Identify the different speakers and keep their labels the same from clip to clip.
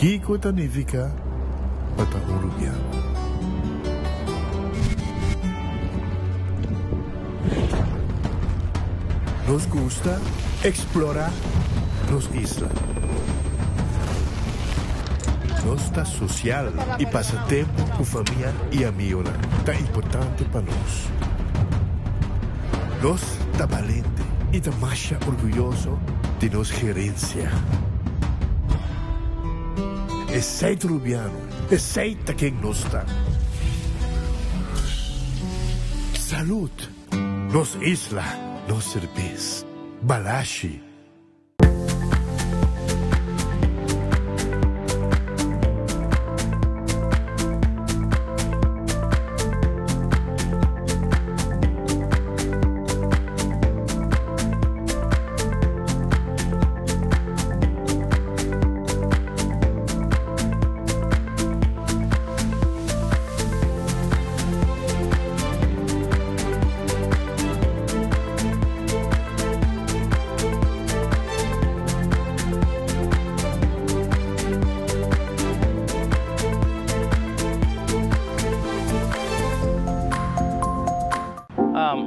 Speaker 1: Kiko ta nifiká pa ta un rubiano? Nos gusta eksplorá nos isla. Nos ta sosial i pasa tempu ku famia i amigonan ta importante pa nos. Nos ta balente i ta masha orguyoso di nos gerensia. Esei ta Rubiano, esei ta ken nos ta. Salud! Nos isla, nos serbes. Balashi.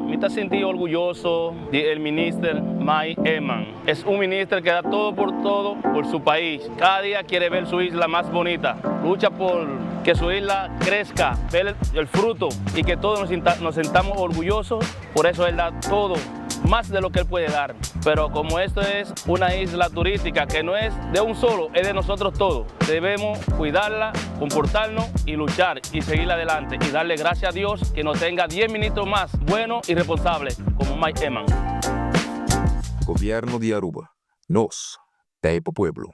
Speaker 2: Mi ta sinti orguyoso di el minister Mike Eman. Es un minister que da todo por todo por su pais. Cada dia quiere ver su isla mas bonita. Lucha por que su isla crezca, ver el fruto y que todos nos sintamos orgullosos. Por eso él da todo, más de lo que él puede dar. Pero como esto es una isla turística que no es de un solo, es de nosotros todos. Debemos cuidarla, comportarnos y luchar y seguir adelante y darle gracias a Dios que nos tenga 10 ministros más buenos y responsables como Mike Eman.
Speaker 3: Gobierno di Aruba, nos ta pa pueblo.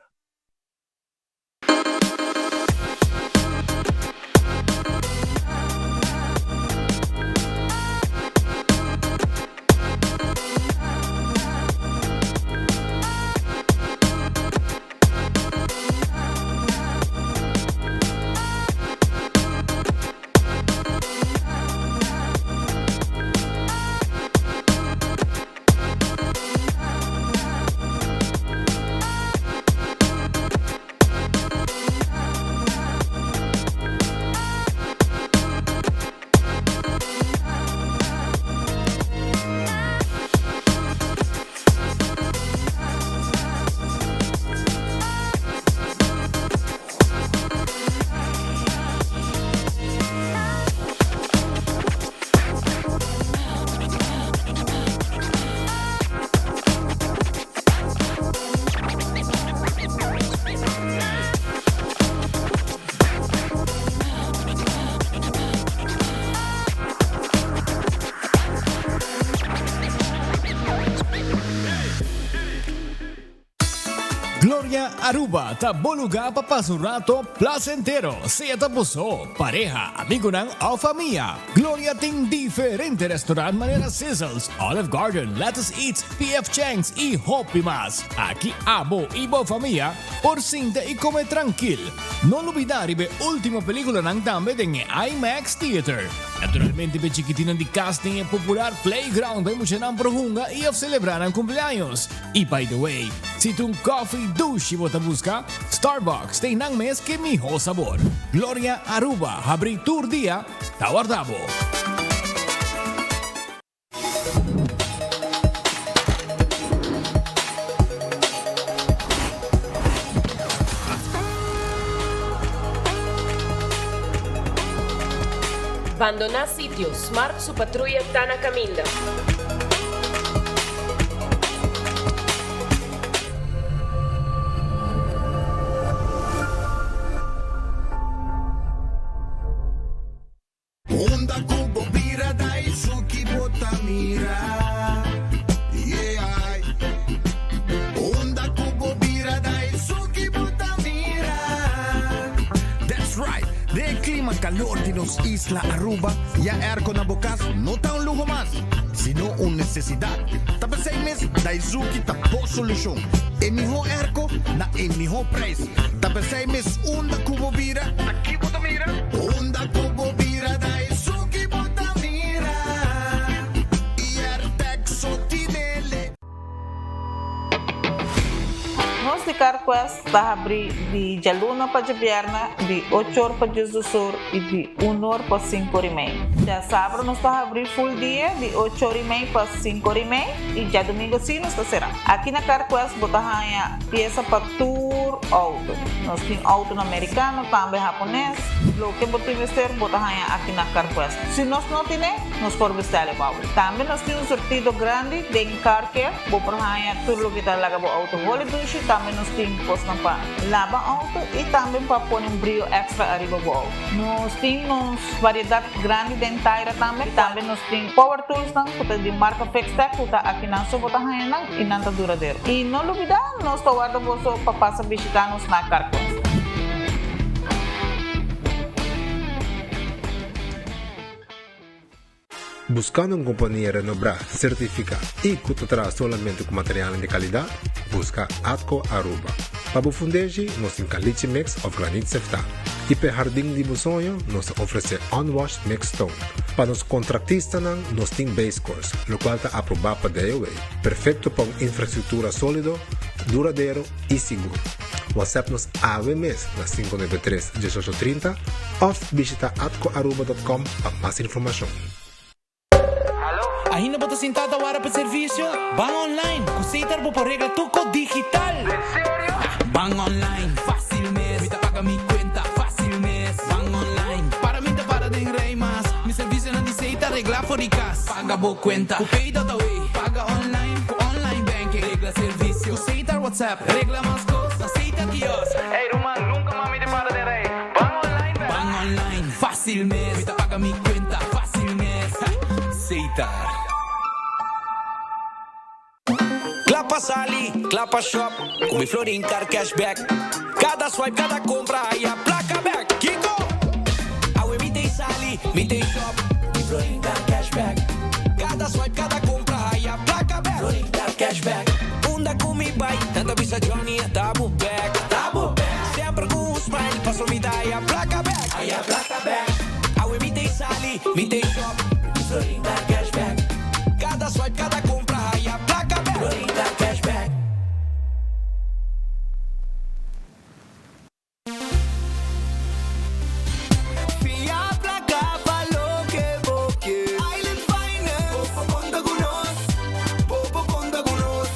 Speaker 4: Gloria Aruba ta bo lugar pa pasa un rato placentero, sea ta bo so, pareha, amigonan of famia. Gloria tin diferente restaurant manera Sizzles, Olive Garden, Lettuce Eats, PF Chang's y hopi mas. Aki abo y bo famia por sinta y come trankil. No lubida riba e ultimo peliculanan tambe den e IMAX Theater. Naturalmente p'e chikitinnan di cas tin e popular playground pa e muchanan por hunga y of celebra nan cumpleaños. Y by the way, si ta un coffee dushi bo ta busca, Starbucks ta einan mes ke miho sabor. Gloria Aruba habri tur dia, ta warda bo.
Speaker 5: Bandoná sitio, Smart su patruya ta na kaminda.
Speaker 6: Unda ku bo bira Daisuki bo ta mira Yeah Unda ku bo bira Daisuki bo ta mira
Speaker 7: That's right! Den e clima calor di nos isla Aruba, ya airco na bo cas no ta un luho mas, sino un necesidad. Ta p'esey mes Daizuki ta bo solucion. E miho airco na e miho prijs. Ta p'esey mes unda cu bo bira,
Speaker 6: Aki bo ta mira. Unda cu bo bira Daizuki bo ta mira. Airtec so tinele.
Speaker 8: Nos di kar. CarQuest ta habri di djaluna pa djabièrnè di ocho or pa diesdos or i di un or pa sinku or i mei. Djasabra nos ta habri full dia di ocho or i mei pa sinku or i mei i djadumingu si nos ta será. Aki na CarQuest bo ta haña piesa pa tur outo. Nos tin outonan merikano, tambe hapones. Loke bo tin mester bo ta haña aki na CarQuest. Si nos no tine, nos por bestèl e pa bo. Tambe nos tin un surtido grandi den Car Care. Bo por haña tur loke ta laga bo outo holi dushi. Tambe nos tin kosnan pa laba outo i tambe pa pone un brio èkstra ariba bo outo. Nos tin nos variedat grandi den taira tambe. I tambe nos tin power toolsnan ku ta di marka Fixtech ku ta akinan so bo ta haña nan i nan ta duradero. I no lubidá, nos ta warda boso pa pasa bishitá nos na Carquest.
Speaker 9: Buscando un compania renobrá, certificá y cu ta traha solamente cu materialnan di calidad? Busca Atco Aruba. Pa bo fundeshi, nos tin caliche mix of granit seftá. Y p'e hardin di bo soño, nos ta ofrece unwashed mixed stone. Pa nos contractistanan, nos tin base course, locual ta aprobá pa DOW. Perfecto pa un infrastructura solido, duradero y sigur. WhatsApp nos awe mes na 593 1830 of bishita atcoaruba.com pa mas informacion.
Speaker 10: Ainda bo ta sinta ta wara pa servicio? Ban online! Cu Setar bo por regla tur cos digital! Den serio? Ban online, facil mes! Mi ta paga mi cuenta facil mes! Ban online, para mi ta para den rij mas! Mi servicionan di Setar regla for di cas! Paga bo cuenta cu Pay.awe! Paga online cu online banking! Regla servicio cu Setar WhatsApp! Regla mas cos na Setar kiosk! Ey ruman, nunca mas mi ta para den rij! Ban online bek! Ban online, facil mes! Mi ta paga mi cuenta facil mes! Setar.
Speaker 11: Kla pa sali, kla pa shop, ku mi Florin Card Cashback. Kada swipe, kada kompra, haya plaka bek. Kiko? Awe mi t'ei sali, mi t'ei shop, mi Florin Card Cashback. Kada swipe, kada kompra, haya plaka bek. Florin Card Cashback. Unda ku mi bai, nan ta bisa Johnny a ta bo bek. Ta bo bek. Semper ku un smile, paso mi ta haya plaka bek. Haya plaka bek. Awe mi t'ei sali, mi t'ei shop, mi Florin Card Cashback. Kada swipe, kada kompra, haya plaka bek. Florin Card Cashback.
Speaker 6: Fia plaka pa loke bo ke. Island Finance. Bo por konta ku nos. Bo por konta ku nos.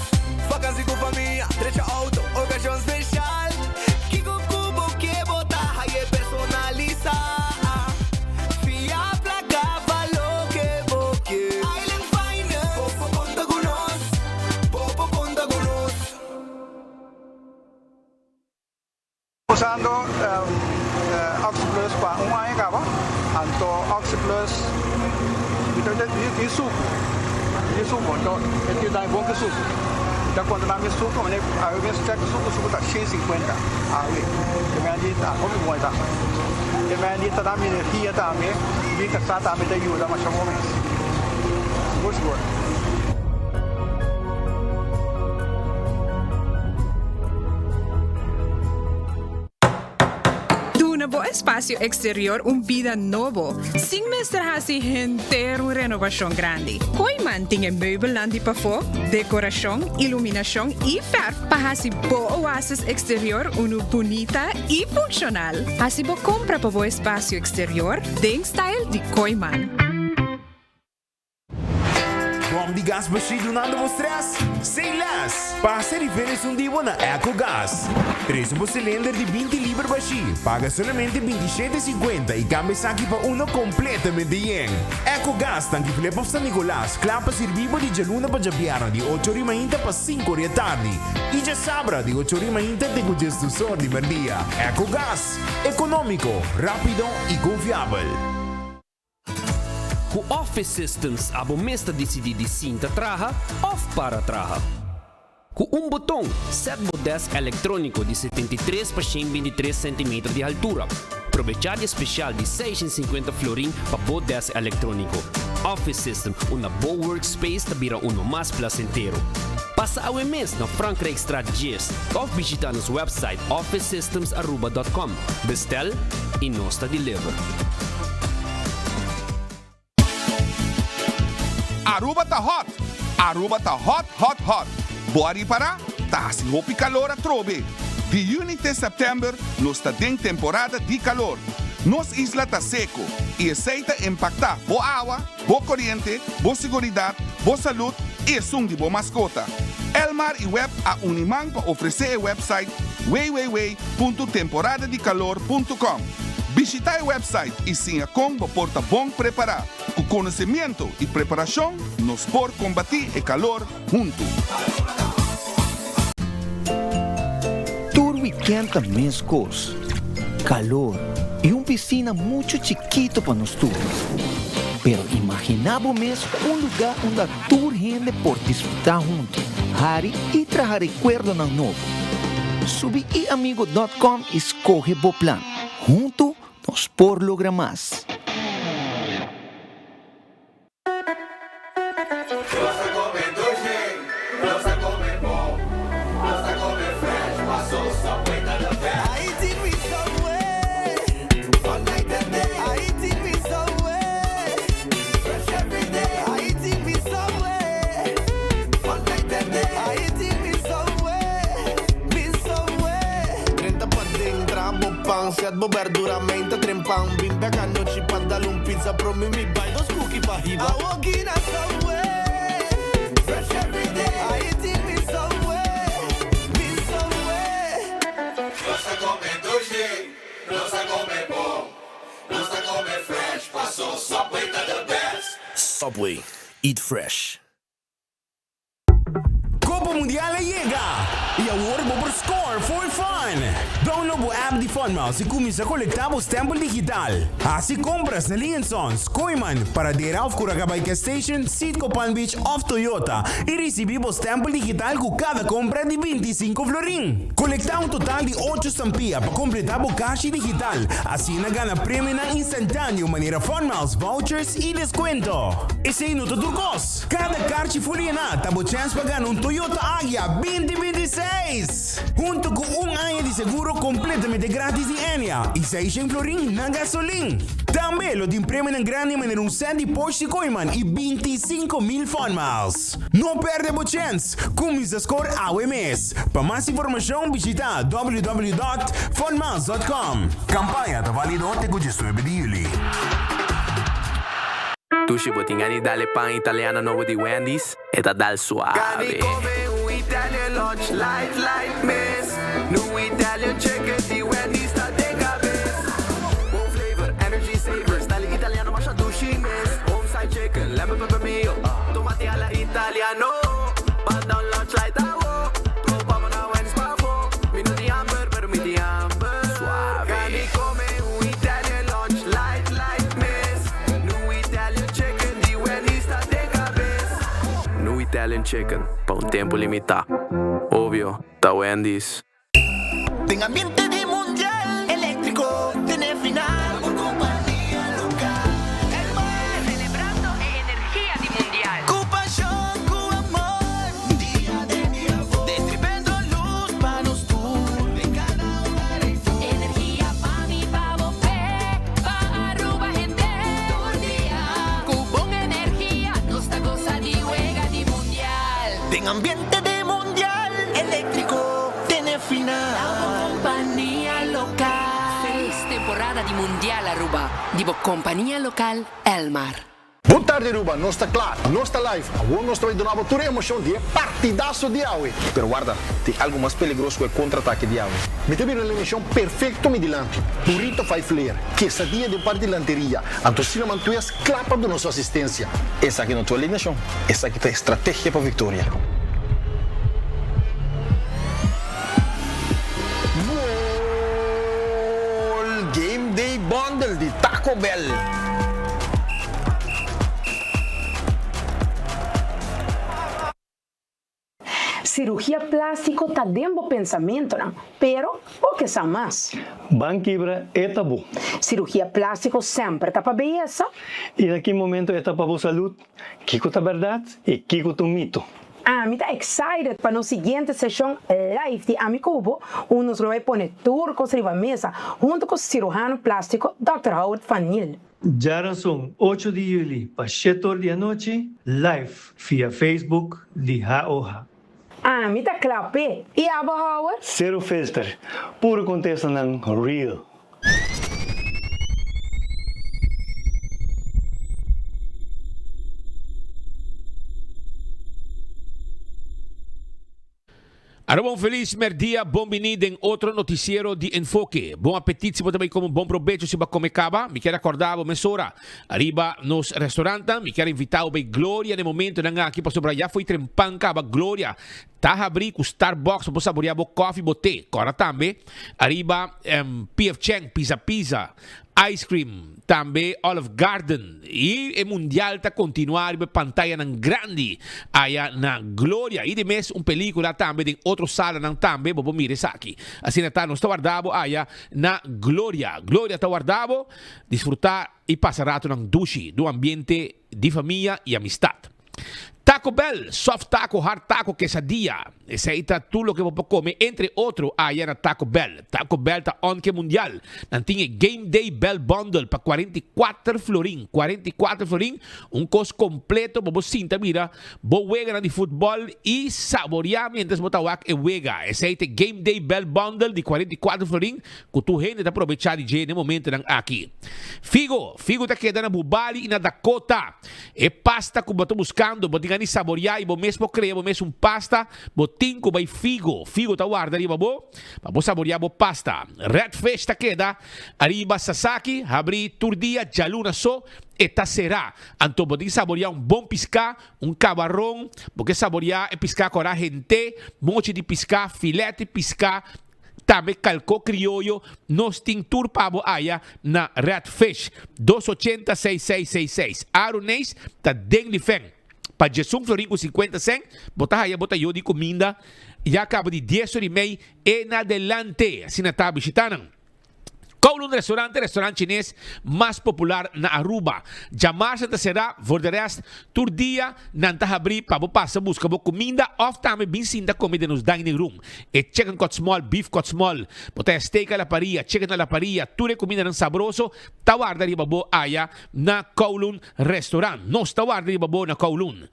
Speaker 6: Vakansi ku famia, drecha outo, okashon speshal. Kiko ku bo ke bo ta haye personalisá. Fia plaka pa loke bo ke. Island Finance. Bo por konta ku nos. Bo por konta ku nos.
Speaker 12: Usando Oxyplus pa un aña caba, anto Oxyplus mi ta di sucu, di sucu, anto e tin dai bon ki sucu. Mi ta controla mi sucu, mane awe mes check sucu, sucu ta shen sinkuenta awe, e men di ta hopi bon e ta. E men di ta dami energia tambe, mi casa tambe ta yuda masha bon mes, sigur sigur.
Speaker 13: Duna bo espasio eksterior un bida nobo, sin mester hasi henter un renobashon grandi. Kooiman tin e meubelnan di pafó, dekorashon, iluminashon i fèrf pa hasi bo oasis eksterior unu bunita i funshonal. Hasi bo kompra pa bo espasio eksterior den style di Kooiman.
Speaker 14: Bom di gas bashí dunando bo stress? Say less! Pasa rifer esun di bo na Ecogas. Trese bo cilinder di 20 liber bashí, paga solamente 27,50 y cambia esaki pa uno completamente yen. Ecogas, Tanki Flip of San Nicolas, kla pa sirbi bo di djaluna pa djabièrnè di ocho ori mainta pa sinku ori e tardi y djasabra di ocho ori mainta te ku djesdus or di merdia. Ecogas, economico, rapido y confiabel.
Speaker 15: Ku Office Systems abo mes ta disidí di sinta traha òf para traha. Ku un boton, sèt bo dèsk elektróniko di 73 pa 123 sentimeter di haltura. Probechá di e spesial di 650 florin pa bo dèsk elektróniko. Office System, unda bo workspace ta bira uno mas plasentero. Pasa awe mes na Frankrijkstraat 10 òf bishitá nos wèpsait officesystemsaruba.com. Bestèl i nos ta deliver.
Speaker 16: Aruba ta hot! Aruba ta hot hot hot! Bo a ripara? Ta hasi hopi calor atrobe. Di yüni te sèptèmber nos ta den temporada di kalor. Nos isla ta seko i esei ta impaktá bo awa, bo koriente, bo siguridat, bo salud i esun di bo maskota. Elmar i web a uni man pa ofresé e website www.temporadadikalor.com. Bishitá e website i siña kon bo por ta bon prepará. Ku konosemiento i preparashon nos por kombatí e kalor huntu.
Speaker 17: Tur weekend ta mescos, calor y un piscina mucho chikito pa nos tur. Pero imagina bo mes un lugar unda tur hende por disfruta hunto, hari y traha recuerdonan nobo. Subi iamigo dot com y scoge bo plan. Hunto nos por logra mas.
Speaker 6: Nos ta come dushi, nos ta come bon, nos ta come fresh, paso Subway ta the best. I eating with Subway, all night and day. I eating with Subway, fresh every day. I eating with Subway, all night and day. I eating with Subway, with Subway.
Speaker 18: Drenta paden, traha bo pan, set bo berdura, meinta tren pan. Bin bek anochi pa dal un pizza, promi mi bai dos cookie pa hiba.
Speaker 6: I walk in a Subway, fresh every day. I eating with Subway, with Subway. Nos ta come dushi, nos ta come bon, nos ta come fresh, paso Subway ta the best.
Speaker 18: Subway, eat fresh.
Speaker 14: Copa Mundial a yega! Y awor bo por score for fun! Download bo app di Funmiles y cuminsa colecta bo stempel digital. Haci compras na Lee Sons, Kooyman, Paradera of Curacabay Gas Station, Citgo Palm Beach of Toyota y ricibi bo stempel digital cu cada compra di 25 florin. Colecta un total di ocho stampia pa completa bo cashi digital, asina gana premionan instantaneo manera Funmiles vouchers y descuento. Esey no ta tur cos! Kada karchi for yená ta bo chèns pa gana un Toyota Agya 2026! Hunto ku un aña di seguro kompletamente gratis di Enya i seishen florin na gasolin. Tambe lo tin premionan grandi manera un sèt di Porsche Kooiman i 25,000 Fun Miles. No pèrdè bo chèns! Kuminsá skor awe mes! Pa mas informashon bishitá www.funmiles.com. Kampaña ta válido te ku 19 di yüli.
Speaker 19: Dushi bo tin gana di dal e pan italiano nobo di Wendy's? E ta dal suave.
Speaker 6: Gana di come un Italian lunch light light mes. Nu Italian chicken di Wendy's ta den cabes. Bon flavor, energy saver, style italiano masha dushi mes. Home style chicken, lemon pepper mayo, tomati alla italiano. Pan down lunch light awo, topa bo na Wendy's pafo. Mi no tin hamber, pero mi tin hamber.
Speaker 19: Suave.
Speaker 6: Gana di come un Italian lunch light light mes. New Italian Chicken di Wendy's ta den kabes.
Speaker 19: New Italian Chicken pa un tempu limitá. Obvio, ta Wendy's.
Speaker 6: Den ambiente di mundial eléctrico tene final por compania local Elmar.
Speaker 5: Celebrando e energia di mundial.
Speaker 6: Cu pasion, cu amor, dia den dia for. Destribendo luz pa nos tur den cada hogar ei for.
Speaker 5: Energia pa mi, pa bo, p'e, pa Aruba hende tur dia. Cu bon energia nos ta goza di wega di mundial.
Speaker 6: Den ambiente di mundial electrico tene final.
Speaker 5: Ta bo compania local. Feliz temporada di mundial Aruba di bo compania local Elmar.
Speaker 7: Bon tardi Aruba, nos ta kla, nos ta live, awor nos ta bai duna bo tur e emocion di e partidazo di awe.
Speaker 20: Pero warda, tin algo mas peligroso ku e kontratake di awe.
Speaker 7: Mi ta bira un alineacion perfecto mi dilanti, burrito five layer, quesadilla den parti dilanteria, anto cinnamon twist kla pa duna su asistencia.
Speaker 20: Esaki no ta un alineacion, esaki ta e strategia pa victoria.
Speaker 7: Gol! Game Day Bundle di Taco Bell!
Speaker 21: Cirugia plastico ta den bo pensamentonan, pero bo ke sa mas.
Speaker 22: Ban kibra e tabú.
Speaker 21: Cirugia plastico semper ta pa beyesa?
Speaker 22: I na ki momento e ta pa bo salud? Kiko ta berdad i kiko ta un mito?
Speaker 21: Ami ta excited pa nos siguiente seshon live di Ami Ku Bo, unda nos lo bai pone tur kos riba mesa hunto ku siruhano plástiko Dòkter Howard van Niel.
Speaker 22: Djarason ocho di juli pa shete or di anochi live via Facebook di HOH.
Speaker 21: Ami ta kla p'e. I abo Howard?
Speaker 22: Zero filter, puro contestanan real.
Speaker 1: Aruba un felis merdia, bon bini den otro noticiero di Enfoke. Bon apetit si bo ta bay come, bon probecho si bo a come caba. Mi kier acorda bo mesora ariba nos restaurantnan. Mi kier invita bo bay Gloria na e momentonan aki pasobra ya fo'i trempan caba Gloria ta habri cu Starbucks pa bo saborea bo koffie, bo te. Corda tambe ariba PF Chang, Pizza Pizza, Ice cream, tambe Olive Garden y e mundial ta continua riba e pantayanan grandi aya na Gloria y di mes un pelicula tambe den otro salanan tambe bo por mira esaki. Asina ta nos ta warda bo aya na Gloria. Gloria ta warda bo disfruta y pasa ratonan dushi den un ambiente di famia y amistad. Taco Bell, soft taco, hard taco, quesadilla. Esey ta tur loke bo por come, entre otro, aya na Taco Bell. Taco Bell ta on ke mundial. Nan tin e Game Day Bell Bundle pa 44 florin. 44 florin, un kos kompleto pa bo sinta mira bo weganan di futbòl i saboreá mientras bo ta wak e wega. Esey ta e Game Day Bell Bundle di 44 florin ku tur hende ta probechá di dje na e momentonan aki. Figo, Figo ta keda na Bubali i na Dakota. E pasta ku bo ta buskando, bo tin gana di saboriá i bo mes por krea bo mes un pasta, bo tin ku bai Figo. Figo ta warda riba bo pa bo saboriá bo pasta. Red Fish ta keda ariba Sasaki, habrí tur dia, djaluna so e ta será. Anto bo tin saboriá un bon piská, un kabaron, bo ke saboriá e piská kòrá hent'é, mochi di piská, filèt di piská, Tambe kalko krioyo nos tin tur pa bo aya na Red Fish. Dos ochenta seis seis seis seis. Aaron Neis ta den di fen. Pa djesun florin ku sinkuenta sen bo ta haya bo tayo di kuminda ya kaba di dies ora i mei en adelante. Asina ta bishitanan. Kowloon Restaurant, e restaurant chines mas popular na Aruba. Djamarsa ta será, voor de rest tur dia nan ta habrí pa bo pasa buska bo kuminda òf tambe bin sinta kome den nos dining room. E chicken cut small, beef cut small, bo ta steak a la parilla, chicken a la parilla, tur e kumindanan sabroso ta warda riba bo aya na Kowloon Restaurant. Nos ta warda riba bo na Kowloon.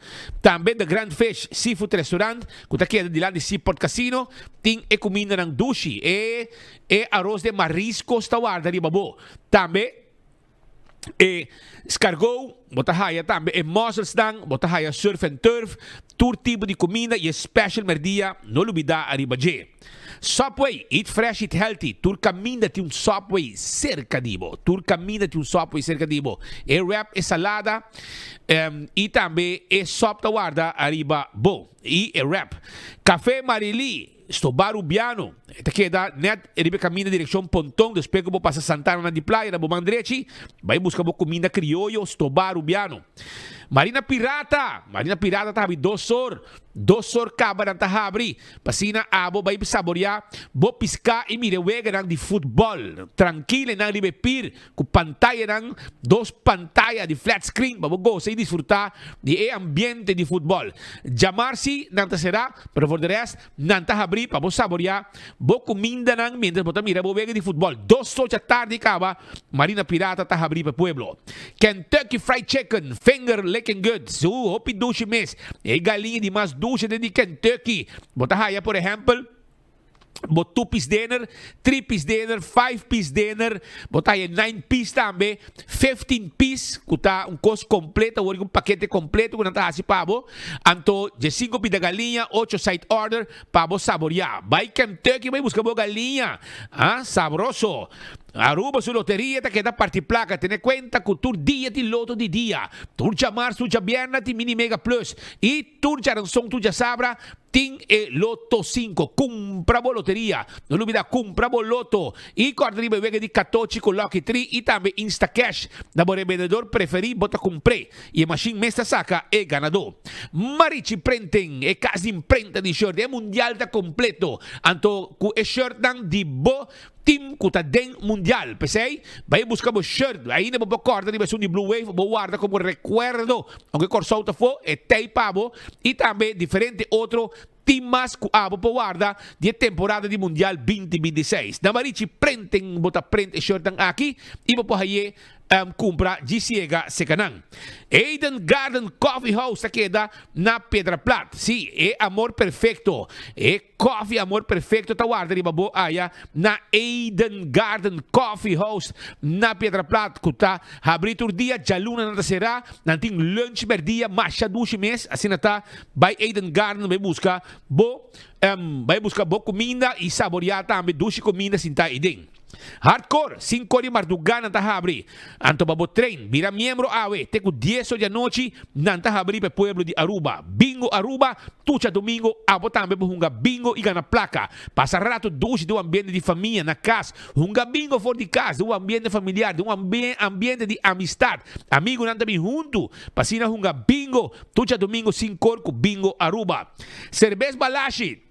Speaker 1: Tambe The Grand Fish Seafood Restaurant ku ta keda dilanti Seaport Casino tin e kumindanan dushi. E E aros de mariscos ta warda riba bo. Tambe e scargot, bo ta haya tambe e musselsnan, bo ta haya surf and turf, tur tipo di cuminda y e special merdia, no lubida ariba dje. Subway, eat fresh, eat healthy, tur caminda tin un Subway cerca di bo, tur caminda tin un Subway cerca di bo. E wrap, e salada y tambe e sop ta warda ariba bo y e wrap. Cafe Marily. Stobá Rubiano, e ta keda nèt riba e kaminda direkshon Ponton, despues ku bo pasa Santana na di playa na bo man drechi, bai buska bo kuminda krioyo Stobá Rubiano. Marina Pirata, Marina Pirata ta habri dos or, dos or kaba nan ta habri, pa asina abo bai saboriá bo piská i mira e weganan di futbòl trankil einan riba e pir ku pantayanan, dos pantaya di flat screen pa bo gosa i disfrutá di e ambiente di futbòl. Djamar si nan ta será. Pero for de rest, nan ta habrí pa bo saboreá bo kumindanan mientras bo ta mira bo wega di futbòl. Dos socha tardi kaba, Marina Pirata ta habrí pa e pueblo. Kentucky Fried Chicken, finger licking good, su hopi dushi mes. E galiña di mas dushi den di Kentucky. Bo ta haya por ehèmpel bo two piece dinner, three piece dinner, five piece dinner, bo ta haya nine piece tambe, 15 piece ku ta un kos kompleto, awor un pakete kompleto ku nan ta hasi pa bo. Anto diesinko pida galiña, ocho side order pa bo saboriá. Bai Kentucky bai buska bo galiña, ah, sabroso. Aruba su loteria ta keda parti plaka, tene kuenta ku tur dia tin loto di dia. Tur djamars, tur djabièrnè tin mini mega plus i tur djaranson, tur djasabra Tin e Loto 5. Cumpra bo loteria. No lubida cumpra bo loto. Y corda riba e wega di catochi cu Lucky Tree y tambe Instacash. Na bo rebendedor preferi bo ta cumpr'e y e machine mes ta saca e ganador. Marichi Printing, e cas di imprenta di shirt. E mundial ta completo. Anto cu e shirtnan di bo team cu ta den mundial. P'esey, bay busca bo shirt. Ainda bo por corda riba esun di Blue Wave, bo warda como recuerdo. Aunke Corsou ta afo, e tey pa bo y tambe diferente otro team mas cu abo por warda di e temporada di mundial binti 26. Na Marichi Printing bo ta print e shirtnan aki y bo por haye. Cumpra dji ciega seca nan. Eden Garden Coffee House ta keda na Piedra Plat. Sí, e amor perfecto, e coffee amor perfecto ta warda riba bo aya na Eden Garden Coffee House na Piedra Plat cu ta habri tur dia, djaluna nan ta cera, nan tin lunch merdia masha dushi mes, asina ta bay Eden Garden bay busca bo bay busca bo cuminda y saboria tambe dushi cuminda sinta eyden. Hardcore, Sinkor di mardugá nan ta habri. Anto pa bo train, bira miembro awe, te ku dies or di anochi nan ta habri pa e pueblo di Aruba. Bingo Aruba, tur djadumingo abo tambe por hunga bingo i gana plaka. Pasa rato dushi den un ambiente di famia na kas. Hunga bingo for di kas den un ambiente familiar, den un ambiente di amistad. Amigunan ta bin huntu pa asina hunga bingo tur djadumingo sinkor ku Bingo Aruba. Serbes Balashi.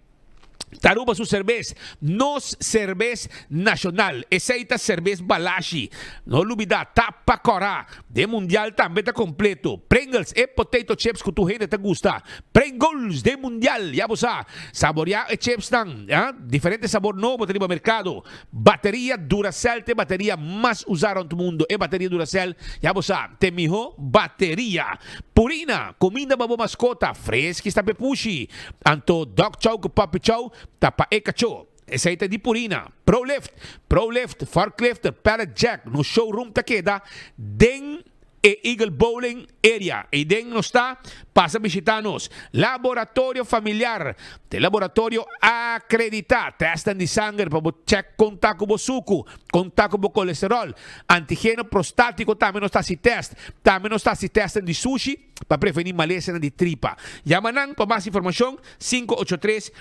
Speaker 1: Taruba su serbes, nos serbes nacional. Esey ta serbes Balashi. No lubida, tapa cora. Den mundial tambe ta completo. Pringles, e potato chips cu tur hende ta gusta. Pringles den mundial, ya bo sa. Saborea e chipsnan, ya. Diferente sabor nobo ta riba mercado. Bateria Duracell ta e bateria mas usa rond mundo. E bateria Duracell, ya bo sa, ta e miho bateria. Purina, cuminda pa bo mascota, freschi sta p'e pushi. Anto Dog Chow cu Puppy Chow ta pa e cachó. Esey ta di Purina. Prolift, Prolift, Forklift, Pallet Jack, nos showroom ta keda den e Eagle Bowling Area. Eyden nos ta, pasa bishita nos. Laboratorio Familiar, ta e laboratorio acredita. Testnan di sanger pa bo check con ta cu bo sucu, con ta cu bo colesterol. Antigeno prostatico tambe nos ta haci test. Tambe nos ta haci testnan di sushi pa preveni malesanan di tripa. Yama nan pa mas informacion, 583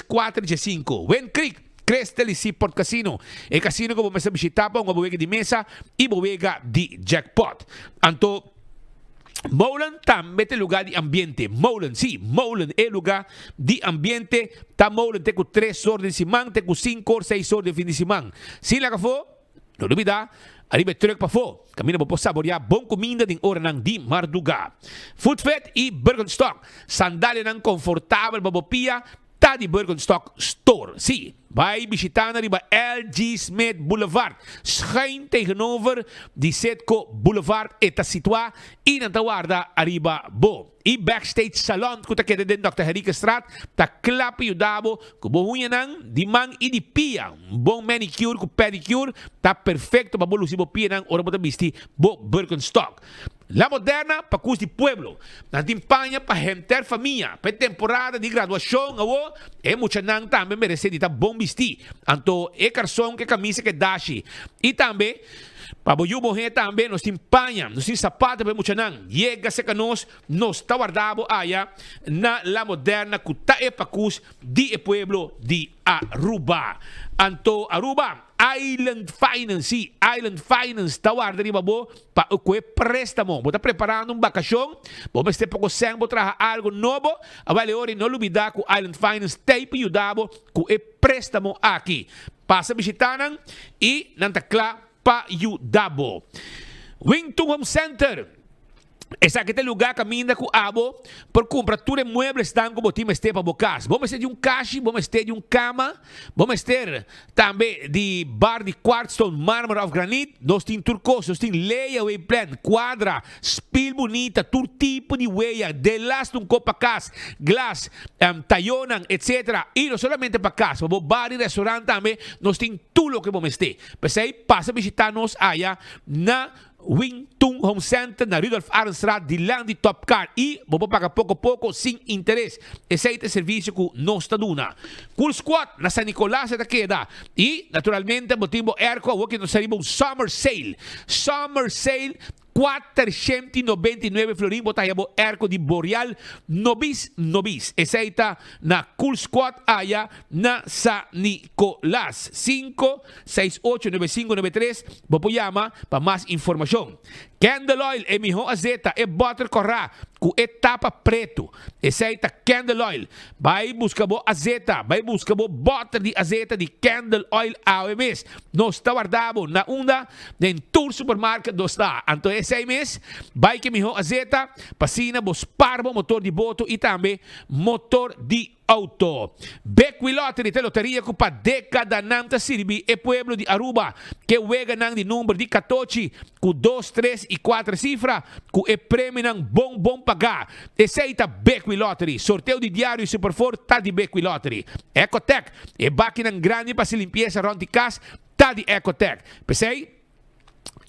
Speaker 1: 14 15. Wind Creek. Crystal y Seaport Casino, e casino cu bo mester bishita pa hunga bo wega di mesa y bo wega di jackpot. Anto, Molen tambe ta e lugar di ambiente. Molen, si, Molen e lugar di ambiente. Ta Molen te cu tres or den siman, te cu cinco or, seis or den fin di siman. Sin laga afo, no lubida, ariba e truck pafo, caminda bo por saborea bon cuminda den oranan di marduga. Foodfit y Birkenstock, sandalianan confortabel pa bo pia, Ta di Birkenstock Store. Sí, bai bishita nan riba LG. Smith Boulevard, schuin tegenover di Citgo Boulevard e ta situá i nan ta warda ariba bo. I Backstage Salon ku ta keda den Dòkter Henriquezstraat ta kla pa yuda bo ku bo huñanan di man i di pia. Un bon manicure ku pedicure ta perfekto pa bo lusi bo pianan ora bo ta bisti bo Birkenstock. La Moderna pa kus di pueblo. Nan tin paña pa henter famia. Pa e temporada di graduashon awo, e muchanan tambe meresé di ta bon bistí. Anto e karson ku e kamisa ku e dashi. I tambe pa bo yu muhé tambe nos tin paña, nos tin sapato pa e muchanan. Yega serka nos, nos ta warda bo aya na La Moderna ku ta e pakus di e pueblo di Aruba. Anto Aruba, Island Finance, sí, Island Finance ta warda riba bo pa ku e préstamo. Bo ta preparando un bakashon, bo mester poko sèn bo traha algu nobo, awel e ora no lubidá ku Island Finance t'ei pa yuda bo ku e préstamo aki. Pasa bishitá nan i nan ta kla pa yuda bo. Wington Home Center. Esaki ta e lugá kaminda ku abo por kumpra tur e mueblesnan ku bo tin mester pa bo kas. Bo mester di un kashi, bo mester di un kama, bo mester tambe di bar di kwartstone, marmer òf granit. Nos tin tur kos. Nos tin layaway plan, kuadra, spil bunita, tur tipo di weya, delas un kop pa kas, glas, tayonan, etsetera. I no solamente pa kas, pa bo bar i restaurant tambe nos tin tur loke bo mester. P'esei pasa bishita nos aya na Wing Tung Home Center na Rudolf Arendstraat dilanti di Top Car y bo por paga poco poco sin interes. Esey ta e servicio cu nos ta duna. Cool Squad na San Nicolas e ta keda y naturalmente bo tin bo airco awor ki nos ta riba un Summer Sale. Summer Sale 499 florin bo ta haya bo airco di Boreal nobis nobis. Esey ta na Cool Squad aya na San Nicolas. Cinco 689593 bo por yama pa mas informashon. Candle oil e mihó azeta e bòter kòrá ku e tapa pretu. Esei ta candle oil. Bai buska bo azeta, bai buska bo bòter di azeta di candle oil awe mes. Nos ta warda bo na unda? Den tur supermarket nos ta. Anto esei mes, bai ku e mihó azeta pa asina bo spar bo motor di boto i tambe motor di. auto. Bequi Lottery ta e loteria cu pa decadanan ta sirbi e pueblo di Aruba. Ke weganan di number di catochi cu dos, tres y cuater cifra cu e premionan bon bon paga. Esey ta Bequi Lottery. Sorteo di diario y Super Four ta di Bequi Lottery. Ecotec, e bakinan grandi pa haci limpieza rond di cas ta di Ecotec. P'esey.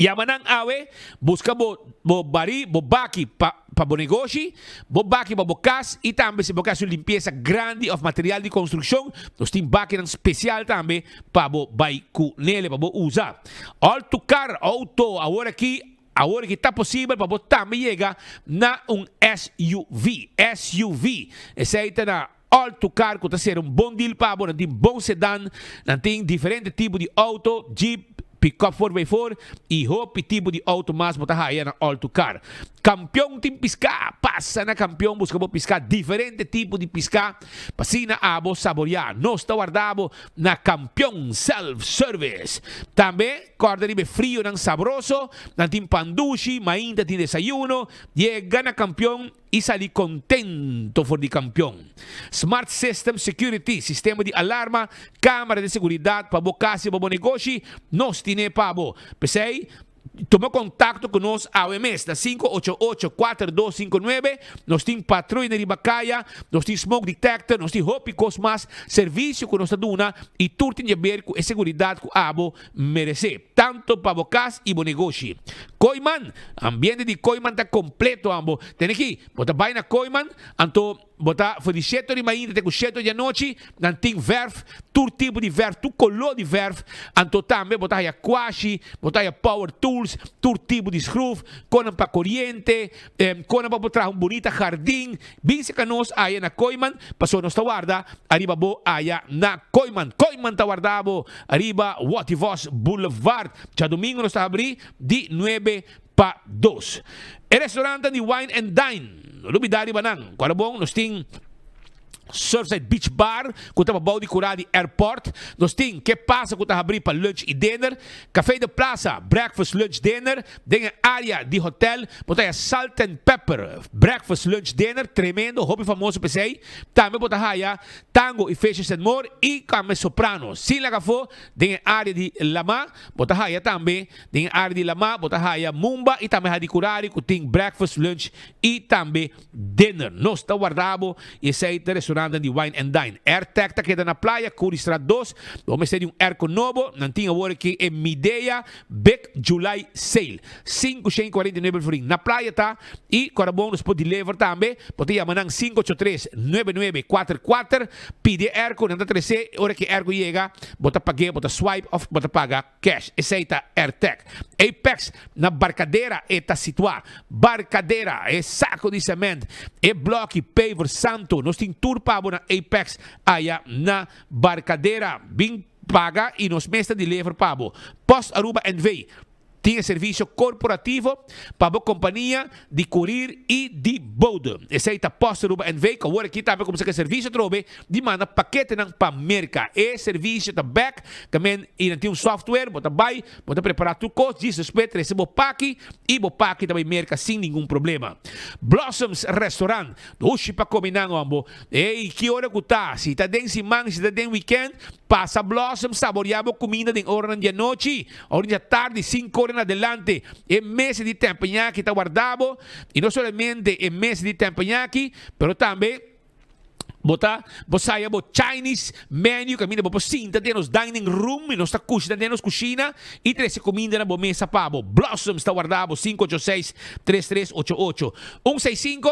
Speaker 1: Yama nan awe, buska bo bo bari, bo baki pa pa bo negoshi, bo baki pa bo kas i tambe si bo ke hasi un limpiesa grandi òf material di konstrukshon, nos tin bakinan spesial tambe pa bo bai ku nele pa bo usa. All to car auto awor aki awor aki ta posibel pa bo tambe yega na un SUV, SUV, esei ta na All to car ku ta ser un bon deal pa bo, nan tin bon sedan, nan tin diferente tipo di auto, jeep, pick-up four by four y hopi tipo di auto mas bo ta haya na All to Car. Campeon tin pisca, pasa na Campeon busca bo pisca, diferente tipo di pisca pa asina abo saboria. Nos ta warda bo na Campeon Self Service. Tambe corda riba e frionan sabroso, nan tin pan dushi, mainta tin desayuno, yega na Campeon i sali kontento for di kampion. Smart System Security, sistema di alarma, kamera di seguridat pa bo kas i pa bo negoshi, nos tine pa bo. P'esei, tuma kontakto ku nos awe mes na 588 4259. Nos tin patruya na riba kaya, nos tin smoke detector, nos tin hopi kos mas servisio ku nos ta duna i tur tin jaber ku e seguridat ku abo meresé, tanto pa bo kas i bo negoshi. Kooiman, Ambiente di Kooiman ta kompleto ambo. Tene ki, bo ta bai na Kooiman, anto bo ta for di sheto di mainta te ku sheto di anochi, nan tin verf, tur tipo di verf, tur koló di verf, anto tambe bo ta haya kwashi, bo ta haya power tools, tur tipo di skruf, konan pa koriente, konan pa bo traha un bunita hardin. Bin seka nos aya na Kooiman, pasobra nos ta warda ariba bo aya na Kooiman. Kooiman ta warda bo ariba Wativos Boulevard. Djadumingu nos ta habrí di nuebe pa dos. E restaurantan di Wine and Dine, no lubidá riba nan. Ku ora bon nos tin Surfside Beach Bar ku ta pabou di kurá di airport. Nos tin Ke Pasa ku ta habrí pa lunch i dinner. Café de Plaza, breakfast, lunch, dinner. Den e área di hotel bo ta haya Salt and Pepper, breakfast, lunch, dinner, tremendo, hopi famoso p'esei. Tambe bo ta haya Tango i Fishes and More i Kame Soprano. Sin laga afó, den e área di lamá bo ta haya tambe, den e área di lamá bo ta haya Mumba i tambe Hadicurari ku tin breakfast, lunch i tambe dinner. Nos ta warda bo i esei ta restaurantnan di Wine and Dine. Airtec ta keda na Playa, Curiestraat dos. Bo mester di un airco nobo, nan tin awor aki e Midea Big July Sale. 549 florin. Na Playa ta i kora bon nos por deliver tambe. Bo ta yama nan 583 9944. Pidi e airco, nan ta trese. Ora ki e airco yega, bo ta pag'é, bo ta swipe of bo ta paga cash. Esei ta Airtec. Apex na Barcadera e ta situá. Barcadera, e saco di cement, e bloki, paver, santo. Nos tin tur pa bo na Apex aya na Barcadera. Bin paga y nos mes ta deliver pa bo. Post Aruba NV. Tin e servisio korporativo pa bo kompania di kurir i di bode. Esei ta Post Aruba NV ku awor aki tambe kuminsá ku e servisio atrobe di manda paketenan pa Merka. E servisio ta bek tamen i nan tin un software, bo ta bai, bo ta prepará tur kos, djis despues trese bo paki i bo paki ta bai Merka sin ningun problema. Blossoms Restaurant, dushi pa kome nan hombo. Ey, ki ora ku ta? Si ta den siman, si ta den wikènt, pasa Blossoms saboriá bo kuminda den oranan di anochi. Ora dja tardi, sinku ora en adelante, e mesa di tempañaki ta warda bo, i no solamente e mesa di tempañaki, pero tambe bo ta bo saya bo Chinese menu kaminda bo por sinta den nos dining room i nos ta kushina den nos kushina i trese kuminda na bo mesa pa bo. Blossoms ta warda bo, 586 3388. Un seis sinku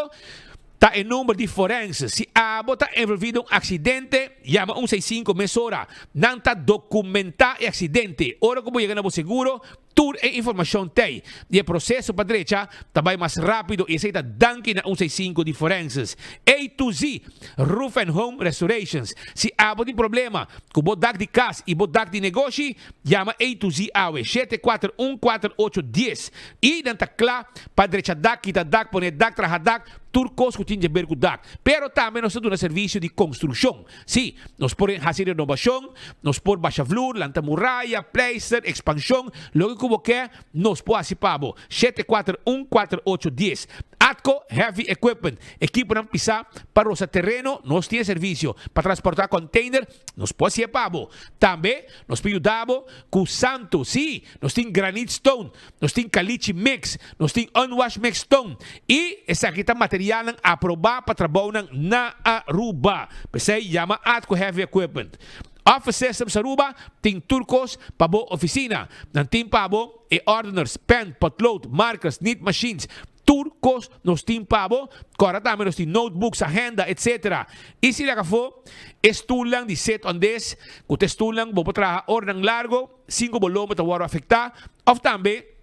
Speaker 1: Ta e number di forense. Si abo ta envolvi den un accidente, yama un seis sinku mesora. Nan ta documenta e accidente. Ora cu bo yega na bo seguro, tur e informacion t'ey. Y e proceso pa drecha ta bay mas rapido y esey ta danki na un seis sinku di forenses. A to Z Roof and Home Restorations. Si abo tin problema cu bo dak di cas y bo dak di negoshi, yama A to Z awe, 741 48 dies. Y nan ta cla pa drecha dak, kita dak, pone dak, traha dak, tur kos ku tin djaber ku dak. Pero tambe nos ta duna servisio di konstrukshon. Sí, nos por hasi renobashon, nos por basha vloer, lanta muraya, pleister, ekspanshon, loke ku. ku bo ke, nos por hasi pa bo. 741 48 dies. Atco Heavy Equipment, ekiponan pisá pa rosa tereno, nos tin e servisio. Pa transportá container, nos por hasié pa bo. Tambe nos por yuda bo ku santu. Sí, nos tin granite stone, nos tin caliche mix, nos tin unwash mix stone. I esaki ta materialnan aprobá pa trabounan na Aruba. P'esei yama Atco Heavy Equipment. Office Systems Aruba tin tur kos pa bo oficina. Nan tin pa bo e ordeners, pen, potlood, markers, nit machines, tur kos nos tin pa bo. Kòrda tambe nos tin notebooks, agenda, etc. I si laga afó e stulnan di sit on desk, ku ta e stulnan bo por traha oranan largo sin ku bo lomba ta wòrdu afektá, òf tambe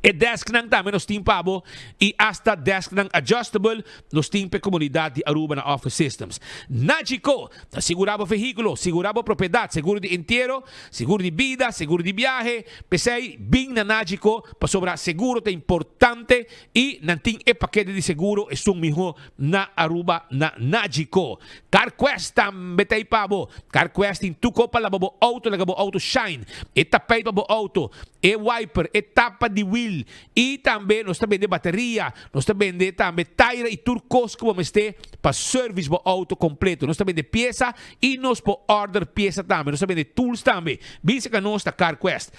Speaker 1: E desknan tambe nos tin pa bo y hasta desknan adjustable nos tin pa e comunidad di Aruba na Office Systems. Nagico ta sigura bo vehiculo, sigura bo propiedad, seguro di entiero, seguro di bida, seguro di biahe. P'esey bin na Nagico pasobra seguro ta importante y nan tin e pakete di seguro esun miho na Aruba na Nagico. CarQuest tambe ta ey pa bo. CarQuest tin tuco pa laba bo auto laga bo auto shine. E tapijt pa bo auto. E wiper, e tapa di wiel y tambe nos ta bende bateria, nos ta bende tambe taira y tur cos cu bo mester pa service bo auto completo. Nos ta bende pieza y nos por order pieza tambe. Nos ta bende tools tambe. Bisa ca nos ta CarQuest.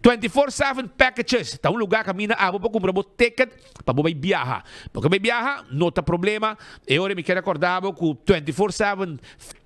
Speaker 1: 24/7 Packages ta un lugar caminda abo por cumpra bo ticket pa bo bay biaha. Bo ke bay biaha? No ta problema. E ora mi kier acorda bo cu 24/7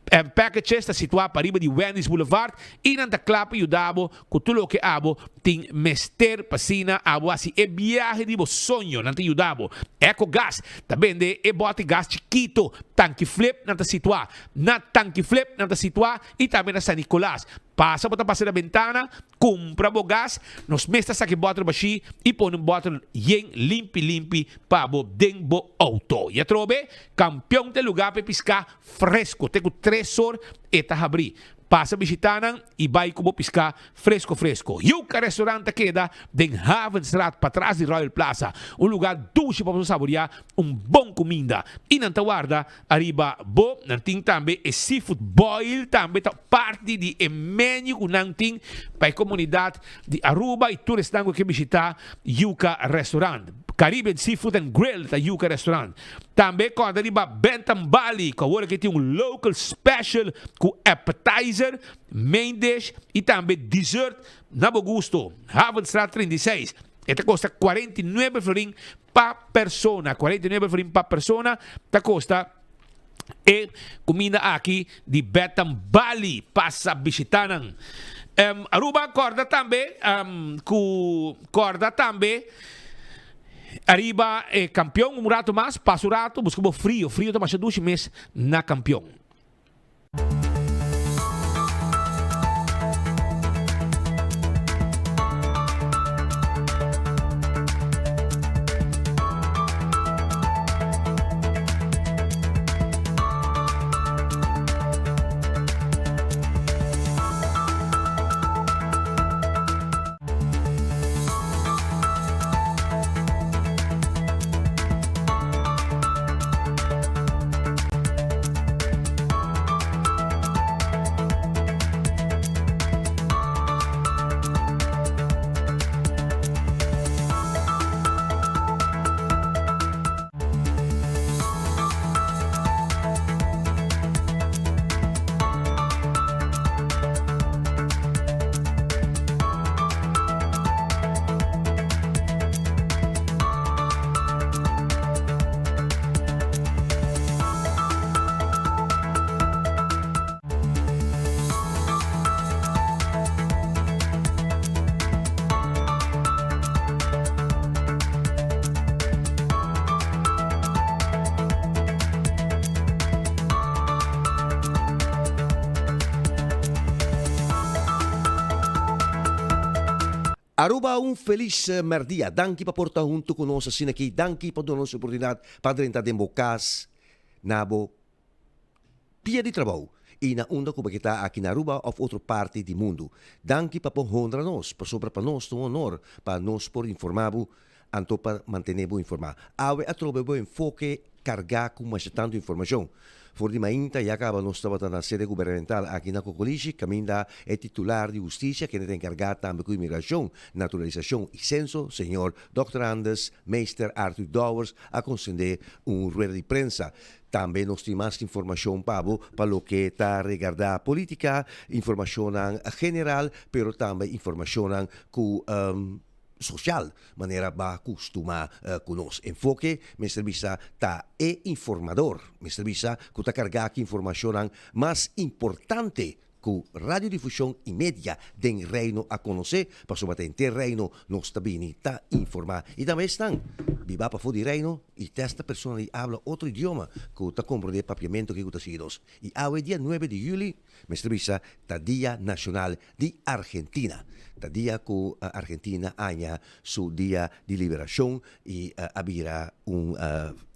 Speaker 1: Packages ta situa pariba di Wendy's Boulevard y nan ta cla pa yuda bo Ku tur loke abo tin mester pa asina abo hasi e biahe di bo soño, nan ta yuda bo. Ecogas ta bende e bòte gas chikito. Tanki Flip nan ta situá na Tanki Flip nan ta situá i tambe na San Nicolas. Pasa bo ta pasa na bentana, kumpra bo gas, nos mes ta saka e bòter bashí i pone un bòter yen limpi limpi pa bo den bo outo. I atrobe, Kampion ta e lugá pa e piská fresco, te ku tresor e ta habrí. Pasa bishitá nan i bai ku bo piská fresko fresko. Yuca Restaurant ta keda den Havenstraat patras di Royal Plaza, un lugá dushi pa bo saboriá un bon kuminda. I nan ta warda ariba bo. Nan tin tambe e seafood boil tambe ta parti di e menu ku nan tin pa e komunidat di Aruba i tur esnan ku ke bishitá Yuca Restaurant. Caribbean Seafood and Grill ta Yuca Restaurant. Tambe kòrda riba Bentham Bali ku awor aki tin un local special ku appetizer, main dish i tambe dessert na bo gusto. Havenstraat 36. E ta kosta 49 florin pa persona. 49 florin pa persona ta kosta e kuminda aki di Bentham Bali. Pasa bishita nan. Aruba kòrda tambe ku kòrda tambe. Ariba e campeon un rato mas, pasa un rato, busca bo frio, frio ta masha dushi mes na campeon.
Speaker 2: Aruba un felis merdia. Danki pa por ta hunto cu nos asina aki. Danki pa duna nos e oportunidad pa drenta den bo cas na bo pia di trabou y na unda cu bo ke ta aki na Aruba of otro parti di mundu. Danki pa por honra nos, pasobra pa nos ta un honor pa nos por informa bo anto pa mantene bo informa. Awe atrobe bo enfoke. kargá ku masha tantu informashon. For di mainta ya kaba nos tabata na sede gubernamental aki na Cocolishi, kaminda e titular di hustisia kende ta enkargá tambe ku imigrashon, naturalisashon i senso, señor Dòkter Andes Meester Arthur Dowers a konsendé un rueda di prensa. Tambe nos tin mas informashon pa bo pa loke ta regardá polítika, informashonnan general, pero tambe informashonnan ku sosial, manera ba kustumá ku nos. Enfoke mester bisa ta e informador, mester bisa ku ta kargá ku informashonnan mas importante ku radiodifushon i media den Reino a konosé, pasobra ta henter Reino nos ta bini ta informá. I tambe esnan bibá pafó di Reino i testa persona di abla otro idioma ku ta komprondé papiamentu ke ku ta sigui nos. I awe dia nuebe di yüli mester bisa ta Dia Nashonal di Argentina. Ta dia ku Argentina aña su dia di liberashon i a bira un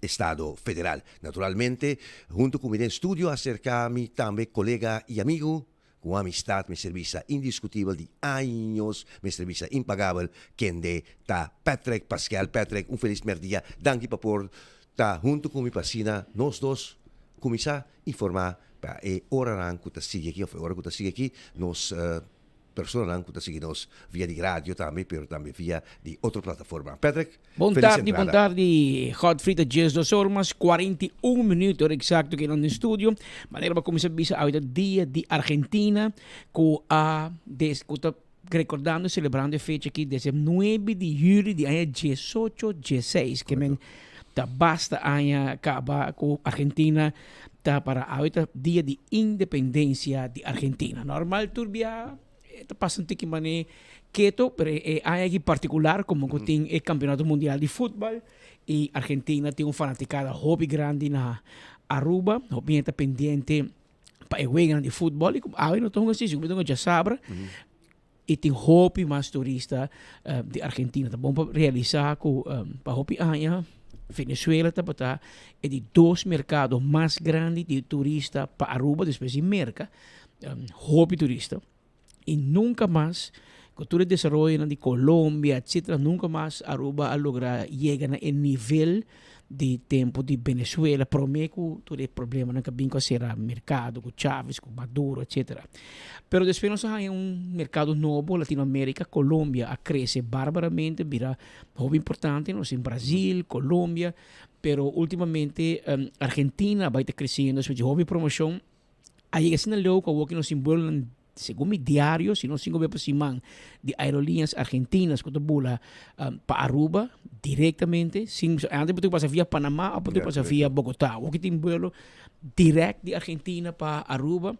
Speaker 2: estado federal. Naturalmente, huntu ku mi den studio a serka mi tambe kolega i amigu, ku un amistat mester bisa indiskutibel di años, mester bisa impagabel, kende ta Patrick Paskel. Patrick, un felis merdia. Danki pa por ta huntu ku mi pa asina nos dos kuminsá informá pa e oranan ku ta sigui aki òf e ora ku ta sigui aki nos personanan ku ta sigui nos via di radio tambe pero tambe via di otro plataforma. Patrick,
Speaker 1: Bon
Speaker 2: felis
Speaker 1: tardi, bon
Speaker 2: entrada.
Speaker 1: tardi Godfried, ta 12 or mas 41 minuut ora exacto aki nan den studio. Manera bo a cuminsa bisa awe ta dia di Argentina cu a des cu ta recordando y celebrando e fecha aki desde 9 di juli di aña diesocho dieseis ke men ta basta aña caba cu Argentina ta para awe ta dia di independencia di Argentina. Normal tur bia ta pasa un tiki mane keto pero e aña aki particular como cu tin e campeonato mundial di futbal y Argentina tin un fanaticada hopi grandi na Aruba hopi hende ta pendiente pa e weganan di futbol y como awe no ta hunga si, si ta hunga djasabra y tin hopi mas turista di Argentina. Ta bon pa realisa cu pa hopi aña Venezuela tabata e di dos mercado mas grandi di turista pa Aruba despues di Merca. Hopi turista. Y nunca mas, cu tur e desaroyonan di Colombia, etcetera, nunca mas Aruba a logra yega na e nivel di tempo di Venezuela, prome cu tur e problemanan cu a bin cu a cera mercado, cu Chavez, cu Maduro, etcetera. Pero despues nos a haña un mercado nobo, Latinoamerica, Colombia a crece barbaramente, bira hopi importante, nos tin Brasil, Colombia, pero ultimamente Argentina a bay ta creciendo, despues di hopi promocion, A yega asina leu ku awor ku nos tin buelonan, segun mi diario, si no sinku bes pa siman, di Aerolíneas Argentinas ku ta bula pa Aruba direktamente, sin, antes bo tin ku pasa via Panama òf bo tin ku pasa via Bogotá. Awor ku tin buelo dirèkt di Argentina pa Aruba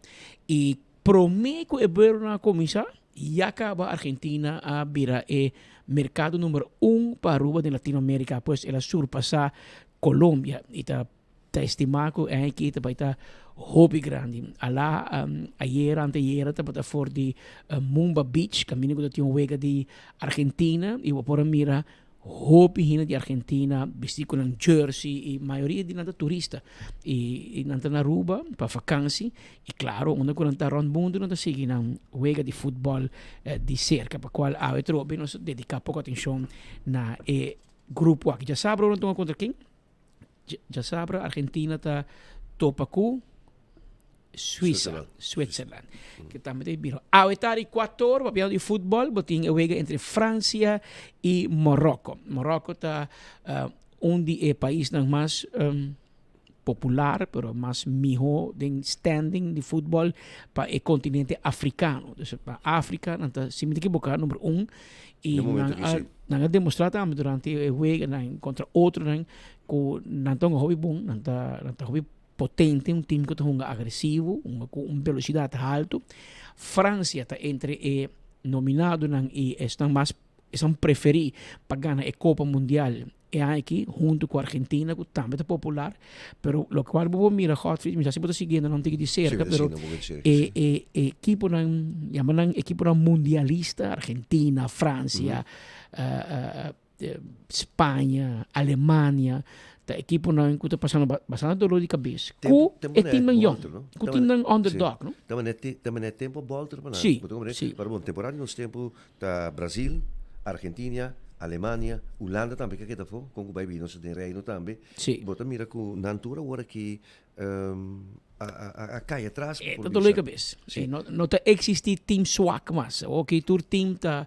Speaker 1: i promé ku e buelonan a kuminsá, ya kaba Argentina a bira e merkado number un pa Aruba den Latinoamérika. Pues el a surpasá Colombia i ta Ta estimá ku e aki ta bai ta hopi grandi. Alá ayera, anteayera tabata for di Mumba Beach, kaminda ku ta tin un wega di Argentina i bo por a mira hopi hende di Argentina bistí ku nan jersey i mayoria di nan ta turista i nan ta na Aruba pa fakansi i klaro unda ku nan ta rònt mundu nan ta sigui nan wega di futbòl di serka pa kual awe trobe nos ta dediká poko atenshon na e grupo aki. Djasabra nan tuma kontra ken? Djasabra Argentina ta topa ku Suiza, Switzerland. Ke tambe ta bira. Awe tardi kuator, papiando di futbòl, bo tin e wega entre Fransia i Morocco. Morocco ta un di e paisnan mas popular, pero mas mihó den standing di futbòl pa e kontinente afrikano. Dus pa Afrika nan ta, si mi ta ekiboká, number un. I nan a Nan a demostrá tambe durante e weganan kontra otronan ku nan ta hunga hopi bon, nan ta nan ta hopi potente, un tim ku ta hunga agresivo, hunga ku un velosidat haltu. Fransia ta entre e nominadonan i esnan mas esnan preferí pa gana e Kopa Mundial e aña aki huntu ku Argentina ku tambe ta popular. Pero lokual bo por mira Godfried, mi sa si bo ta siguiendo nan tiki di serka, pero e e ekiponan yama nan ekiponan mundialista, Argentina, Francia, Spaña, Alemania, ta ekiponan ku ta pasando bastante dolor di kabes ku e timnan yòn, ku timnan underdog, no?
Speaker 2: Tambe e tempo bolter pa nan.
Speaker 1: Si, si.
Speaker 2: Pero bon, temporada di nos tempo ta Brasil, Argentina. Alemania, Hulanda tambe ke keda afó, kon ku bai bini nos den Reino tambe.
Speaker 3: Sí.
Speaker 2: Bo ta mira ku nan tur awor aki a a a kai atras.
Speaker 3: E ta dolo di kabes.
Speaker 2: Sí.
Speaker 3: No no ta eksistí team swak mas. Awor tur team ta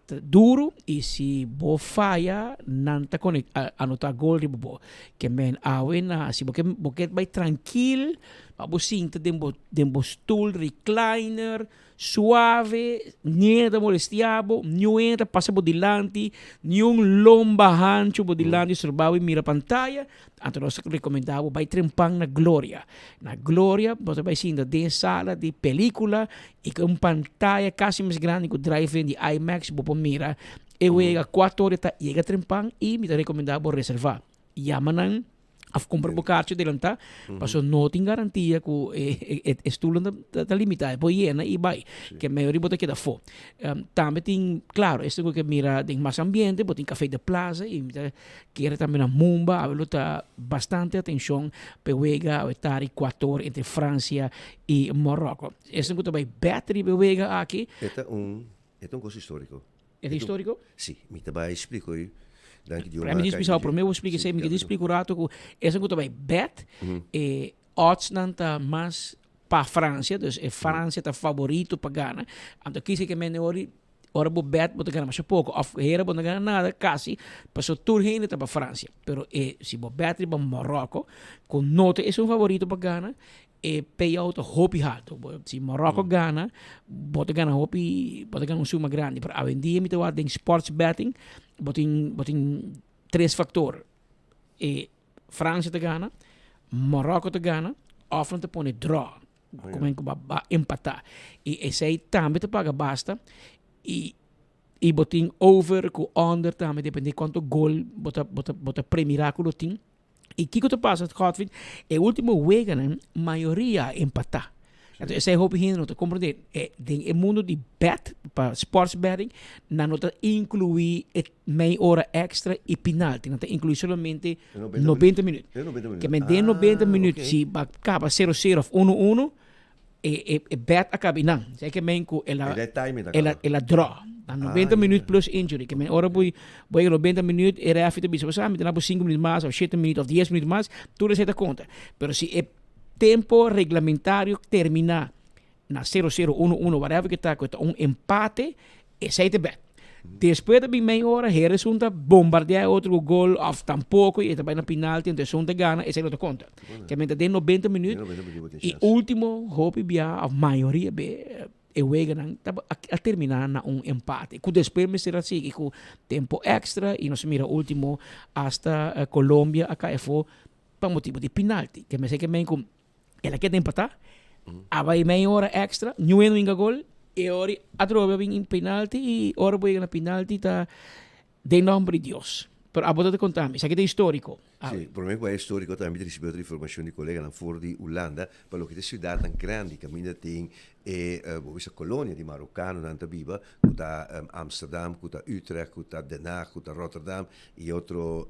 Speaker 3: ta duru i si bo faya nan ta konek anotá gol riba bo. Ke men awe na si bo ke bo ke bai trankil pa bo sinta den bo den bo stul recliner Suave, niun ta molestia bo, niun ta pasa bo dilanti, niun lomba hanchu bo dilanti stroba bo mira pantaya, anto nos ta recomenda bo bai trempan na Gloria. Na Gloria bo ta bai sinta den sala di pelicula y cu un pantaya casi mes grandi cu drive-in di IMAX bo por mira e wega cuatro ora ta yega trempan y mi ta recomenda bo reserva. Yama nan of compra bo kaartje adelantá, paso no tin garantia ku e e e stoelnan ta ta limitá, e por yena i bai, ke mayoria bo ta keda afó. Tambe tin, klaro, esnan ku ke mira den mas ambiente, bo tin Café de Plaza i mi ta kere tambe na Mumba, awe lo ta bastante atenshon pa e wega awe tardi kuator entre Francia i Morocco. Esnan ku ta bai bèt riba e wega aki.
Speaker 2: E ta un e ta un kos históriko.
Speaker 3: E ta historico?
Speaker 2: Si, mi ta bai splica hoy. Danki Dios.
Speaker 3: Pero mi dis bisa prome bo splica esey, mi ke dis splica un rato ku esun ku ta bai bet, e odds nan ta mas pa Francia, dus e Francia ta favorito pa gana. Anto kisi ke mende ori, ora bo bet bo ta gana masha poko, of hera bo no gana nada kasi, paso tur hende ta pa Francia. Pero e si bo bet riba Morocco, ku no ta esun favorito pa gana, E payout ta hopi halto. Si Morocco gana, bo ta gana hopi, bo ta gana un suma grandi. Pero awendia mi ta wak den sports betting, bo tin, bo tin tres factor. E Francia ta gana, Morocco ta gana, of nan ta pone draw. Como ku ba ba empata. Y esey tambe ta paga basta. Y y bo tin over ku under tambe, depende cuanto gol bo ta bo ta bo ta premira ku lo tin. I kiko ta pasa, Godfried? E ultimo weganan, mayoria a empatá. Anto esei hopi hende no ta komprendé. E, den e mundo di bet, pa sports betting, nan no ta inkluí e mei ora extra i pinalti. Nan ta inkluí solamente 90 minuut. Ke men den 90 minuut, si ba kaba sero sero of uno uno, e, e, e bet a kabi nan. Sei ke men ku el a, el a, el a draw. Na 90 minuut plus injury. Ke men ora boy, boy 90 minuut, e referee ta bisa, bo mi ta na bo 5 minuut mas, of 7 minuut, of 10 minuut mas, tur esei ta konta. Pero si e tempo reglamentario termina na 0 0 1 1 whatever ke ta, ku ta un empate, esei ta bet. Despues ta bin mei ora, hera esun ta bombardea e otro ku gol of tampoco y e ta bai na penalti, entonces esun ta gana, esei no ta konta. Ke men ta den 90 minuut y ultimo hopi bia of mayoria be e weganan ta a termina na un empate ku despues mester a sigui ku tempo extra y nos a mira ultimo hasta Colombia a kai afo pa motibo di penalti. Ke mester ke men ku El a keda empatá. A bai mei ora extra, niun no hinga gol. E ora atrobe a bin in penalti i ora bo yega na penalti ta den nomber di Dios. Pero abo ta konta mi, esaki ta historico.
Speaker 2: Sí, prome ku a historico tambe mi ta risibi otro informashon di koleganan for di Hulanda pa loke ta e siudatnan grandi kaminda tin e bo bisa kolonia di marokanonan ta biba ku ta Amsterdam, ku ta Utrecht, ku ta Den Haag, ku ta Rotterdam i otro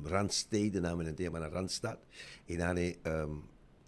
Speaker 2: randstedennan men nan ta yama nan randstad. I nan e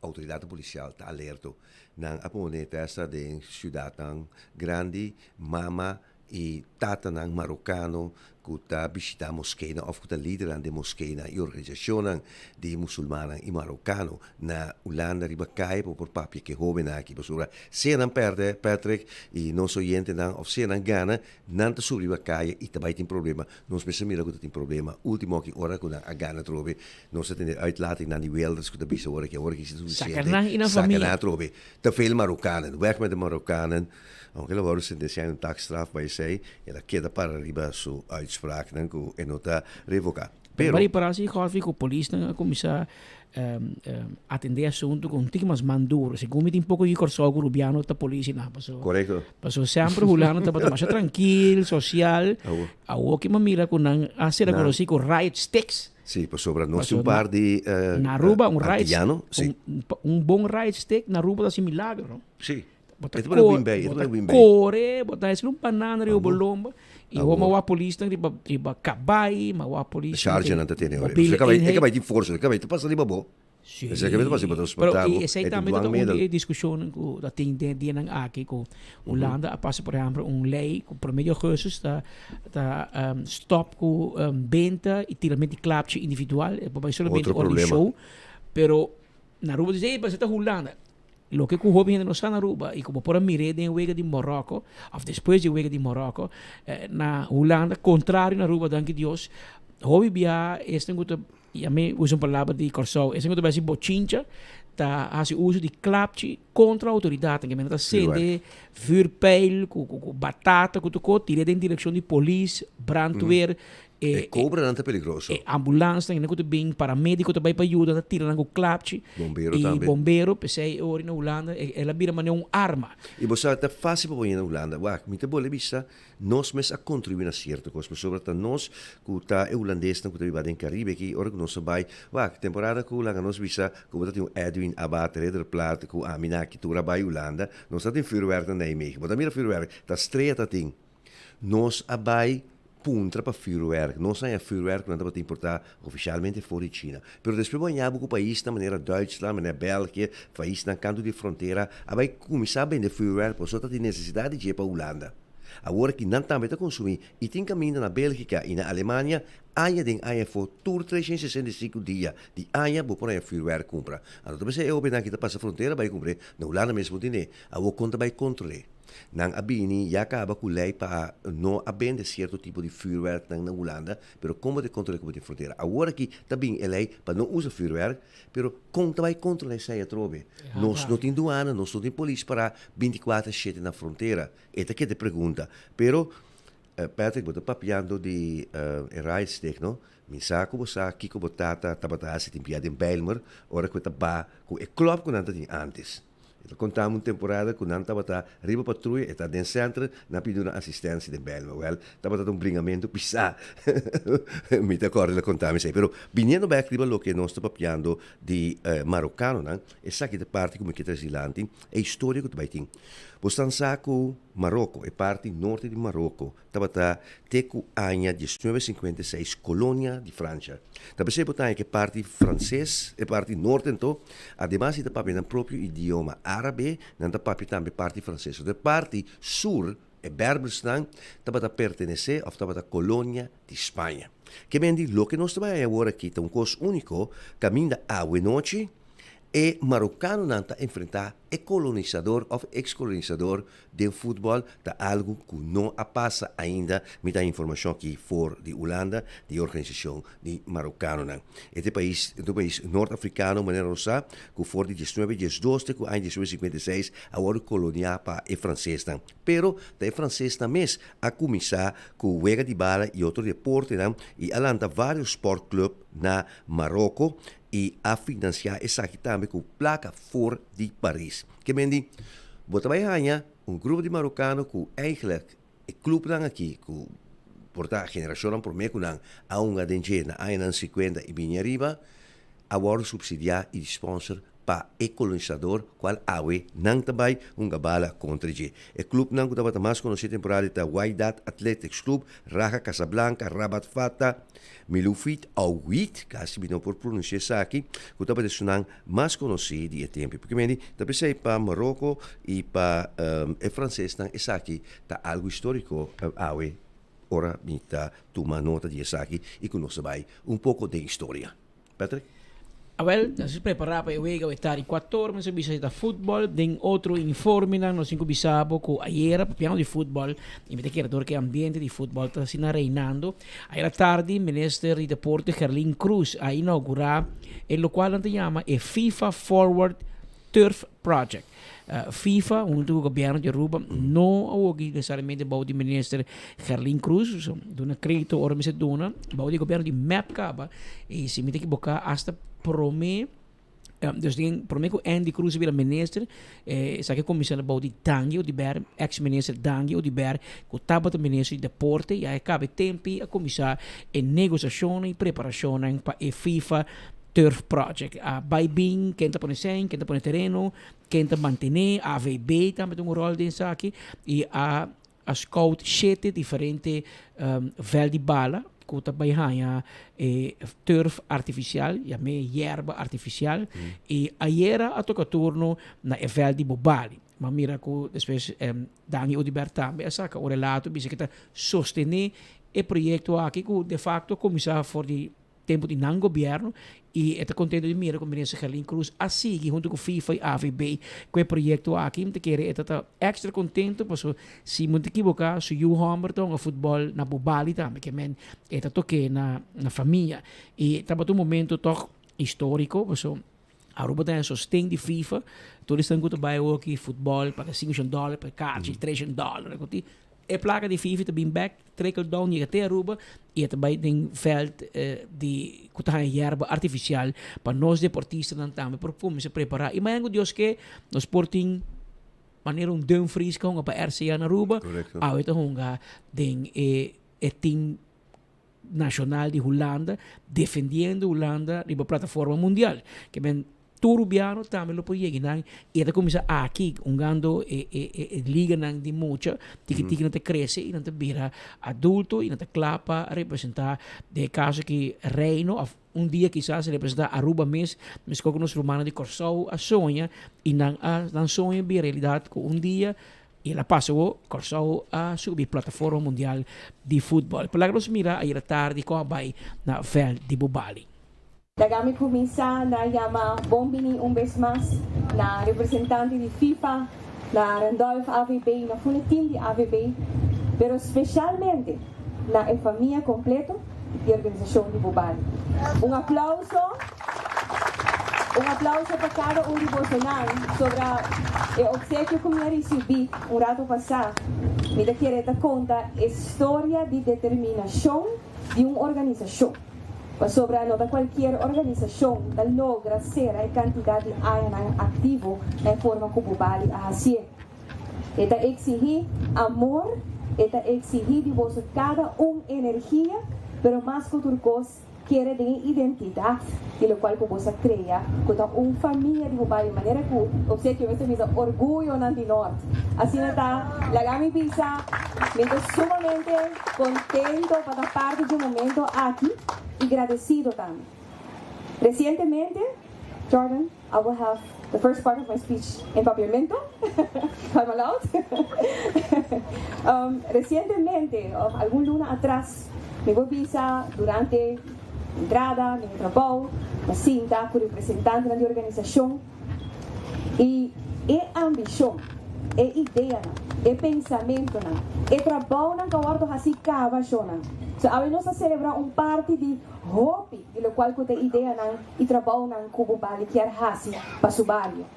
Speaker 2: outoridatnan polisial ta alerto. Nan a pone testa den siudatnan grandi, mama i tatanan marokano ku ta bishitá moskenan òf ku ta lidernan den moskenan i organisashonnan di musulmannan i marokano na Hulanda riba kai pa por papia ku e hóbennan aki. Pasobra sea nan pèrdè, Patrick i nos oyentenan, òf sea nan gana, Nan ta subi riba kaya i ta bai tin problema. Nos mester mira ku ta tin problema. Ultimo aki ora ku nan a gana atrobe, nos a tende uitlatingnan di Wilders ku ta bisa ora ki awor ki si ta
Speaker 3: Saka nan i
Speaker 2: suficiente,
Speaker 3: nan
Speaker 2: saka
Speaker 3: famia.
Speaker 2: nan atrobe. Te veel Marokkanen, weg met de Marokkanen. Aunke el a wòrdu sentensiá in un taakstraf pa esei, el a keda para riba su uitspraaknan ku e no ta revoká.
Speaker 3: Pero
Speaker 2: Pero.
Speaker 3: ripará si Godfrey ku polisnan a kuminsá atendé asuntu ku un tiki mas man duro. Segun mi tin poko di Kòrsou ku Rubiano ta polisi nan paso.
Speaker 2: Korekto.
Speaker 3: Paso semper Hulanda tabata masha trankil, sosial.
Speaker 2: Awo.
Speaker 3: Awo ki mi a mira ku nan a ser
Speaker 2: Nan.
Speaker 3: konosí ku riot sticks.
Speaker 2: Sí, pasobra nos
Speaker 3: Paso
Speaker 2: tin un par di
Speaker 3: na Aruba un riot
Speaker 2: antillano, sí.
Speaker 3: un un bon riot stick na Aruba ta hasi milagro no.
Speaker 2: Sí.
Speaker 3: Bo ta
Speaker 2: E ta pone
Speaker 3: kore,
Speaker 2: win bay, e
Speaker 3: bo
Speaker 2: ta
Speaker 3: ta
Speaker 2: pone win bay.
Speaker 3: kore, bo ta hasi un banana riba bo
Speaker 2: Awor.
Speaker 3: lomba. I
Speaker 2: Awor.
Speaker 3: ho ma wak polisnan riba riba kabai, ma wak polisnan
Speaker 2: Charge
Speaker 3: den
Speaker 2: nan ta tene ora.
Speaker 3: mobile
Speaker 2: E kabay, e
Speaker 3: eenheid.
Speaker 2: kabay tin forsa, e kabay ta pasa riba bo.
Speaker 3: Sí.
Speaker 2: Esaki ta pasa, bo ta
Speaker 3: Pero
Speaker 2: spanta bo,
Speaker 3: y esey
Speaker 2: e tin
Speaker 3: tambe ta un
Speaker 2: dwangmiddel.
Speaker 3: di e discusionnan cu ta tin den dianan aki cu Hulanda a pasa por ehempel un ley cu prome di augustus ta ta stop cu benta y tirament di klapchi individual, e por bay solamente
Speaker 2: Otro
Speaker 3: ora di
Speaker 2: problema.
Speaker 3: show. Pero na Aruba dice, ey, pero esey ta Hulanda. Loke cu hopi hende no sa na Aruba y cu bo por a mir'é den e wega di Morocco of despues di e wega di Morocco, na Hulanda, contrario na Aruba, danki Dios, hopi bia esnan cu ta, y ami usa un palabra di Kòrsou, esnan cu ta bai haci bochincha ta haci uso di klapchi contra autoridadnan, ke mester ta sende vuurpijl cu batata cu tur cos, tir'é den direccion di polis, brandweer,
Speaker 2: E cobranan ta peligroso.
Speaker 3: E ambulans nan ku ta bin, paramedico ta bai pa yuda, ta tira nan ku klapchi.
Speaker 2: Bombero tambe.
Speaker 3: I bombero, p'esei e ora na Hulanda el a bira manera un arma.
Speaker 2: I bo sa, ta fácil pa bo yena Hulanda. Wak, mi ta bolbe bisa, nos mes a kontribuí na sierto kos, pasobra ta nos ku ta e hulandesnan ku ta biba den Karibe aki, ora ku nos a bai, wak, temporada ku laga nos bisa ku bo ta tin un Edwin Abath Ridderplaat ku ami na aki tur a bai Hulanda, nos ta tin vuurwerk na Nijmegen. Bo ta mira vuurwerk, ta strea ta tin. Nos a bai puntra pa vuurwerk. Nos a haña vuurwerk ku nan tabata importá ofishalmente for di China. Pero despues bo haña bo ku paisnan manera Duitsland, manera België, paisnan kantu di frontera a bai kuminsá bende vuurwerk pasobra ta tin nesesidat di dje pa Hulanda. Awor aki nan tambe ta konsumí i tin kaminda na Bélgika i na Alemania aña den aña for tur 365 dia di aña bo por haña vuurwerk kumpra. Anto ta p'esei e hobennan aki ta pasa frontera bai kumpr'é na Hulanda mes bo tene. Awor kon ta bai kontrol'é? Nan a bini ya kaba ku lei pa no a bende sierto tipo di vuurwerknan na Hulanda, pero kon bo ta kontrol'é ku bo tin frontera? Awor aki ta bin e lei pa no usa vuurwerk, pero kon ta bai kontrol'é esei atrobe? Nos no tin duana, nos no tin polis pará bintikuater shete na frontera. E ta keda e pregunta. Pero, Patrick, bo ta papiando di e rijsteeg, no? Mi sa ku bo sa kiko bo tata tabata hasi tin bia den Bijlmer ora ku e ta ba ku e klòp ku nan ta tin ántes. E ta konta mi un temporada ku nan tabata riba patruya, e ta den sènter, nan a pidi una asistensia den Bijlmer. Wèl, tabata ta un bringamentu pisá. Mi ta kòrda el a konta mi esei. Pero biniendo bèk riba loke nos ta papiando di marokanonan, esaki ta e parti ku mi ke trese dilanti, e historia ku ta bai tin. Bo stan sa ku Maroko, e parti norte di Maroko, tabata te ku aña diesnuebe sinkuenta i seis kolonia di Fransha. Ta p'esei bo ta haña ku e parti franses, e parti norte anto, ademas di ta papia nan propio idioma árabe, nan ta papia tambe parti franses. Anto e parti sur, e Berbersnan, tabata pertenesé òf tabata kolonia di Spaña. Ke men di loke nos ta bai haña awor aki ta un kos úniko kaminda awenochi e marokanonan ta enfrentá e kolonisador òf eks-kolonisador den futbòl ta algu ku no a pasa ainda, mi ta informashon aki for di Hulanda, di e organisashon di marokanonan. E ta e pais, e ta un pais nort-afrikano manera nos sa, ku for di diesnuebe diesdos te ku aña diesnuebe sinkuenta i seis a wòrdu koloniá pa e fransesnan. Pero ta e fransesnan mes a kuminsá ku wega di bala i otro deportenan i a lanta vários sportklùp na Maroko i a finansiá esaki tambe ku plaka for di Paris. Ke men di, bo ta bai haña un grupo di marokano ku eigenlijk e klupnan aki ku por ta generashonnan promé ku nan a hunga den dje na añanan sikuenta i bini ariba, a wòrdu supsidiá i di sponsor pa e kolonisador kual awe nan ta bai hunga bala kontra dje. E klupnan ku tabata mas konosí temporada ta Wydad Athletics Club, Raja Casablanca, Rabat Fatah, Miloufit Aouid, kasi mi no por pronunsia esaki, ku tabata esunnan mas konosí di e tempu. Porque meni ta p'esei pa Maroko i pa e fransesnan esaki ta algu históriko awe ora mi ta tuma nota di esaki i ku nos ta bai un poko den historia. Patrick?
Speaker 3: Awel, nos a prepará pa e wega awe tardi kuator, nos a bisa si ta futbòl. Den otro informenan nos tin ku bisa bo ku ayera papiando di futbòl i mi ta kere dor ku e ambiente di futbòl ta asina reinando. Ayera tardi Minister di Deporte Gerlin Croes a inaugurá e lokual nan ta yama e FIFA Forward Turf Project. FIFA hunto cu gobierno di Aruba no a woki necesariamente bou di minister Gerlin Croes, so duna credito ora mester duna bou di gobierno di mep caba y si mi ta equiboca hasta prome dus den prome cu Andy Croes a bira minister esaki a cuminsa bou di Dangui Oduber ex minister Dangui Oduber cu tabata minister di deporte y a caba e tempi a cuminsa e negociacionnan y preparacionnan pa e FIFA Turf Project. A bai bin, ken ta pone sèn, ken ta pone tereno, ken ta mantené, AVB tambe ta un ròl den esaki i a a scout shete diferente vèlt di bala. ku ta bai haña e turf artifisial, yam'é yerba artifisial, i ayera a toka turno na e vèlt di Bobali. M'a mira ku despues Dangui Oduber tambe a saka un relato bisa ku ta sostené e proyekto aki ku de fakto a kuminsá for di tempu di nan gobièrnu i e ta kontento di mira ku Minister Gerlin Cruz a sigui huntu ku FIFA i AVB ku e proyekto aki. Mi ta kere e ta ta èkstra kontento pasobra si mi no ta ekiboká su yu hòmber ta hunga futbòl na Bobali tambe ke men e ta tok'é na na famia i tabata un momento tòg históriko pasobra Aruba ta den sosten di FIFA tur esnan ku ta bai hoki futbòl paga sinku shen dòler pa e karchi tres shen dòler ku tin e plaka di FIFA ta bin bek trickle down yega te Aruba i e ta bai den vèlt di ku ta haña yerba artifisial pa nos deportistanan tambe por kuminsá prepará i mañana ku Dios ke nos por tin manera un Dumfries ku a hunga pa RCA na Aruba awe ta hunga den e e team nacional di Hulanda, defendiendo Hulanda riba plataforma mundial. Ke men tur rubiano tambe lo por yega nan y e ta cuminsa aki hungando e e e e liganan di mucha, tiki tiki nan ta crece y nan ta bira adulto y nan ta cla pa representa den e caso aki Reino of un dia kisas representa Aruba mes, mescos cu nos rumannan di Corsou a soña y nan a nan soño bira realidad cu un dia I el a pasa awor, Kòrsou a subi plataforma mundial di futbòl. Por laga nos mira ayera tardi kon a bai na vèlt di Bubali.
Speaker 4: Laga mi kuminsá na yama bon bini un bes mas na representante di FIFA, na Randolph AVB, na ful e team di AVB, pero speshalmente na e famia kompleto di organisashon di Bubali. Un aplauso! Un aplauso pa kada un di bosonan sobra e opsekio ku mi a risibí un rato pasá. Mi ta kere ta konta e storia di determinashon di un organisashon. Pasobra no ta kualkier organisashon ta logra sera e kantidat di añanan aktivo na e forma ku Bubali a hasié. E ta eksihí amor, e ta eksihí di boso kada un energia, pero mas ku tur kos, Kere den e identidat di lokual ku bos a krea, ku ta un famia di bo bario, manera ku opsekio mester bisa orguyonan di Nort. Asina ta, laga mi bisa, mi ta sumamente kontento pa ta parti dje momento aki i gradesido tambe. Resientemente, Jordan, I will have the first part of my speech in Papiamento, if I'm allowed. Resientemente, of algun luna atras, mi por bisa durante entrada di mi trabou, mi a sinta ku representantenan di organisashon i e ambishon, e ideanan, e pensamentonan, e trabounan ku a wòrdu hasi kaba shonnan. So awe nos ta selebrá un parti di hopi di lokual ku ta ideanan i trabounan ku bo bali kier hasi pa su bario.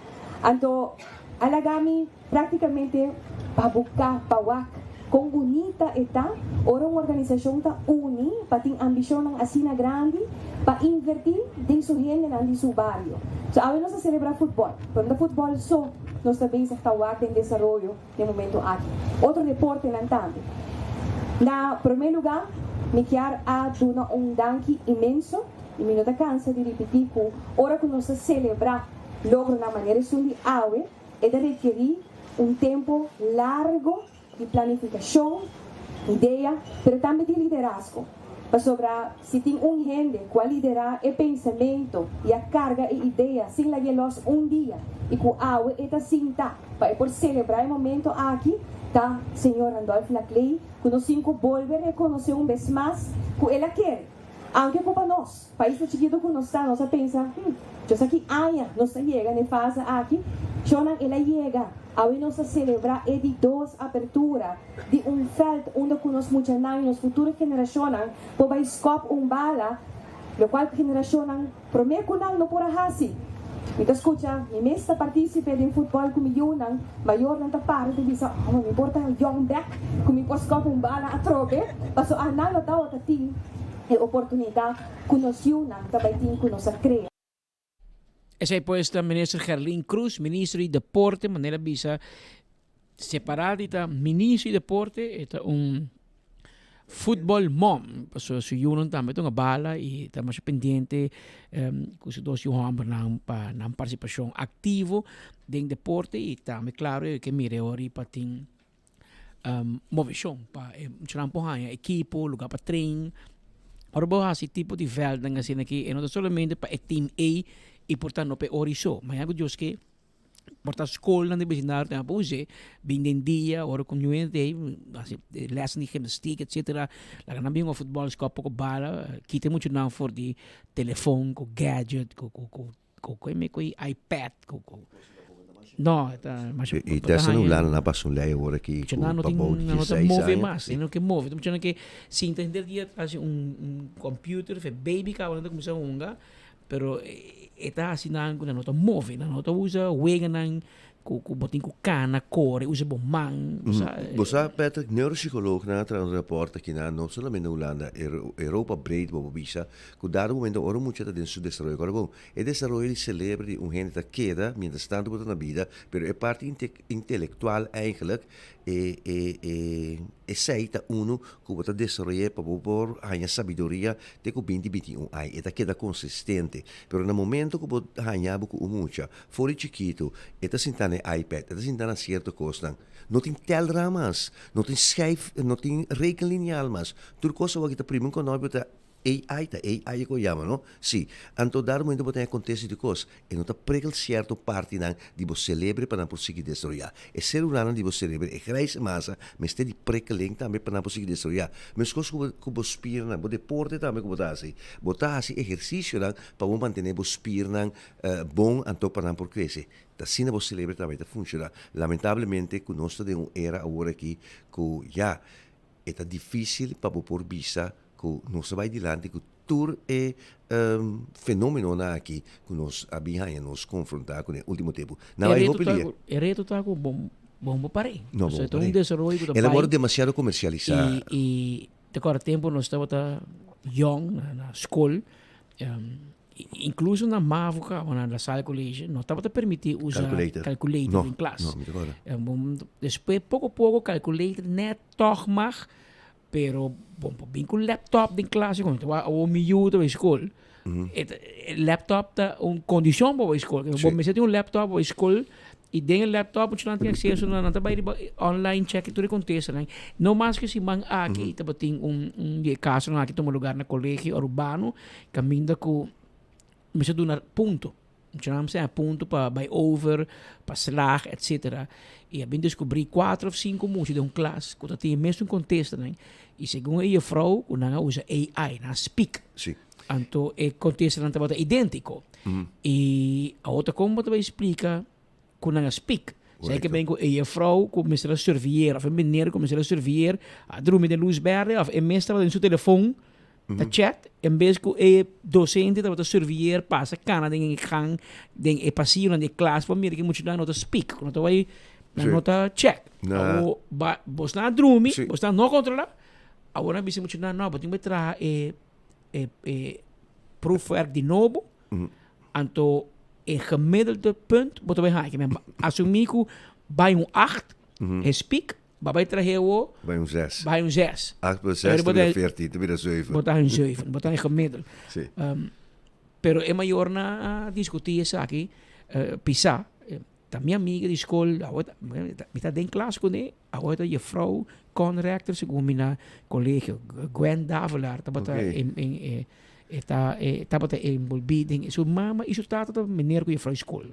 Speaker 4: Anto a laga mi práktikamente pa buka pa wak kon bunita e ta ora un organisashon ta uni pa tin ambishonnan asina grandi pa invertí den su hendenan di su bario. So awe nos ta selebrá futbòl, pero no ta futbòl so nos ta bezig ta wak den desaroyo den momento aki. Otro deportenan tambe. Na promé lugá mi kier a duna un danki inmenso i mi no ta kansa di ripití ku ora ku nos ta selebrá logronan manera esun di awe e ta rekerí un tempu largo di planifikashon, idea, pero tambe di liderazgo. Pasobra si tin un hende ku a liderá e pensamentu i a karga e idea sin lag'é lòs un dia i ku awe e ta sinta pa e por selebrá e momento aki, ta señor Randolph Laclay ku nos tin ku bolbe rekonosé un bes mas ku el a kere. Aunke ku pa nos, pais ta chikitu ku nos ta, nos a pensa, Hm, djos aki aña nos ta yega na e fase aki. Shownan el a yega. Awe nos ta selebrá e di dos apertura di un vèlt unda ku nos muchanan i nos futuro generashonnan por bai skòp un bala, lokual ku generashonnan promé ku nan no por a hasi. Mi ta skucha mi mes ta partísipe den futbòl ku mi yunan, mayornan ta para ta bisa, Oh, mi por ta yòn bèk ku mi por skòp un bala atrobe, pasobra anan lo tabata tin e oportunidat ku nos yunan ta bai tin ku nos a krea.
Speaker 3: Esei pues ta Minister Gerlin Cruz, Minister di Deporte, manera bisa separa di ta Minister di Deporte, e ta un football mom, pasobra su yunan tambe ta hunga bala y ta masha pendiente cu su dos yu hombernan pa nan participacion activo den deporte y tambe claro e ke mira e ora pa tin movecion pa e muchanan por haña ekipo, lugar pa train. Ora bo hasi tipo di veldnan asina aki e no ta solamente pa e team ei i por ta no pa e ora i so. Mañana ku Dios ke por ta skolnan di besindario tambe por us'é bin den dia ora ku niun hende ei hasi lèsnan di gimnastiek etcetera laga nan bin hunga futbòl skòp poko bala kita e muchanan for di telefon ku gadget ku ku ku Ku ku mi ku iPad ku ku No, ta masha
Speaker 2: I testa na Hulanda nan a pasa un lei awor aki ku
Speaker 3: Muchanan no
Speaker 2: pa
Speaker 3: tin
Speaker 2: bou di
Speaker 3: nan no ta
Speaker 2: 16
Speaker 3: move
Speaker 2: aña.
Speaker 3: mas, nan no ke move. Muchanan ke sinta henter dia tras di un un computer of e baby kaba nan ta kuminsá hunga, pero e ta hasi nan ku nan no ta move, nan no ta usa weganan ku ku bo tin ku kana, kore, usa bo man, bo sa.
Speaker 2: Bo sa Patrick, neuropsycholoognan a traha un rapport aki nan, no solamente na Hulanda, Europa breed bo por bisa, ku dado momento ora un mucha ta den su desaroyo, kòrda bon, e desaroyo di selebre di un hende ta keda mientras tanto bo ta na bida, pero e parti intelectual eigenlijk, e e e esei ta unu ku bo ta desaroy'é pa bo por haña sabiduria te ku binti 21 aña, e ta keda konsistente. Pero na momento ku bo haña bo ku un mucha For di chikitu e ta sinta na e iPad, e ta sinta na sierto kosnan. No tin telra mas, no tin schijf, no tin rekenliniaal mas. Tur kos awor ki ta primi un konòpio ta AI, ta AI e ku a yama, no? Si. Anto dado momento bo ta haña kontesto di kos, e no ta prikkel sierto partinan di bo selebre pa nan por sigui desaroyá. E selularnan di bo selebre, e grijze masa, mester di prikkeling tambe pa nan por sigui desaroyá. Meskos ku bo ku bo spiernan, bo deporte tambe ku bo ta hasi. Bo ta hasi ehersisionan pa bo mantené bo spiernan Bon anto pa nan por crece. Ta asina bo celebro tambe ta funciona. Lamentablemente cu nos ta den un era awor aki cu ya e ta dificil pa bo por bisa cu nos ta bay dilanti cu tur e fenomenonan aki cu nos a bin haña nos confronta cu den ultimo tempo. Nan bay hopi dia.
Speaker 3: E reto ta cu bon bo par'e.
Speaker 2: No, bon bo
Speaker 3: par'e. Un desaroyo cu ta bay.
Speaker 2: El a worde demasiado comercialisa.
Speaker 3: Y te acorda tempo nos tabata yong na scol. Incluso na Mavo caba, na La Salle College, no tabata permiti usa
Speaker 2: Calculator.
Speaker 3: calculator
Speaker 2: No,
Speaker 3: den klas.
Speaker 2: no, mi ta acorda.
Speaker 3: Bon, despues poco poco calculator net toch mag, pero bon, por bin cu laptop den klas, con ta awor mi yu ta bay school, e ta, e laptop ta un condicion pa bay school. Bo mester tin un laptop pa bay school, y den e laptop muchanan tin acceso na, nan ta bay riba online check tur e contestanan. No mas cu siman aki tabatin un, un di e casonan aki tuma lugar na Colegio Arubano, Caminda cu mester duna punto. Muchanan mester haña punto pa bay over, pa slaag, etcetera. Y a bin descubri cuatro of cinco mucha den un klas cu ta tin e mesun contestanan. Y segun e juffrouw cu nan a usa AI, nan a speak. Anto e contestanan tabata identico. Y awor ta con bo ta bay splica cu nan a speak. Zij ke ben cu e juffrouw cu mester a surveilleer of e meneer cu mester a surveilleer a drumi den luz berde of e mes tabata den su telefon ta chat en bes cu e docente tabata surveilleer pasa cana den e gang den e pasillonan di e klas pa mira ki muchanan no ta speak cu no ta bay nan no ta check. Awor ba bosnan a drumi bosnan no controla awor nan a bisa muchanan no bo tin bay traha e e e proefwerk di nobo. Anto e gemiddelde punt bo ta bay haña. Kimen asumí ku bay un acht, e spik, ba bay trahe awo.
Speaker 2: Bay un zes.
Speaker 3: Bay un zes.
Speaker 2: Acht plus zes ta bira veertien, ta bira zeven.
Speaker 3: Bo ta haña un zeven, bo ta haña gemiddeld.
Speaker 2: Sí.
Speaker 3: Pero e mayornan a diskutí esaki pisá. Ta mi amiga di skol, awo ta, mi ta den klas kuné, awo ta juffrouw conrector segun mi na colegio, Gwen Davelaar tabata e e ta e tabata envolví den su mama y su tata ta meneer ku juffrouw skol.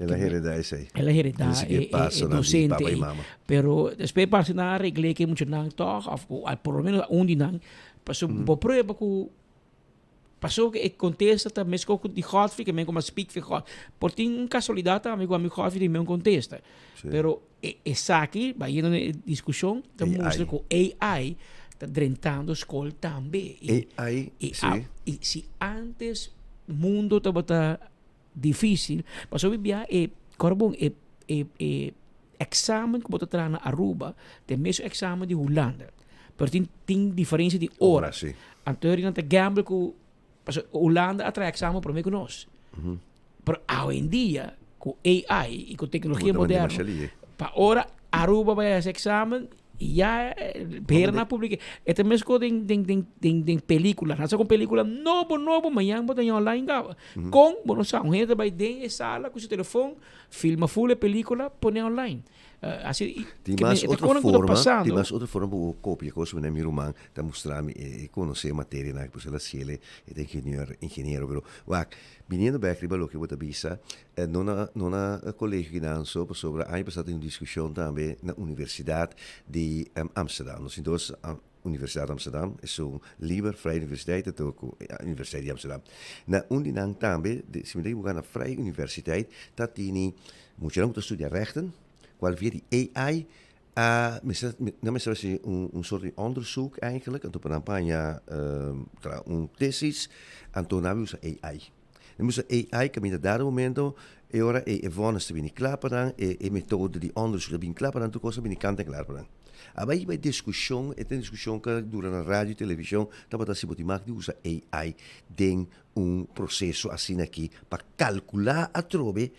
Speaker 2: El a hereda esei.
Speaker 3: El a hereda e e docente ei. Pero despues parse nan a regl'é ku e muchanan tòg òf ku por lo menos un di nan pasobra bo prueba ku Pasobra e kontesta ta meskos ku di Godfrey ke men kuma speak for God. Por tin un kasualidat tambe ku ami Godfrey tin men kontesta. Pero e esaki, bayendo na e diskushon, ta mustra ku AI ta drentando skol tambe.
Speaker 2: AI, si.
Speaker 3: I si antes mundo tabata difisil, pasobra bia e, kòrda bon, e e e eksamen ku bo ta traha na Aruba ta e mesun eksamen di Hulanda. Pero tin tin diferencia di ora.
Speaker 2: Ora, sí.
Speaker 3: Anto nan ta gamble ku paso Hulanda a traha examen prome ku nos. Pero awendia ku AI i ku teknologia
Speaker 2: Bo ta manda
Speaker 3: moderno,
Speaker 2: masha lihe.
Speaker 3: pa ora Aruba bai hasi examen ya bera nan publica. E ta mesco den den den den den pelicula. Nan sa ku pelicula nobo nobo mañan bo ta haña online kaba. Kon bo no sa. Un hende ta bai den e sala ku su telefon filma full e pelicula pone online. Asina
Speaker 2: Tin mas otro forma, tin mas otro forma pa bo kopia kos manera mi ruman ta mustra mi e konosé materianan ku el a hasiel e ta ingenieur ingeniero pero wak biniendo bek riba loke bo ta bisa no na no na kolegio kinan so pasobra aña pasá tin un diskushon tambe na universidat di Amsterdam nos tin dos Universidat Amsterdam esun liber vrije universiteit ta ku Universiteit di Amsterdam na un di nan tambe si mi ta ekiboká na vrije universiteit ta tini muchanan ku ta studia rechten cual via di AI a mester nan mester haci un un soort di onderzoek eigenlijk anto pa nan paña traha un tesis anto nan a usa AI nan usa AI caminda dado momento e ora e e vonnis ta bini cla pa nan e e metodo di onderzoek ta bini cla pa nan tur cos ta bini kant en klaar pa nan a bay bay discusion e ta discusion cu a dura na radio y television tabata si bo tin mag di usa AI den un proceso asina aki pa calcula atrobe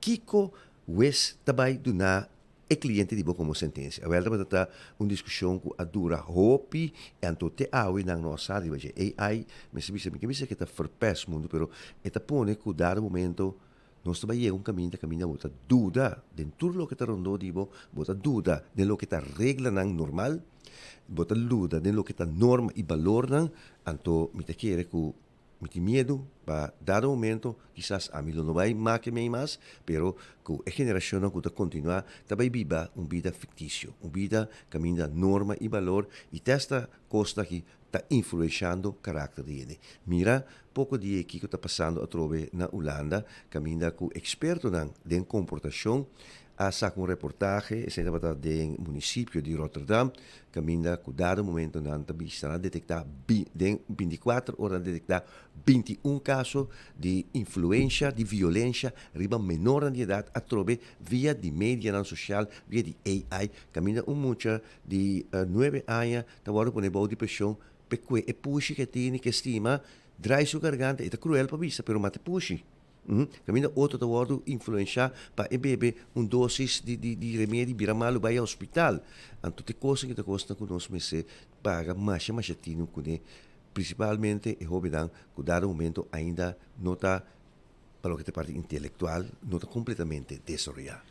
Speaker 2: Kiko wes ta bai duna e kliente di bo komo sentensia? Awel tabata ta un diskushon ku a dura hopi i anto te awe nan no a sa riba dje. AI mester bisa, mi ke bisa ke ta verpest mundu pero e ta pone ku dado momento nos ta bai yega un kaminda kaminda bo ta duda den tur loke ta rondó di bo, bo ta duda den loke ta reglanan normal, bo ta luda den loke ta norma i balornan, anto mi ta kere ku Mi tin miedu pa dado momento kisas ami lo no bai make mei mas, pero ku e generashonnan ku ta kontinuá ta bai biba un bida fiktisio, un bida kaminda norma i balor i te asta kosnan aki ta influenshando karakter di hende. Mira poko di e kiko ta pasando atrobe na Ulanda kaminda ku ekspertonan den komportashon a saka un reportahe, esei tabata den munisipio di Rotterdam, kaminda ku dado momento nan ta bisa nan a detektá den bintikuater ora nan a detektá 21 kaso di influensha di violensha riba menornan di edat atrobe via di medianan sosial, via di AI, kaminda un mucha di nuebe aña ta wòrdu pone bou di preshon p'e kue e pushi ku e tene ku e stima, drai su garganta, e ta kruel pa bisa pero mata e pushi. Kaminda otro ta wòrdu influenshá pa e bebe un dósis di di di remedi bira malu bai hospital. Anto te kosnan ki ta kosnan ku nos mester paga masha masha tinu kuné, prinsipalmente e hóbennan ku dado momento ainda no ta, pa loke ta e parti intelektual, no ta kompletamente desaroyá.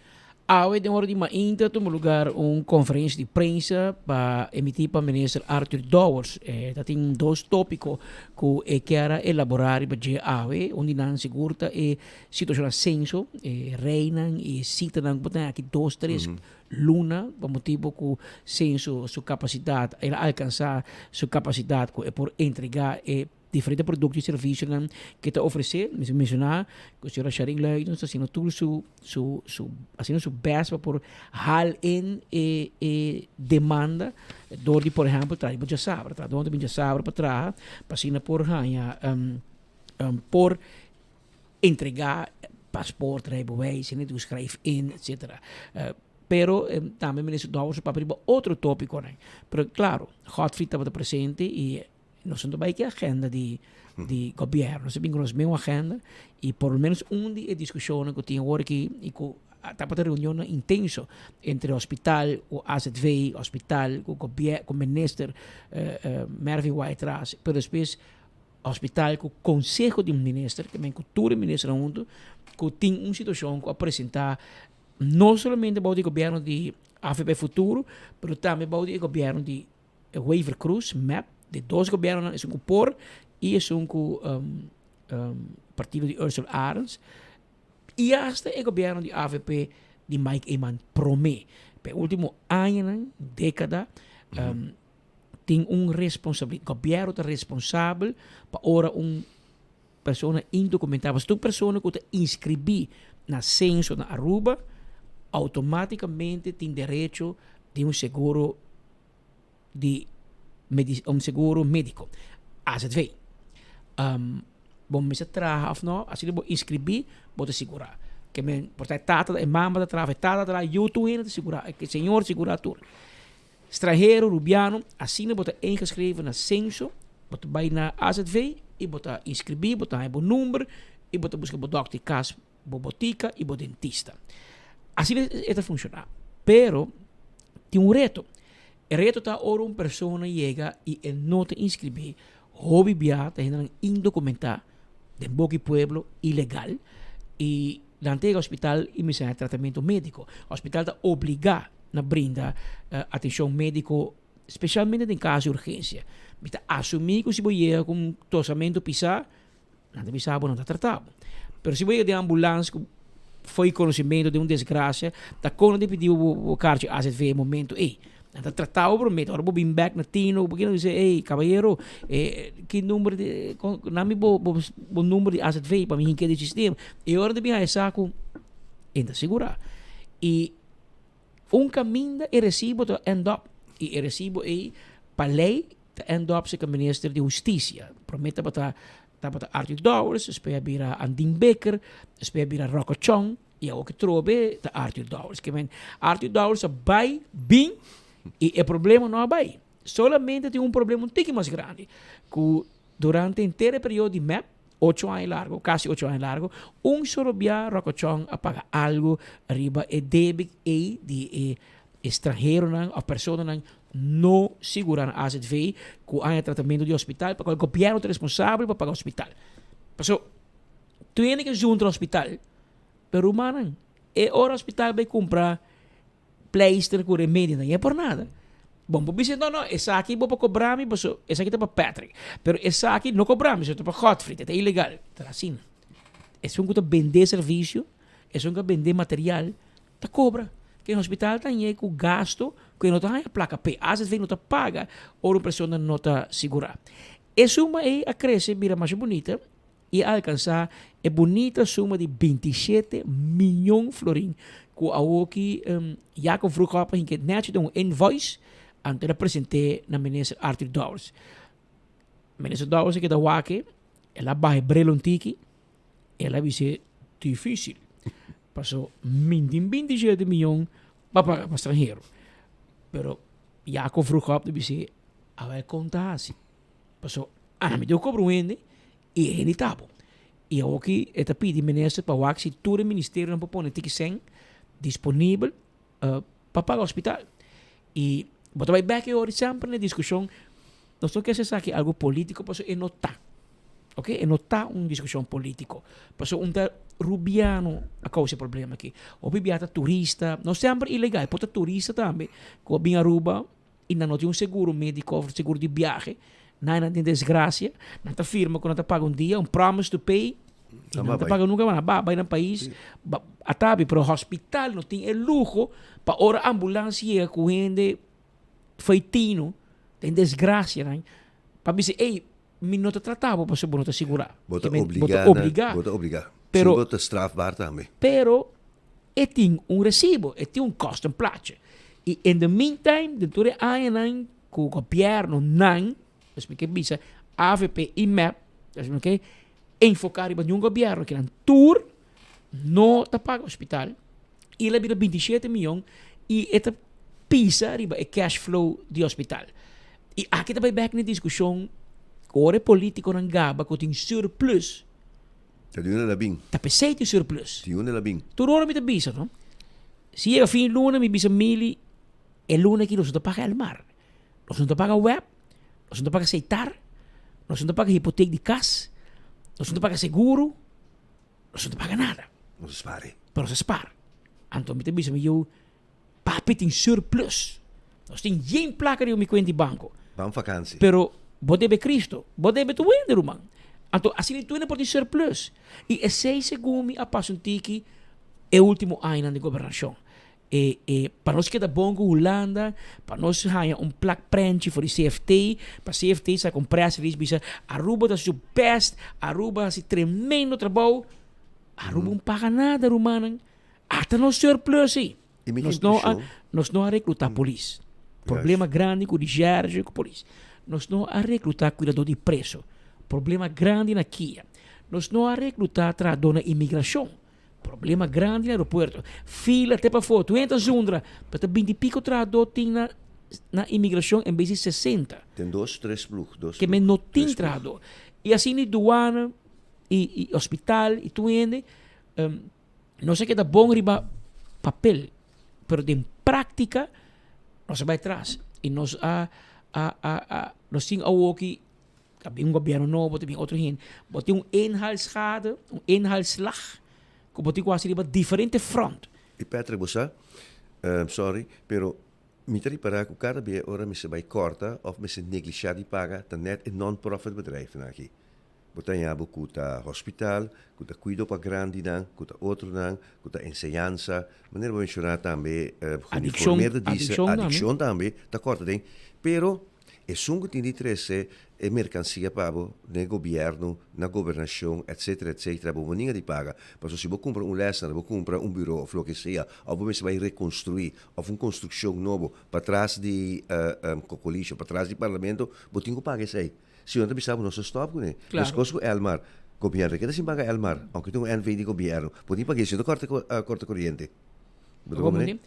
Speaker 3: Awe den ora di mainta a tuma lugar un conferencia di prensa pa emiti pa Minister Arthur Dowers. E ta tin dos topico cu e kier a elabora riba dje awe. Un di nan sigur ta e situacion na censo, e reynan y e citanan cu bo tin aki dos tres luna pa motibo cu censo su capacidad, el a alcansa su capacidad cu e por entrega e Diferente produkto i servisionan ke ta ofresé. Mi menshoná ku señora Sharin Luidens ta hasiendo tur su su su hasiendo su bèst pa por hal in e e demanda dor di por ehèmpel traha riba djasabra. Traha dor di djasabra pa traha pa asina por haña por entregá pasport, rijbewijs, hende tin ku skrijf in etcetera. Pero tambe minister Dowers a papia riba otro tópikonan. Pero klaro Godfried tabata presente i Nos no ta bai ki agenda di di gobierno. Nos ta bin ku nos meun agenda i por lo menos un di e diskushonnan ku tin awor aki i ku tabata reunionnan intenso entre hospital ku AZV, hospital ku gobier ku minister Mervin Wyatt-Ras, pero despues hospital ku konseho di minister, ke men ku tur e ministernan huntu, ku tin un situashon ku a presenta no solamente bou di gobierno di avp Futuro, pero tambe bou di e gobierno di Wever Croes, mep, de dos gobiernonan, esun ku por i esun ku partido di Ursula Arends i hasta e gobierno di avp di Mike Eman prome. Pa e ultimo añanan, dekada, tin un responsabilidad, gobierno ta responsabel pa ora un Persona indocumentá, pasobra tur persona ku ta inskribí na senso na Aruba outomátikamente tin derecho di un seguro di un seguro médiko, AZV. Bo mester traha òf no, asina bo inskribí bo ta sigurá. Ke men por ta e tata, e mama ta traha, e tata ta traha, yu tur hende ta sigurá, e señor sigurá tur. Stranhero, Rubiano, asina bo ta ingeschreven na censo, bo ta bai na AZV y bo ta inscribi, bo ta haña bo number y bo ta busca bo dokter di cas, bo botica y bo dentista. Asina e ta funciona. Pero tin un reto. E reto ta ora un persona yega y e no ta inscribi, hopi bia ta hendenan indocumenta den boki pueblo, ilegal, y. Nan ta yega hospital y mester haña tratamiento medico. Hospital ta obliga na brinda atencion medico specialmente den caso di urgencia. Mi ta asumi cu si bo yega cu un tosamento pisa, nan ta bisa bo nan ta trata bo. Pero si bo yega den ambulans cu fo'i conocimento di un desgracia, ta con nan ta pidi bo bo carchi AZV e momento ey. Nan ta trata bo prome, ora bo bin bek na tino, bo kina bisa ey cabayero ki number di nami bo bo number di AZV pa mi hinke den sistema. E ora ta bin haya sa cu e ta sigura. Y un caminda e recibo ta end up y e recibo ey pa ley ta end up cerca minister di husticia. Prome tabata tabata Arthur Dowers, despues a bira Andin Bikker, despues a bira Rocco Chong. I awor ki trobe ta Arthur Dowers. Ke men Arthur Dowers a bai bin i e problema no a bai. Solamente tin un problema un tiki mas grandi ku durante henter e periodo di mep, ocho aña largo, kasi ocho aña largo, un solo bia Rocochon a paga algo riba e debe ei di e estranheronan of personanan no sigurá na AZV ku aña tratamentu di hospital pa kual gobièrnu ta responsabel pa paga hospital. Paso Tu hende ke junta hospital, pero rumannan, e ora hospital bai kumpra pleister ku remedionan, e por nada. Bon, bo bisa, no, no, esaki bo por kobra mi, paso esaki ta pa Patrick. Pero esaki no kobra mi, esaki ta pa Godfried, e ta ilegal. Ta asina. Esun ku ta bende servisio, esun ku a bende material, ta kobra. Ke hospital ta hañ'é ku gasto ku e no ta haña plaka p'e. AZV no ta paga ora un persona no ta sigurá. E suma ei a krese bira masha bunita. i a alkansá e bunita suma di 27 miyon florin ku awoki Jacob Vroegop a hinka nèchi den un invoice anto el a present'é na minister Arthur Dowers. Minister Dowers a keda wak e, el a baha e bril un tiki, el a bis'é difisil paso mi tin 27 miyon pa paga pa stranhero. Pero Jacob Vroegop ta bis'é awel kon ta hasi? Paso ami ta kobra un hende i e hende ta bo. I awoki e ta pidi minister pa wak si tur e ministerionan por pone tiki sèn disponibel pa paga hospital. I bo ta bai bèk e ora semper na e diskushon, nos no ke hasi esaki algu politiko pasobra e no ta. Oke, e no ta un diskushon politiko. Pasobra un ta rubiano a kousa e problema aki. Hopi bia ta turista, no semper ilegal, por ta turista tambe ku a bin Aruba. i nan no tin un seguro médiko òf seguro di biahe, nan nan tin desgrasia, nan ta firma ku nan ta paga un dia, un promise to pay, i nan no ta paga nunka mas, nan bai nan pais, a tabi, pero hospital no tin e luho pa ora ambulans yega ku hende feitino den desgrasia nan, pa bisa ey, mi no ta trata bo pasobra bo no ta sigurá.
Speaker 2: Bo ta obligá, bo ta obligá,
Speaker 3: Pero,
Speaker 2: si bo ta strafbaar tambe.
Speaker 3: Pero e tin un resibo, e tin un kostenplaatje. I in the meantime, den tur e añanan ku gobièrnu nan, dus mi ke bisa avp i mep, dus mi ke enfoká riba niun gobièrnu kinan tur no ta paga hospital i el a bira 27 miyon i e ta pisa riba e cash flow di hospital. I aki ta bai bek na e diskushon ku ora e politikonan gaba ku tin surplus.
Speaker 2: Ta di unda el a bin.
Speaker 3: Ta p'esei tin surplus.
Speaker 2: Di unda el a bin.
Speaker 3: Tur ora mi ta bisa no, si yega fin di luna mi bisa Mili e luna aki nos no ta paga Elmar, nos no ta paga web, nos no ta paga Seitar, nos no ta paga hipotek di kas, nos no ta paga seguro, nos no ta paga nada.
Speaker 2: Nos a spar e.
Speaker 3: Pero nos a spar. Anto mi ta bisa mi yu, papi tin surplus. Nos tin yen plaka riba mi kuenta di banko.
Speaker 2: Ban vakansi.
Speaker 3: Pero bo debe Cristo, bo debe tur hende ruman. Anto asina tur hende por tin surplus. I esei segun mi a pasa un tiki e ultimo añanan di gobernashon. E e pa nos keda bon ku Hulanda, pa nos haña un plak prenchi for di CFT, pa CFT saka un press release bisa Aruba ta su best, Aruba hasi tremendo trabou. Aruba un paga nada rumannan. Ata nos surplus ei.
Speaker 2: I mi
Speaker 3: Nos no a,
Speaker 2: impreshon.
Speaker 3: nos no a recluta polis. Problema grandi cu recherche cu polis. Nos no a recluta cuidador di preso. Problema grandi na kia. Nos no a recluta trahador na inmigracion. Problema grandi na aeropuerto. Fila te pafó. Tu hende ta zundra. Pero ta binti pico trahador tin na, na inmigracion en bes di 60.
Speaker 2: Ten dos, tres ploeg. Dos
Speaker 3: Ke men
Speaker 2: ploeg,
Speaker 3: no tin
Speaker 2: tres ploeg.
Speaker 3: trahador. I asina di douane i, i hospital i tur hende. Nos a keda bon riba papel, pero den práktika nos a bai tras i nos a a a a nos tin awoki ta bin un gobièrnu nobo ta bin otro hende bo tin un inhaalschade un inhaalslag. ku bo tin ku hasi riba diferente front.
Speaker 2: I Patrick bo sa, sorry, pero mi ta ripará ku kada bia ora mester bai kòrta òf mester neglishá di paga ta nèt e non-profit bedrijfnan aki. Bo ta haña bo ku ta hospital, ku ta kuido pa grandinan, ku ta otronan, ku ta enseñansa, manera bo menshoná tambe geuniformeerde diensten, adikshon tambe ta kòrta den. Pero esun ku tin di trese e merkansia pa bo den e gobièrnu, na gobernashon, etsetera, etsetera, bo bo ninga di paga. Pasobra si bo kumpra un lèsnan, bo kumpra un buro òf loke sea, òf bo mester bai rekonstruí òf un konstrukshon nobo patras di Kokolisho, patras di Parlamento, bo tin ku paga esei. Si no ta bisa bo nos ta stop kuné.
Speaker 3: Claro.
Speaker 2: Meskos ku Elmar. Gobierno keda sin paga Elmar. Aunke tin un NV di gobierno. Bo tin pag'é si no ta korta korta koriente. Bo ta komprendé?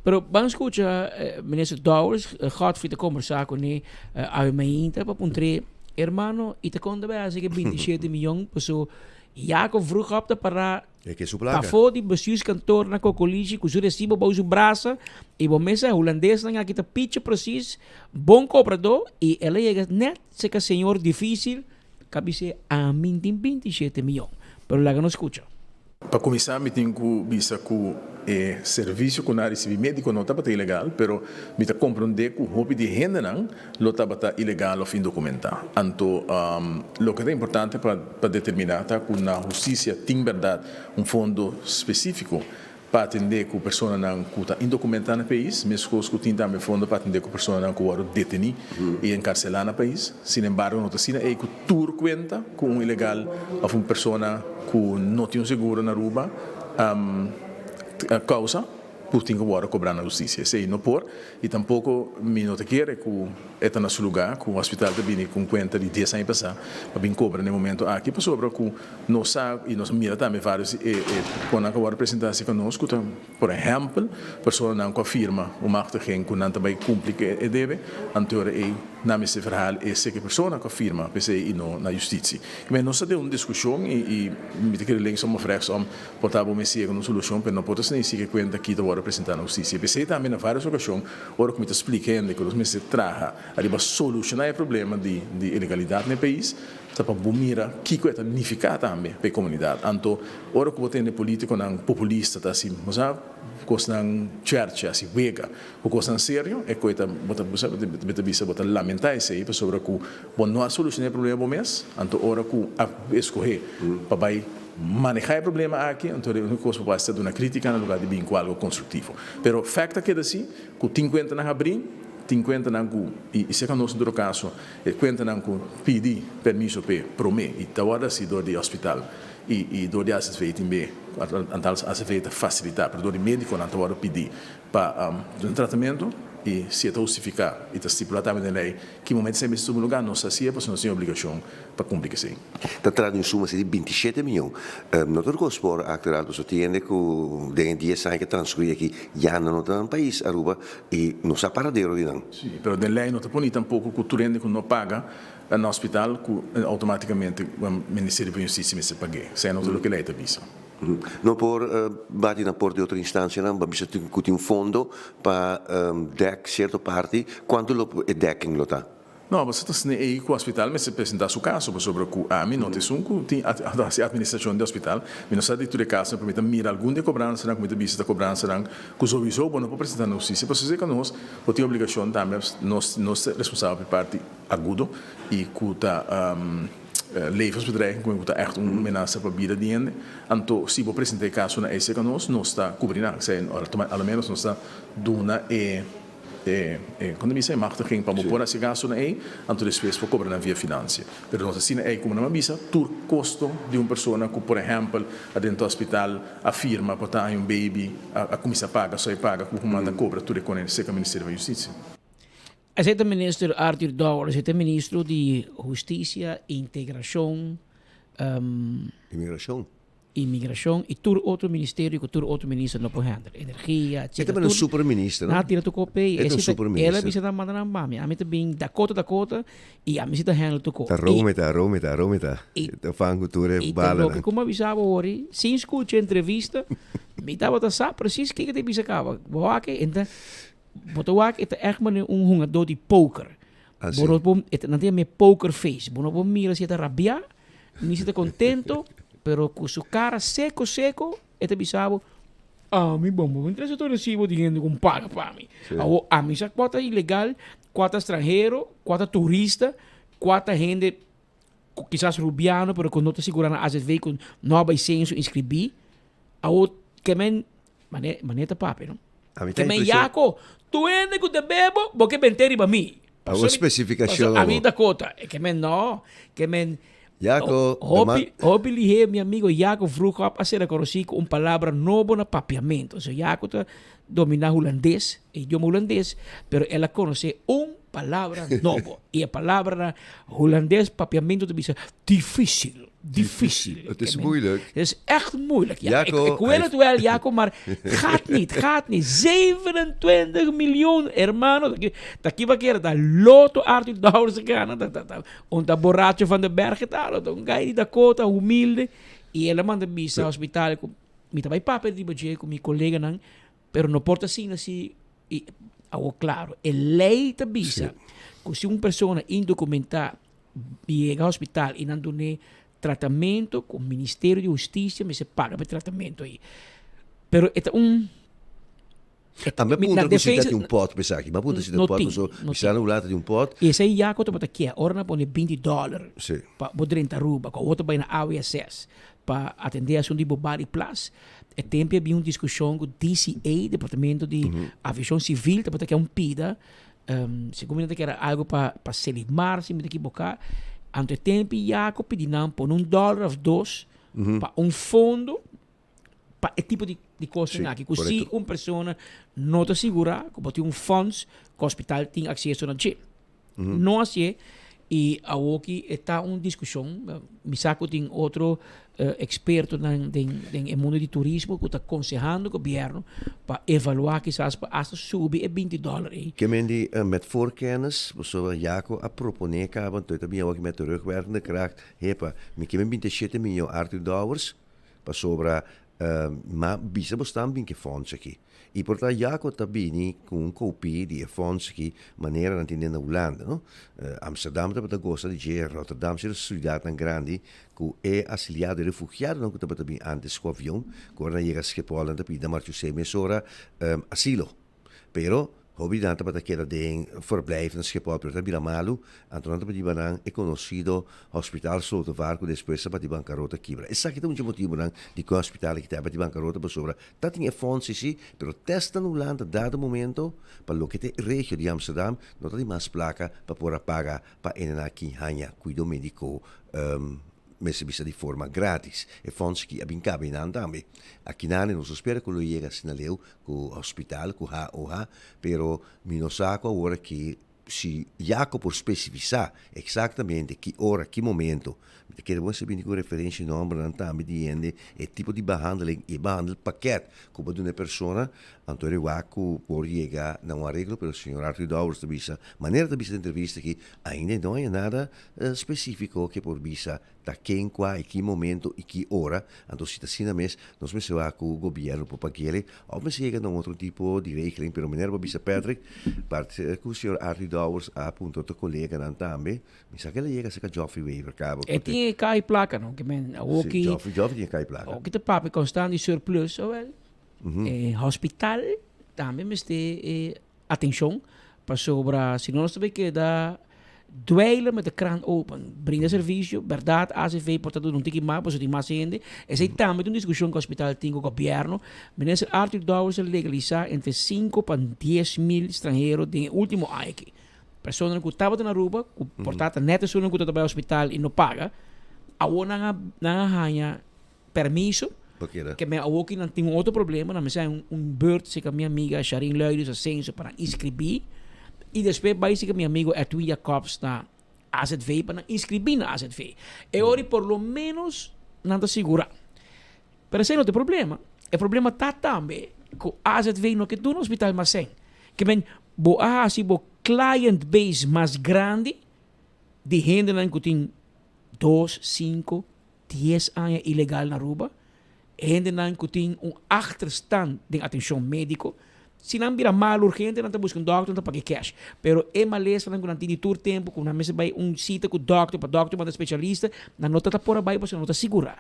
Speaker 3: Pero ban skucha Minister Dowers, Godfrey ta kombersá kuné awe mainta pa puntr'é, Hermano, i ta konta bai hasi ke 27 miyon? Paso Jacob Vroegop ta pará
Speaker 2: E ke su plaka.
Speaker 3: Pafó di bestuurskantoor na Kokolishi ku su resibo bou su brasa i bo mesa hulandesnan aki ta picha presis, bon kobradó i el a yega nèt seka señor difísil ka bis'é ami tin 27 miyon. Pero laga nos skucha.
Speaker 8: Pa kuminsá mi tin ku bisa ku e servisio ku nan a risibí médiko no tabata ilegal, pero mi ta komprondé ku hopi di e hendenan lo tabata ilegal of indokumentá. Anto, loke ta importante pa pa determiná ta ku na hustisia tin bèrdat un fondo spesífiko pa atendé ku personanan ku ta indokumentá na pais, meskos ku tin tambe fondo pa atendé ku personanan ku wòrdu detení i enkarselá na pais. Sin embargo, no ta asina ei ku tur kuenta ku un ilegal of un persona ku no tin un seguro na Aruba kousa. Ku tin ku wòrdu kobrá na hustisia. Esei no por i tampoko mi no ta kere ku e ta na su lugá ku hospital ta bini ku un kuenta di dies aña pasá pa bin kobra na e momento aki pasobra ku nos sa i nos a mira tambe vários di e konan ku a wòrdu presentá aserka nos ku ta por ehèmpel personanan ku a firma un machtiging ku nan ta bai kumpli ku e debe anto ora ei nan mester verhaal e seke persona ku a firma p'esei i no na hustisia. Nos ta den un diskushon i mi ta kere linksom òf rechtsom Por ta bo mes yega na un solushon, pero no por ta asina si ke kuenta aki ta wòrdu presentá na hustisia. P'esei tambe na vários okashon ora ku mi ta splika hende ku nos mester traha ariba solushoná e problema di di ilegalidat na e pais, ta pa bo mira kiko e ta nifiká tambe pa e komunidat. Anto ora ku bo tende polítikonan populista ta hasi bo sa kosnan chèrchè, hasi wega ku kosnan serio, e koe ta bo ta bo sa bo ta bisa bo ta lamentá esei pasobra ku bo no a solushoná e problema bo mes. Anto ora ku a eskohé pa bai Manehá e problema aki, anto e úniko kos ku bo hasi ta duna krítika na lugá di bin ku algu konstruktivo. Pero fèkt ta keda si ku tin kuentanan habrí, tin kuentanan ku, i serka nos en todo kaso, e kuentanan ku pidi permiso p'e promé i ta wòrdu hasi dor di hospital i i dor di AZV tin be, antal AZV ta fasilitá, pero dor di médikonan ta wòrdu pidi pa duna tratamentu i si e ta hustifiká i ta stipulá tambe den lei ki momento esei mester tuma lugá, nos ta hasié pasobra nos tin obligashon pa kumpli ku esei.
Speaker 2: Ta trata di un suma así di 27 miyon. No tur kos por aklará pasobra tin hende ku den e dies aña ku a transkurí aki ya nan no ta na pais Aruba i no sa paradero di nan.
Speaker 8: Sí, pero den lei no ta poni tampoko ku tur hende ku no paga na hospital ku outomátikamente Ministerio pa Hustisia mester pag'é. Esei no ta loke lei ta bisa.
Speaker 2: No por bati na por di otro instansianan pa bisa ku tin un fondo pa dèk sierto parti, kuantu lo e dèking lo ta?
Speaker 8: No, pasobra ta asina ei ku hospital mester presentá su kaso, pasobra ku ami no ta esun ku tin ta hasi atministrashon di hospital. Mi no sa di tur e kasonan, pero mi ta mira algun di e kobransanan ku mi ta bisa ta kobransanan ku souiso bo no por presentá na hustisia, pasobra esei ku nos bo tin obligashon tambe, nos nos ta responsabel pa e parti agudo i ku ta levensbedreiging ku ta ègt un menasa pa bida di hende. Anto si bo presentá e kasonan ei serka nos, nos ta kubri nan, esei alo ménos nos ta duna e. E e kon ta bisa e machtiging pa bo por hasi gastunan ei, anto despues por kobra nan via finansia. Pero nos asina ei komo nan a bisa tur kosto di un persona ku por ehèmpel a drenta hospital a firma por ta haña un baby a a kuminsá paga so e paga ku manda kobra tur e kone serka Ministerio van Justisia.
Speaker 3: Esei ta Minister Arthur Dowers, e ta Ministro di Hustisia, Integrashon,
Speaker 2: Inmigrashon.
Speaker 3: Inmigrashon i tur otro ministerio ku tur otro minister no por handle. Energia,
Speaker 2: E
Speaker 3: etcetera.
Speaker 2: ta bira un
Speaker 3: Tur
Speaker 2: super minister, no?
Speaker 3: Nan a tira tur kos p'e.
Speaker 2: E ta un
Speaker 3: Esei ta
Speaker 2: super
Speaker 3: el a
Speaker 2: minister.
Speaker 3: bisa nan manda nan pa mi. Ami ta bin Dakota Dakota i ami si ta handle tur kos.
Speaker 2: Ta
Speaker 3: I
Speaker 2: Rome ta, Rome ta, Rome ta.
Speaker 3: i
Speaker 2: Ta fan ku tur e
Speaker 3: i ta loke
Speaker 2: balanan.
Speaker 3: ku mi a bisa bo hori, sin skucha entrevista, mi tabata sa presis kiko ta bisa kaba. Bo wak e ta, bo ta wak e ta ègt manera un hungadó di poker.
Speaker 2: Ah,
Speaker 3: Bo
Speaker 2: si.
Speaker 3: no por, e ta, nan ta yama e poker face. Bo no por mira si e ta rabiá, ni si ta contento, pero cu su cara seco seco. E ta bisa bo, Ami bon, bo no trese tur resibo di hende ku paga pa mi. Awor, ami sa kua ta ilegal, kua ta stranhero, kua ta turista, kua ta hende ku kisas rubiano pero ku no ta sigurá na AZV ku no a bai senso inskribí. Awor, ke men, mane, mane ta papia, no?
Speaker 2: Ami ta
Speaker 3: Ke men
Speaker 2: impresion.
Speaker 3: Yako, tur hende ku ta bebo, bo ke bent'é riba mi.
Speaker 2: Awor spesifikashon
Speaker 3: Ami
Speaker 2: awor.
Speaker 3: Dakota, e ke men no, ke men
Speaker 2: Yako, de
Speaker 3: Hopi, hopi lihé mi amigo Yako Vroegop a ser rekonosí ku un palabra nobo na papiamentu. So Yako ta dominá hulandes, e idioma hulandes, pero el a konosé un palabra nobo. I e palabra na hulandes papiamentu ta bisa difísil, difísil.
Speaker 2: Het is moeilijk.
Speaker 3: Het is echt moeilijk. Ja,
Speaker 2: Jaco,
Speaker 3: ik wil het wel, Jaco, maar gaat niet, gaat niet. 27 miljoen, hermano. Ta ki bakera, ta loto Arthur Dowers gana. Ta, ta, ta, un ta borracho van de berg ta, un guy di Dakota, humilde. Y el a manda bisa hospital, ku, mi ta bai papia riba dje ku mi koleganan, pero no por ta asina si, y, awor claro, e ley ta bisa ku si un persona indocumentá yega hospital y nan dun'é tratamento cu Ministerio di Husticia mester paga pa e tratamento ey. Pero e ta un
Speaker 2: A mi
Speaker 3: mi- na
Speaker 2: puntra cu si ta
Speaker 3: defensa
Speaker 2: tin un pot pa esaki. Mi a puntra si ta
Speaker 3: No
Speaker 2: un pot
Speaker 3: tin,
Speaker 2: paso
Speaker 3: no
Speaker 2: mi sa
Speaker 3: tin.
Speaker 2: na Hulanda tin un pot.
Speaker 3: Y esey ya cu tabata kier ora nan pone binti dollar
Speaker 2: Sí.
Speaker 3: pa bo drenta Aruba cu awor ta bay na AWSS pa atende asunto di bo bari plas. E tempo a bin un discusion cu DCA, Departamento di Aviacion Civil, tabata kier un pida Segun mi ta kere algo pa pa Selimar, si mi ta ekiboká. Anto e tempo Jaco pidi nan pone un dòler òf dos pa un fondo pa e tipo di di kosnan aki. Ku si un persona no ta sigurá ku bo tin un fonds ku hospital tin akseso na dje. No hasié i awoki e ta un diskushon. Mi sa ku tin otro Expertonan den den e mundo di turismo cu ta consehando gobierno pa evalua kisas pa hasta subi e binti dollar ey.
Speaker 2: Ke men di met voorkennis, pasobra Jaco a propone caba, anto e ta bin awor met terugwerkende kracht, hepa, mi ke men binti shete miyon Arthur Dowers, pasobra ma bisa bo stan bin ke fonds aki. I por ta Jaco ta bini ku un kopie di e fonds aki manera nan tin den na Hulanda, no? Amsterdam tabata gosa di dje, Rotterdam, sierto siudatnan grandi ku e asiliado e refugiadonan ku tabata bin antes ku avion, ku ora nan yega Schiphol nan ta pidi nan marchusé mesora asilo. Pero hopi di nan tabata keda den verblijf na Schiphol pero ta bira malu, anto nan ta pidi nan e konosido Hospital Slotervaart ku despues ta bati bankarota kibra. Esaki ta un dje motibunan dikon e hospital aki ta bati bankarota pasobra ta tin e fondsi si, pero tèst na Hulanda dado momento pa loke ta e regio di Amsterdam no ta tin mas plaka pa por a paga pa ene aki haña kuido médiko mester bisa di forma gratis. E fonds aki a bin kabe nan tambe. Akinan nos no spera ku lo yega asina leu ku hospital, ku HOH, pero mi no sa ku awor aki si Jaco por spesifisá eksaktamente ki ora, ki momento. Mi ta kere bo mester bini ku referensha i nòmbernan tambe di hende, e tipo di behandeling i e behandelpakket ku bo duna e persona. Anto e wak ku por yega na un areglo, pero señor Arthur Dowers ta bisa, manera ta bisa den entrevista aki, ainda e no haña nada spesífiko ke por bisa ta ken, kua i ki momento i ki ora. Anto si ta asina mes, nos mester wak ku gobièrnu por pag'el òf mester yega na un otro tipo di regeling. Pero manera bo bisa Patrick, parti ku señor Arthur Dowers a puntra otro koleganan tambe, mi sa ke el a yega serka Geoffrey Wever kaba.
Speaker 3: E tin e kai plaka no, ke men awoki.
Speaker 2: Si, Geoffrey, Geoffrey tin e kai plaka.
Speaker 3: Awoki ta papia konstant di surplus, awel. E hospital tambe mester e atencion pasobra si no nos ta bay keda dweilen met de kraan open. Brinda servicio, berdad ACV por ta duna un tiki mas pasobra tin mas hende. Esey tambe ta un discusion cu hospital tin cu gobierno. Minister Arthur Dowers a legalisa entre cinco pa 10,000 stranhero den e ultimo aña aki. Personanan cu tabata na Aruba cu por ta ta net esunnan cu ta bay hospital y no paga, awor nan a nan a haya permiso.
Speaker 2: Por
Speaker 3: Ke men awoki nan tin un otro problema, nan mester un, un beurt seka mi amiga Sharin Luidens a censo pa nan inscribi y despues bai seka mi amigo Edwin Jacobs na AZV pa nan inscribi na AZV. E ora por lo menos nan ta sigura. Pero esei no ta e problema. E problema ta tambe ku AZV no ke duna hospital mas sèn. Ke men bo a hasi bo client base mas grandi di hendenan ku tin dos, sinku, dies aña ilegal na Aruba, hendenan ku tin un achterstand den atencion medico, si nan bira mal urgente nan ta busca un dokter nan ta paga cash, pero e malesanan ku nan tin di tur tempo ku nan mester bai un cita ku dokter pa dokter manda specialista, nan no ta ta por a bai pasobra nan no ta sigura.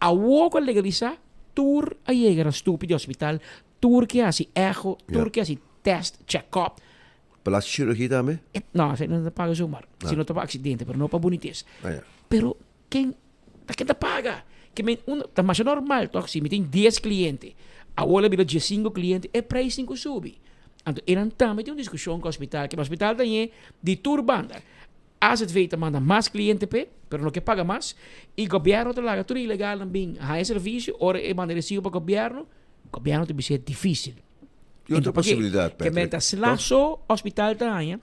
Speaker 3: Awor ku a legalisa. Tur a yega na stupi di hospital, tur ke hasi echo, tur ke hasi test, check up.
Speaker 2: Plastic chirurgie tambe?
Speaker 3: No, esei no ta paga zomaar. Si no ta pa accidente, pero no pa bonites. Pero ken, ta ken ta paga? Ke men un, ta masha normal toch, si mi tin dies cliente, awor a bira diesinco cliente, e prijs tin cu subi. Anto enan tambe tin un discusion cu hospital, ke hospital ta ñe di tur banda. AZV ta manda mas cliente p'e, pero no ke paga mas, y gobierno ta laga tur ilegalnan bin haña servicio, ora e manda recibo pa gobierno, gobierno ta bis'é dificil.
Speaker 2: Y otro posibilidad,
Speaker 3: Patrick. Ke men ta sla so hospital ta haña,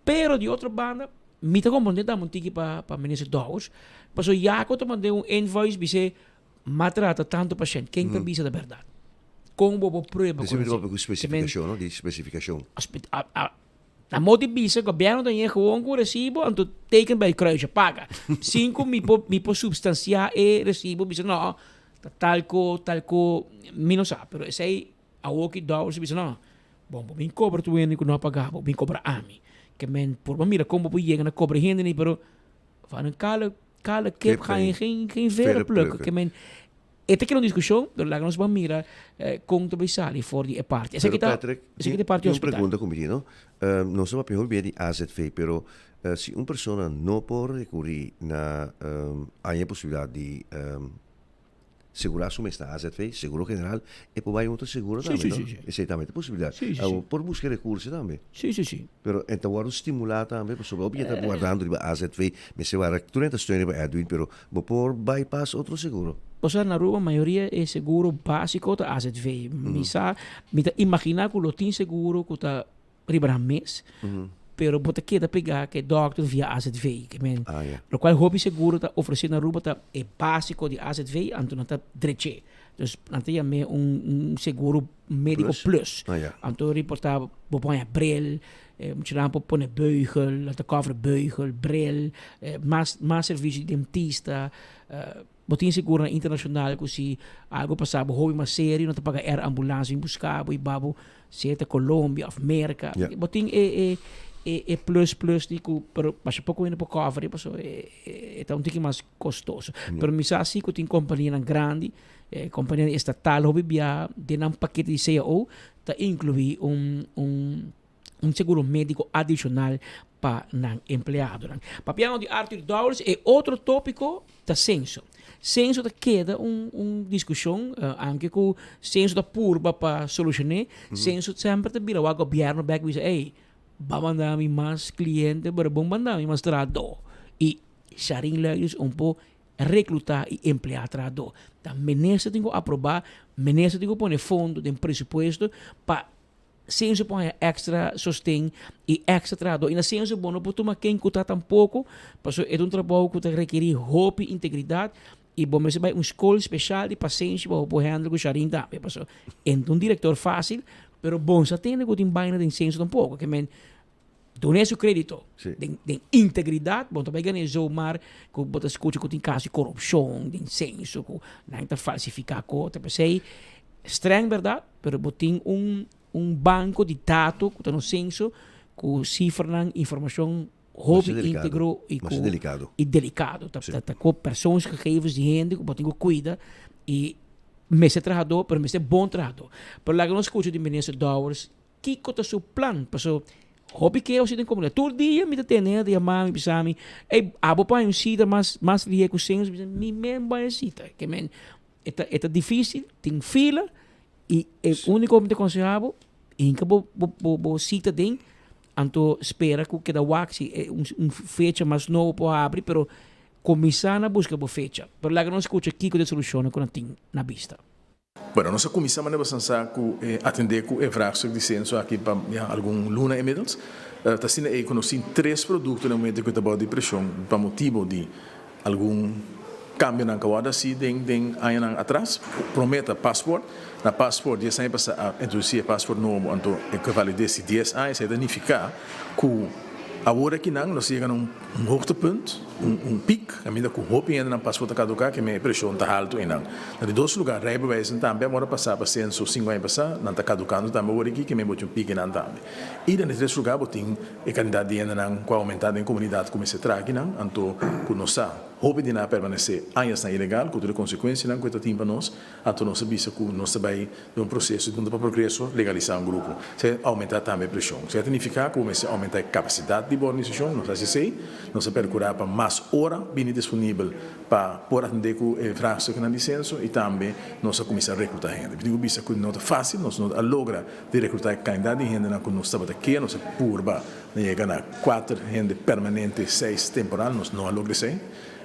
Speaker 3: pero di otro banda, mi ta comprende tambe un tiki pa pa minister Dowers, pasobra Jaco ta manda un invoice bis'é m'a trata tanto pashent, ken ta bisa ta berdad? Con bo por prueba
Speaker 2: cu
Speaker 3: nan
Speaker 2: si? Cu specificacion, no? Di specificacion.
Speaker 3: Na modo di bisa gobierno ta yega gewoon cu recibo anto teken bij kruisje paga. Sin cu mi por mi por substancia e recibo bisa no ta tal co tal co mi no sa pero esey awoki Dowers a bisa no bon bo bin cobra tur hende cu no a paga bo bin cobra ami ke men por bo mira con bo por yega na cobra hende ni pero van een kale kale kip ga je geen geen veren plukken ke men E ta keda un diskushon, pero laga nos ban mira kon ta bai sali for di e parti. Esaki
Speaker 2: Pero
Speaker 3: ta,
Speaker 2: Patrick,
Speaker 3: esaki ta e parti
Speaker 2: tin un
Speaker 3: hospital.
Speaker 2: pregunta ku mi tin, no? Nos a papia hopi bia di AZV, pero si un persona no por rekurí na haña e posibilidat di segurá su mes na AZV, seguro general, e por bai un otro seguro
Speaker 3: Sí,
Speaker 2: tambe,
Speaker 3: sí,
Speaker 2: no?
Speaker 3: sí, sí.
Speaker 2: Esei tambe ta posibilidat.
Speaker 3: Sí, sí, sí.
Speaker 2: Awor por buska e rekurso tambe.
Speaker 3: Sí, sí, sí.
Speaker 2: Pero e ta wòrdu stimulá tambe pasobra hopi ta wardando riba AZV, mester wara tur hende ta steun riba Edwin, pero bo por bypass otro seguro.
Speaker 3: Osea na Aruba mayoria e seguro básiko ta AZV. Mi sa, mi ta imaginá ku lo tin seguro ku ta riba nan mes, pero bo ta keda pegá ku e dòkter via AZV. Ke men, lokual hopi seguro ta ofresé na Aruba ta e básiko di AZV, anto nan ta drech'é. Dus nan ta yam'é un un seguro médiko plus. Anto riportá bo por haña bril, muchanan por pone beugel, nan ta cover beugel, bril, mas mas servisio di dentista. Bo tin seguronan internashonal ku si algu pasa bo hopi mas serio nan ta paga air ambulans bin buska bo i ba bo sea ta Colombia òf Merka. Bo tin e e e e plus plus di ku pero masha poko hende por cover pasobra e e ta un tiki mas kostoso. Pero mi sa si ku tin kompanianan grandi, kompanianan estatal hopi bia den nan pakete di cao ta inkluí un un un seguro médiko adishonal pa nan empleadonan. Papiando di Arthur Dowers, e otro tópiko ta senso. Senso ta keda un un diskushon, anke ku senso ta purba pa solushoné, senso semper ta bira wak gobièrnu bèk bisa, ey, ba manda mi mas kliente, pero bon manda mi mas trahadó. I Sharin Luijers un por recluta y emplea trahadó. Ta minister tin cu aproba, minister tin cu pone fondo den presupuesto pa censo por haya extra sosten y extra trahadó. Y na censo bo no por tuma ken cu ta tampoco, pasobra e ta un trabou cu ta rekeri hopi integridad y bo mester bay un scol special di pasenshi pa bo por handle cu Sharin tambe, pasobra e no ta un director facil, pero bon sa tende cu tin baina den censo tampoco. Ke men Dun'é su crédito. Den, den integridad, bo no ta bai gané zomaar cu bo ta scucha cu tin caso di corupcion, den censo, cu nan ta falsifica cota. P'esey, streng berdad, pero bo tin un, un banco di dato cu ta nos censo, cu cifranan, informacion hopi
Speaker 2: Masha delicado.
Speaker 3: integro y
Speaker 2: Masha
Speaker 3: cu
Speaker 2: delicado.
Speaker 3: y delicado. Ta, ta, ta cu persoonsgegevens di hende cu bo tin cu cuida y mester trahador, pero mester bon trahador. Pero laga nos scucha di minister Dowers Kiko ta su plan? Paso hopi keo si den komunidat. Tur dia mi ta tene hende yama mi bisa mi, ey, abo por haña un sita mas mas lihé ku Censo. Mi bisa, mi men bai e sita. Ke men e ta e ta difísil, tin fila i e úniko mi ta konsehá bo, hinka bo bo bo bo sita den, anto spera ku keda wak si e un un fecha mas nobo por habri, pero kuminsá na buska bo fecha. Pero laga nos skucha kiko ta e solushonnan ku nan tin na bista.
Speaker 8: Bueno, nos a kuminsá manera boso sa ku e atendé ku e vraagstuk di senso aki pa ya algun luna inmiddels. Ta asina ei ku nos tin tres produkto na e momento ku ta bou di preshon pa motibo di algun kambionan ku a wòrdu hasi den den añanan atras. Promé ta pasport. Na pasport dies aña pasá a introdusí e pasport nobo anto e ku valides di dies aña. Esei ta nifiká ku awor akinan nos a yega na un hoogtepunt, un piek, kaminda ku hopi hendenan pasport ta kaduká, ke men e preshon ta haltu einan. Na di dos lugá, rijbewijzen tambe a mora pasá pa senso sinku aña pasá, nan ta kadukando tambe awor aki, ke men bo tin un piek einan tambe. I na di tres lugá bo tin e kantidat di hendenan ku a oumentá den komunidat ku mester traha akinan, anto ku no sa. Hopi di nan a permanesé añasnan ilegal ku tur e konsekuensianan ku e ta tin pa nos. Anto nos a bisa ku nos ta bai den un proseso di Hunta pa Progreso legalisá un grupo. Esei a oumentá tambe e preshon. Esei a ta nifiká ku bo mester oumentá e kapasidat di bo organisashon. Nos a hasi esei. Nos a perkurá pa mas ora bini disponibel pa por atendé ku e vraagstuknan di senso i tambe nos a kuminsá rekrutá hende. Mi tin ku bisa ku no ta fásil. Nos no a logra di rekrutá e kantidat di hendenan ku nos tabata ke. Nos a purba na yega na kuater hende permanente, seis temporal. Nos no a logra esei.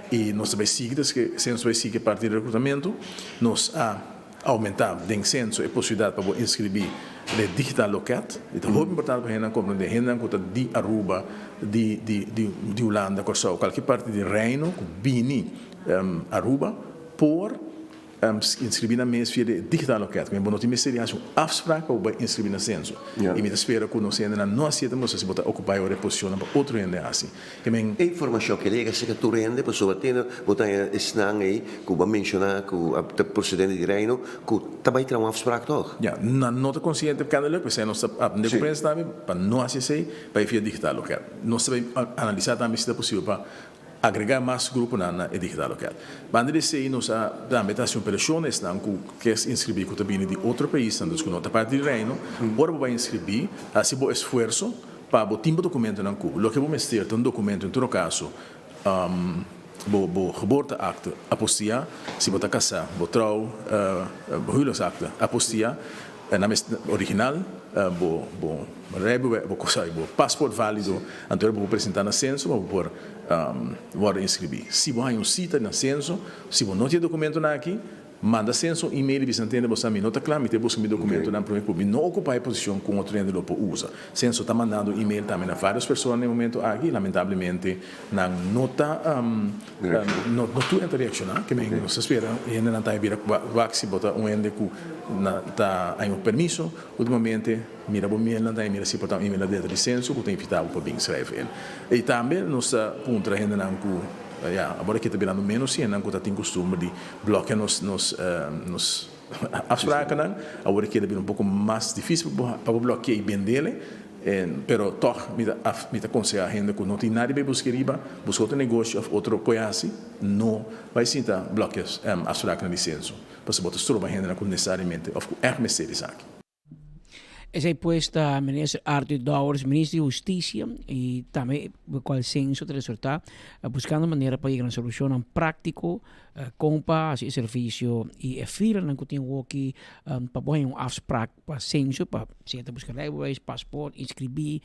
Speaker 8: I nos ta bai sigui, ta esaki Censo bai sigui e parti di rekrutamentu. Nos a oumentá den Censo e posibilidat pa bo inskribí den digital loket. I ta hopi importante pa hendenan komprendé, hendenan ku ta di Aruba, di di di Hulanda, Kòrsou, kualke parti di Reino ku bini Aruba por Inscribi nan mes via di digital loket. Bo no tin mester di haci un afspraak pa bo bai inscribi na censo. Y mi ta spera cu nos hendenan no haci e ta si bo ta ocupa e ora e posicionnan pa otro hende haci. Ke men.
Speaker 2: E informacion ke yega cerca tur hende pasobra tene bo ta haña esnan ey cu bo a menciona cu ta procedente di Reino cu ta bai traha un afspraak toch?
Speaker 8: Ya, nan no ta consciente kennelijk, p'esey nos ta aprende cu prensa tambe pa no haci esey, bai via digital loket. Nos ta bai analisa tambe si ta posibel pa Agregá mas gruponan na e digital loket. Banda di esei nos a tambe ta hasi un apelashon na esnan ku kes inskribí ku ta bini di otro paisnan, dus ku no ta parti di Reino. Ora bo bai inskribí, hasi bo esfuerso pa bo tin bo dokumentonan ku bo. Loke bo mester ta un dokumento, en todo kaso bo bo geboorteakte apostillá, si bo ta kasá, bo trou, bo huwelijksakte apostillá, nan mester original, bo bo rijbewijs, bo sorry, bo paspoort válido, anto bo por presentá na senso pa bo por wòrdu inskribí. Si bo haña un sita na senso, si bo no tin e dokumentonan aki, manda senso un email i bisa nan tende bo sa mi no ta kla, mi ta buska mi dokumentonan promé ku mi no okupá e posishon ku un otro hende lo por usa. Senso ta mandando email tambe na vários persona na e momento aki, lamentablemente nan no ta no tur hende ta reakshoná, ke men nos ta spera e hendenan ta bira wak si bo ta un hende ku na ta haña un permiso ultimamente. Mira bo mailnan ta mira si por ta un email adentro di Censo ku ta invitá bo pa bin schrijf in. I tambe nos ta puntra hendenan ku, ya, awor aki ta birando ménos hendenan ku ta tin kustumber di blòkia nos nos nos afsprakennan. Awor aki ta bira un poko mas difísil pa bo blòkia i bendele, pero tòg mi ta mi ta konsehá hende ku no tin nada di bai buska riba, buska otro negoshi òf otro koi hasi, no bai sinta blòkia afsprakennan di Censo, pasobra bo ta stroba hendenan ku nesesariamente òf ku ègt mester esaki.
Speaker 3: Esei pues ta Minister Arthur Dowers, Minister di Husticia y tambe cual censo ta resulta buscando manera pa yega na solucionnan practico con pa haci e servicio y e filanan cu tin woki pa por haña un afspraak pa censo pa si ta busca rijbewijs, paspoort, inscribi,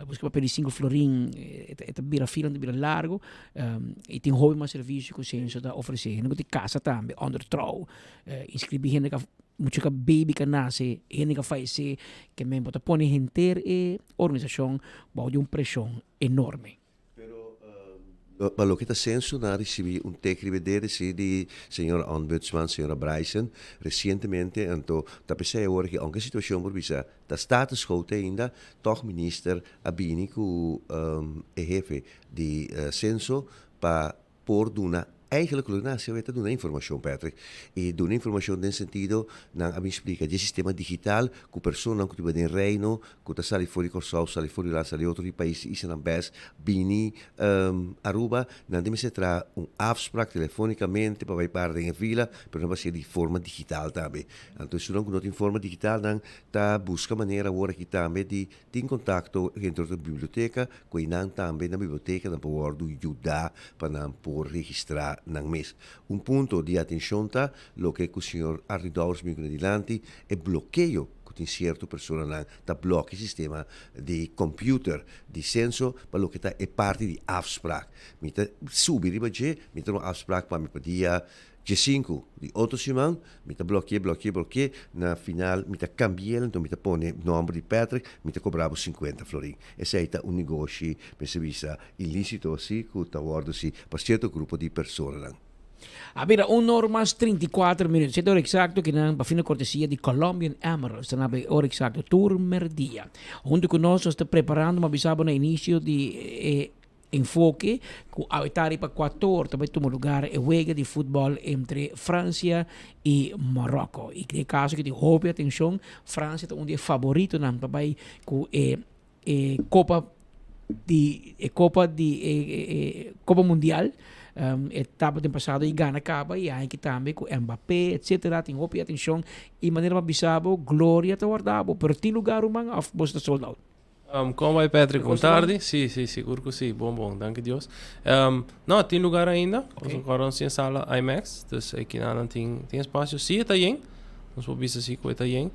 Speaker 3: busca papel di cinco florin e ta bira fila ta bira largo y tin hopi mas servicio cu censo ta ofrece. Hende cu tin casa tambe, ondertrouw, inscribi hende Mucha ka baby ka nase, hende ka fayesé, ke men bo ta pone henter e organisashon bou di un preshon enorme.
Speaker 2: Pa loke ta senso nan a risibi un tek riba e dede si di señora Ombudsman, señora Bryson, resientemente, anto ta p'esei awor ki aunke e situacion por bisa ta status quo te ainda, tog minister a bini cu e hefe di senso pa por duna eigenlijk lo nan hasi ta duna informacion Patrick y duna informacion den sentido nan a bin splica dje sistema digital cu personanan cu ta biba den Reino cu ta sali for di Corsou sali for di Hulanda sali otro di pais y nan bes bini Aruba nan tin mester traha un afspraak telefonicamente pa bay para den e fila pero nan por hacié di forma digital tambe anto esunnan cu no tin forma digital nan ta busca manera awor aki tambe di Tin kontakto dentro di biblioteka ku einan tambe na biblioteka nan por wòrdu yudá pa nan por registrá nan mes. Un punto di atenshon ta loke ku señor Arnie Dowers bin ku na dilanti, e blokeo ku tin sierto personanan ta blòkia e sistema di kòmpiuter di senso pa loke ta e parti di afsprak. Mi ta subi riba dje, mi ta un afsprak pa mi pa dia Djesinku di otro siman mi ta blokié, blokié, blokié, na final mi ta kambi'el, anto mi ta pone nòmber di Patrick, mi ta kobra bo sinkuenta florin. Esei ta un negoshi, mester bisa, ilísito así ku ta wòrdu hasi pa sierto grupo di personanan.
Speaker 3: A bira un or mas 34 minuut. Sete ora exacto ki nan pa fina cortesia di Colombian Emeralds ta na e ora exacto tur merdia. Hunto cu nos nos ta preparando, mi a bisa bo na inicio di e Enfoke ku awe ta riba Kuator ta bai tuma lugar e wega di futbòl entre Fransia i Maròko. I den e kaso aki tin hopi atenshon, Fransia ta un di e faboritonan pa bai ku e e kopa di e kopa di e kopa mundial. E tabata den pasado y gana caba y aña aki tambe cu Mbappé etcetera tin hopi atencion y manera bo a bisa bo Gloria ta warda bo pero tin lugar ruman of boso ta sold out?
Speaker 9: Con bai Patrick? Bon tardi. Si, si, sigur cu si. Bon, bon. Danki Dios. No, tin lugar ainda. Nos a corda nos tin e sala IMAX. Dus ekinan tin, tin espacio. Si e ta yen. Nos por bisa si cu e ta yen.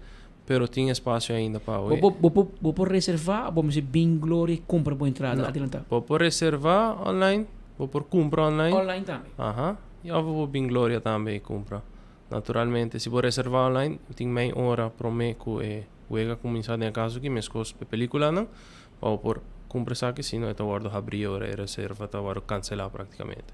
Speaker 9: Pero tin espacio ainda pa
Speaker 3: Bo por, bo por, bo por reserva o bo mester bin Gloria y cumpra bo entrada
Speaker 9: No.
Speaker 3: adelanta?
Speaker 9: Bo por reserva online. Bo por cumpra online.
Speaker 3: Online tambe.
Speaker 9: Aha. Y of bo por bin Gloria tambe y cumpra. Naturalmente, si bo reserva online, tin mei ora prome cu e wega cuminsa den e caso aki, mescos p'e peliculanan, pa bo por cumpra esaki, si no e ta wordo habri ora e reserva ta wordo cancela practicamente.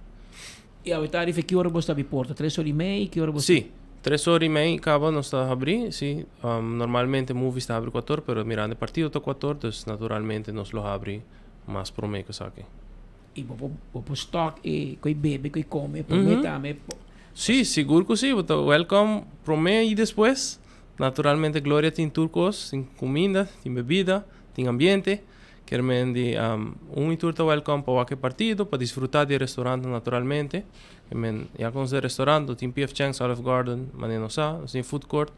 Speaker 3: Y awe tarifa ki ora bo sta abi porta? Tres ora y mei? Ki ora bo
Speaker 9: Si, tres ora y mei caba nos ta habri, si. Normalmente movies ta habri cuator, pero mirando e partido ta cuator, dus naturalmente nos lo habri mas prome cu esaki.
Speaker 3: Y bo por bo por stock e koe bebe koe come prome tambe.
Speaker 9: Si, sigur cu si. Bo ta welcome prome y despues. Naturalmente Gloria tin tur cos, tin cuminda, tin bebida, tin ambiente. Kier men di un y tur ta welcome pa wak e partido, pa disfruta di e restaurant naturalmente. Kier men ya conoce e restaurant, no tin PF Chang's, Olive Garden, manera nos sa, nos tin food court.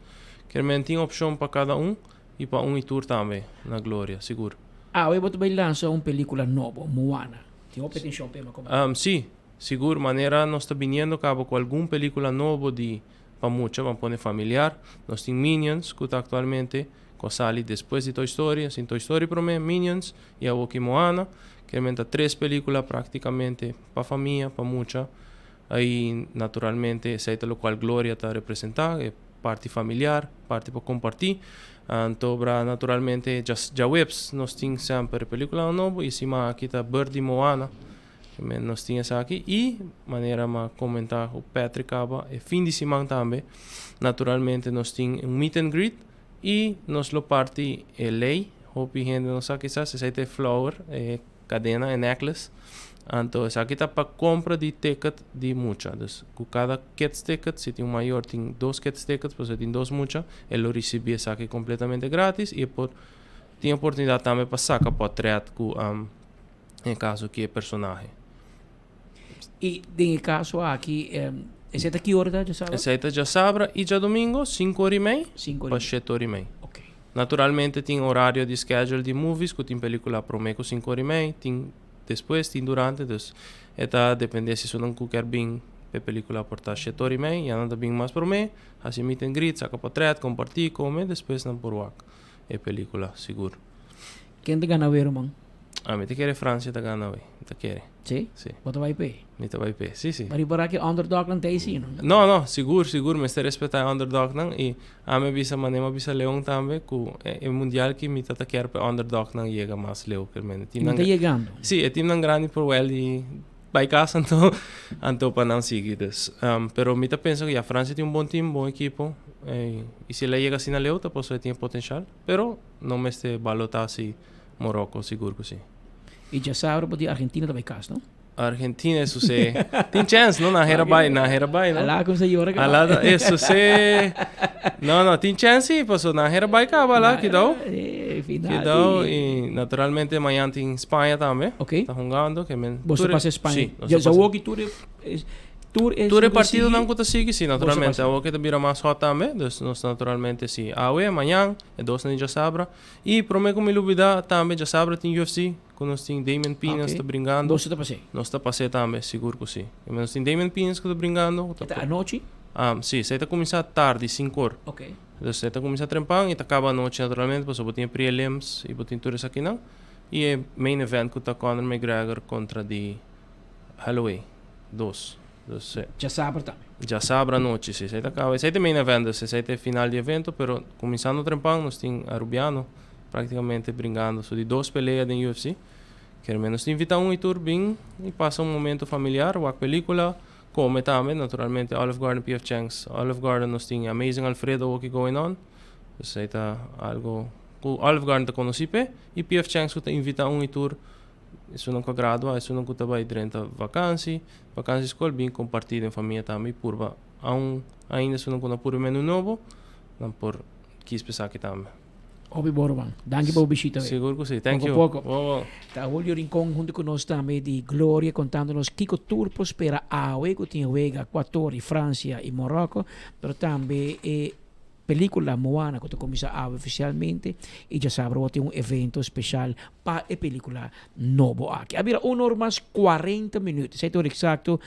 Speaker 9: Kier men tin opcion pa cada un y pa un y tur tambe na Gloria, sigur.
Speaker 3: Awe bo ta bay lansa un pelicula nobo, Moana. Tin hopi atencion p'e, ma como?
Speaker 9: Si, sigur. Manera nos ta biniendo caba cu algun pelicula nobo di pa mucha, ban pone familiar. Nos tin Minions cu ta actualmente cu a sali despues di Toy Story. Nos tin Toy Story prome, Minions y awoki Moana. Kermen ta tres pelicula practicamente pa famia, pa mucha. Ay naturalmente esey ta locual Gloria ta representa, e parti familiar, parti pa comparti. Anto bra naturalmente djaweps nos tin semper e peliculanan nobo y siman aki ta Bert di Moana. Nos tin esaki y manera mi a comenta cu Patrick caba e fin di siman tambe naturalmente nos tin un meet and greet y nos lo parti e ley. Hopi hende no sa kisas esey ta e flower, e cadena, e necklace. Anto esaki ta pa compra di ticket di mucha. Dus cu cada kids ticket, si tin un mayor tin dos kids tickets, pasobra tin dos mucha, e lo ricibi esaki completamente gratis y e por tin oportunidad tambe pa saca potret cu en caso ki e personahe.
Speaker 3: Y den e caso aki, esey ta ki ora ta djasabra?
Speaker 9: Esey ta djasabra y djadomingo, cinco ora y mei pa shete ora y mei. Naturalmente tin horario di schedule di movies cu tin pelicula prome cu cinco ora y mei, tin despues, tin durante, dus e ta depende si esunnan cu kier bin p'e pelicula por ta shete ora y mei, ya nan ta bin mas prome, haci meet and greet, saca potret, comparti, come, despues nan por wak e pelicula sigur.
Speaker 3: Ken ta gana awe ruman?
Speaker 9: Ah, mi ta kere Francia ta gana awe. Mi ta kere.
Speaker 3: Sí?
Speaker 9: Sí.
Speaker 3: Bo ta bai p'e?
Speaker 9: Mi ta bai p'e, sí, sí.
Speaker 3: Ma riba ki underdognan ta esi, no?
Speaker 9: No, no, sigur, sigur mester respetá e underdognan i ami a bisa manera mi a bisa Leon tambe ku e mundial ki mi ta ta kier pa e underdognan yega mas leu ke mende.
Speaker 3: I nan ta yegando.
Speaker 9: Sí, e timnan grandi por wèl di bai kas anto anto pa nan sigui dus. Pero mi ta pensa ku ya Francia tin un bon tim, bon ekipo i si el a yega asina leu ta pasobra e tin e potenshal. Pero no mester balotá si Morocco, sigur ku si.
Speaker 3: I djasabra bo di Argentina ta bai kas, no?
Speaker 9: Argentina e suse. Tin chèns, no? Nan hera bai, nan hera bai, no?
Speaker 3: Alá kumsa yora kaba.
Speaker 9: Alá ta, e suse. No, no, tin chèns si, paso nan hera bai kaba alá, kidou.
Speaker 3: Final.
Speaker 9: Kidou, i naturalmente mañan tin Spaña tambe.
Speaker 3: Ok.
Speaker 9: Ta hungando, ke men.
Speaker 3: Boso ta pasa Spaña?
Speaker 9: Si, nos ta pasa.
Speaker 3: Djawoki tur e. Tur e
Speaker 9: Tur e partidonan ku ta sigui, si, naturalmente. Awor ke ta bira mas hot tambe, dus nos naturalmente si. Awe, mañan, e dosnan di djasabra. I promé ku mi lubidá, tambe djasabra tin UFC, ku nos tin Damian Pinas ta bringando.
Speaker 3: Boso ta pas'é?
Speaker 9: Nos ta pas'é tambe, sigur ku si. Nos tin Damian Pinas ku ta bringando.
Speaker 3: E ta anochi?
Speaker 9: Si, esei ta kuminsá tardi, sinkor. Dus e ta kuminsá trempan i ta kaba anochi naturalmente, pasobra bo tin e prelims i bo tin tur esakinan. I e main event ku ta Conor McGregor kontra di Holloway dos. Dus e.
Speaker 3: Djasabra tambe.
Speaker 9: Djasabra anochi, si. Esei ta kaba. Esei ta e main event, dus esei ta e final di evento, pero kuminsando trempan nos tin Arubiano praktikamente bringando su di dos pelea den UFC. Kier men nos ta invita un i tur bin i pasa un momento familiar, wak pelikula, kome tambe, naturalmente Olive Garden, PF Chang's. Olive Garden nos tin Amazing Alfredo awoki going on. Dus esei ta algo ku Olive Garden ta konosí p'e i PF Chang's ku ta invita un i tur. Esunnan ku a gradua, esunnan ku ta bai drenta vakansi, vakansi skol, bin kompartí den famia tambe i purba aun ainda esunnan ku no a purba menu nobo, nan por kis pa esaki tambe.
Speaker 3: Hopi bon ruman. Danki pa bo bishita.
Speaker 9: Sigur ku si. Thank
Speaker 3: Poko
Speaker 9: you.
Speaker 3: poko.
Speaker 9: Bon, bon.
Speaker 3: Ta Julio Rincon hunto ku nos tambe di Gloria kontando nos kiko tur por spera awe ku tin wega Ecuador y Francia y Morocco, pero tambe e pelicula Moana ku ta kuminsa awe ofisialmente y djasabra bo tin un evento special pa e pelicula nobo aki. A bira un or mas 40 minuut, esei ta ora exacto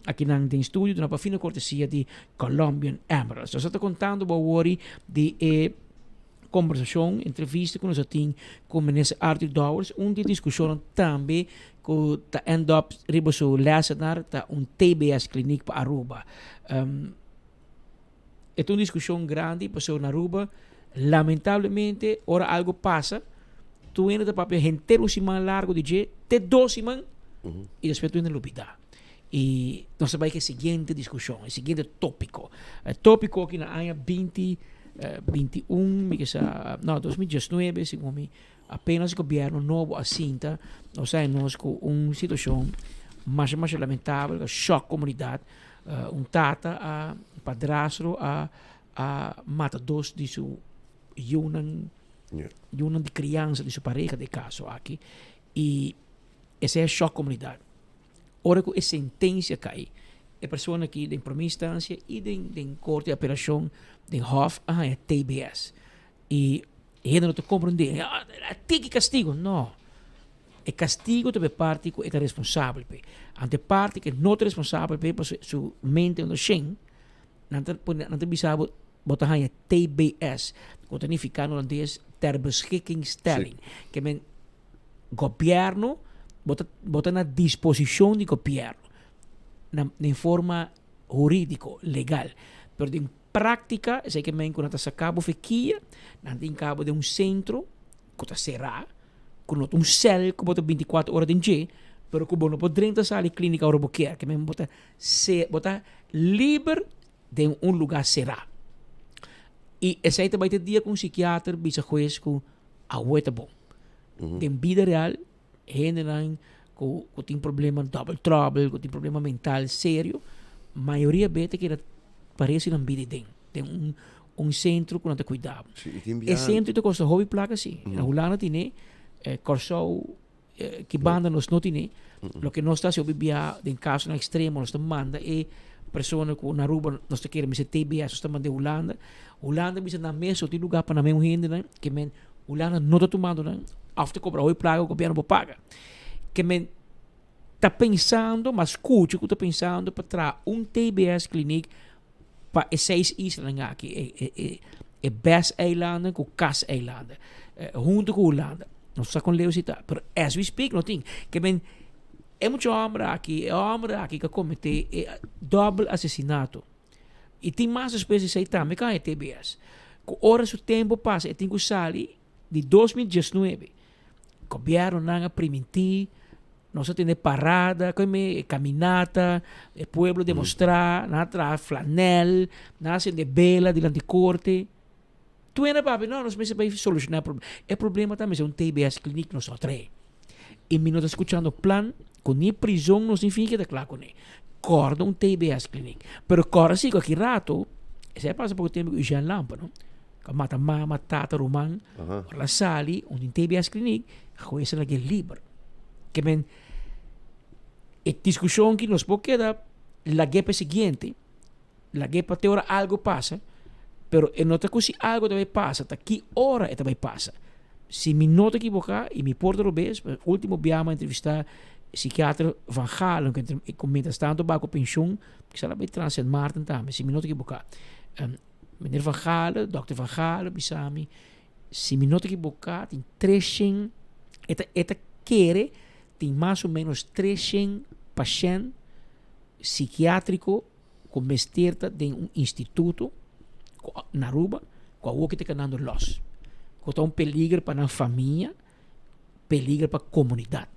Speaker 3: akinan den studio duna pa fina cortesia di Colombian Emeralds. Nos a ta contando bo awor di e conversacion, entrevista cu nos a tin cu Minister Arthur Dowers. Un di e discusionnan tambe cu ta end up riba su lessenaar ta un TBS kliniek pa Aruba. E ta un discusion grandi pasobra na Aruba lamentablemente ora algo pasa tur hende ta papia henter un siman largo di dje te dos siman y despues tur hende lubida. Y nos ta bai ku e siguiente discusion, e siguiente topico. E topico aki na aña binti 21, mi ke sa, no, 2019 segun mi, apenas gobierno nobo a sinta, nos a nos ku un situacion masha masha lamentabel, ku a shock comunidad. Un tata a, un padrastro a a mata dos di su yunan, yunan di crianza di su pareha den e caso aki. Y esei a shock comunidad. Ora ku e sentensia kai, e persona aki den prome instansia i den den korte di apelashon den hof a haña TBS. I e hende no ta komprendé, a tiki kastigu. No, e kastigu ta pa e parti ku e ta responsabel p'e. Anto e parti ku e no ta responsabel p'e pasobra su mente no ta shen, nan ta pone nan ta bisa bo bo ta haña TBS, ku ta nifiká na holandes terbeschikkingstelling. Ke men Gobierno, bo ta bo ta na disposicion di gobierno na den forma huridico, legal, pero den practica esey ke men ku nan ta saca bo fekia, nan ta hinca bo den un centro ku ta cera, ku no ta un cel ku bo ta binticuatro ora den dje, pero ku bo no por drenta sali clinica ora bo kier, ke men bo ta se bo ta liber den un lugar cera. Y esey ta bay te dia ku un psikiater bisa hues ku Awe ta bon. Den bida real, hendenan ku ku tin problema double trouble, ku tin problema mental serio, mayoria be ta keda parece nan bida den, den un un sentro ku nan ta kuida bo.
Speaker 2: Sí, i tin
Speaker 3: E
Speaker 2: biaha.
Speaker 3: sentro ta kosta hopi plaka si. Na Hulanda tine, Kòrsou, ki banda nos no tine. Loke nos ta hasi hopi biaha den kasonan ekstremo nos ta manda e persona ku na Aruba nos ta kere mester TBS nos ta manda e Hulanda. Hulanda bisa nan mes no tin luga pa nan mes un hendenan ke men Hulanda no ta tumando nan of ta kobra hopi plaka ku gobièrnu por paga. Ke men ta pensando mas skucha ku ta pensando pa traha un TBS kliniek pa e seis islanan aki, e e e e bes eilanden ku kas eilanden, huntu ku Hulanda. No sa kon leu si ta, pero as we speak no tin. Ke men e mucha hòmber aki, e hòmber aki ku a kometé e dòbel asesinato i tin mas despues di esei tambe ku a haña TBS. Ku ora su tempu pasa e tin ku sali di 2019. Gobièrnunan a primintí Nos a tene parada, koe me e caminata, e pueblo demostra, nan a traha flanel, nan a sende bela dilanti corte. Tur hende a papia, no, nos mester bay soluciona e problema. E problema ta mester un TBS clinic nos no trae. Y mi no ta scuchando plan cu ni prison nos ni fin keda cla cune. Corda un TBS clinic. Pero corda si cu aki rato, esey a pasa poco tempo cu Eugene Lampe, no? Cu a mata mama, tata, ruman. Ora la sali, un tin TBS clinic, hues a lag'é liber. Ke men e diskushon ki nos por keda lag'é pa e siguiente, lag'é pa te ora algo pasa, pero e no ta ku si algo ta bai pasa, ta ki ora e ta bai pasa. Si mi no ta ekiboká i mi por ta robes, ultimo biaha mi a entrevistá sikiater Van Galen ku mientras tanto a bai ku penshun, kisas el a bai traha Sint Maarten tambe, si mi no ta ekiboká. Meneer Van Galen, dòkter Van Galen bisa mi, Si mi no ta ekiboká tin treshen, e ta e ta kere tin mas o ménos treshen pashènt sikiátriko ku mester ta den un instituto ku na Aruba ku awor ki ta kanando lòs. Ku ta un peliger pa nan famia, peliger pa komunidat.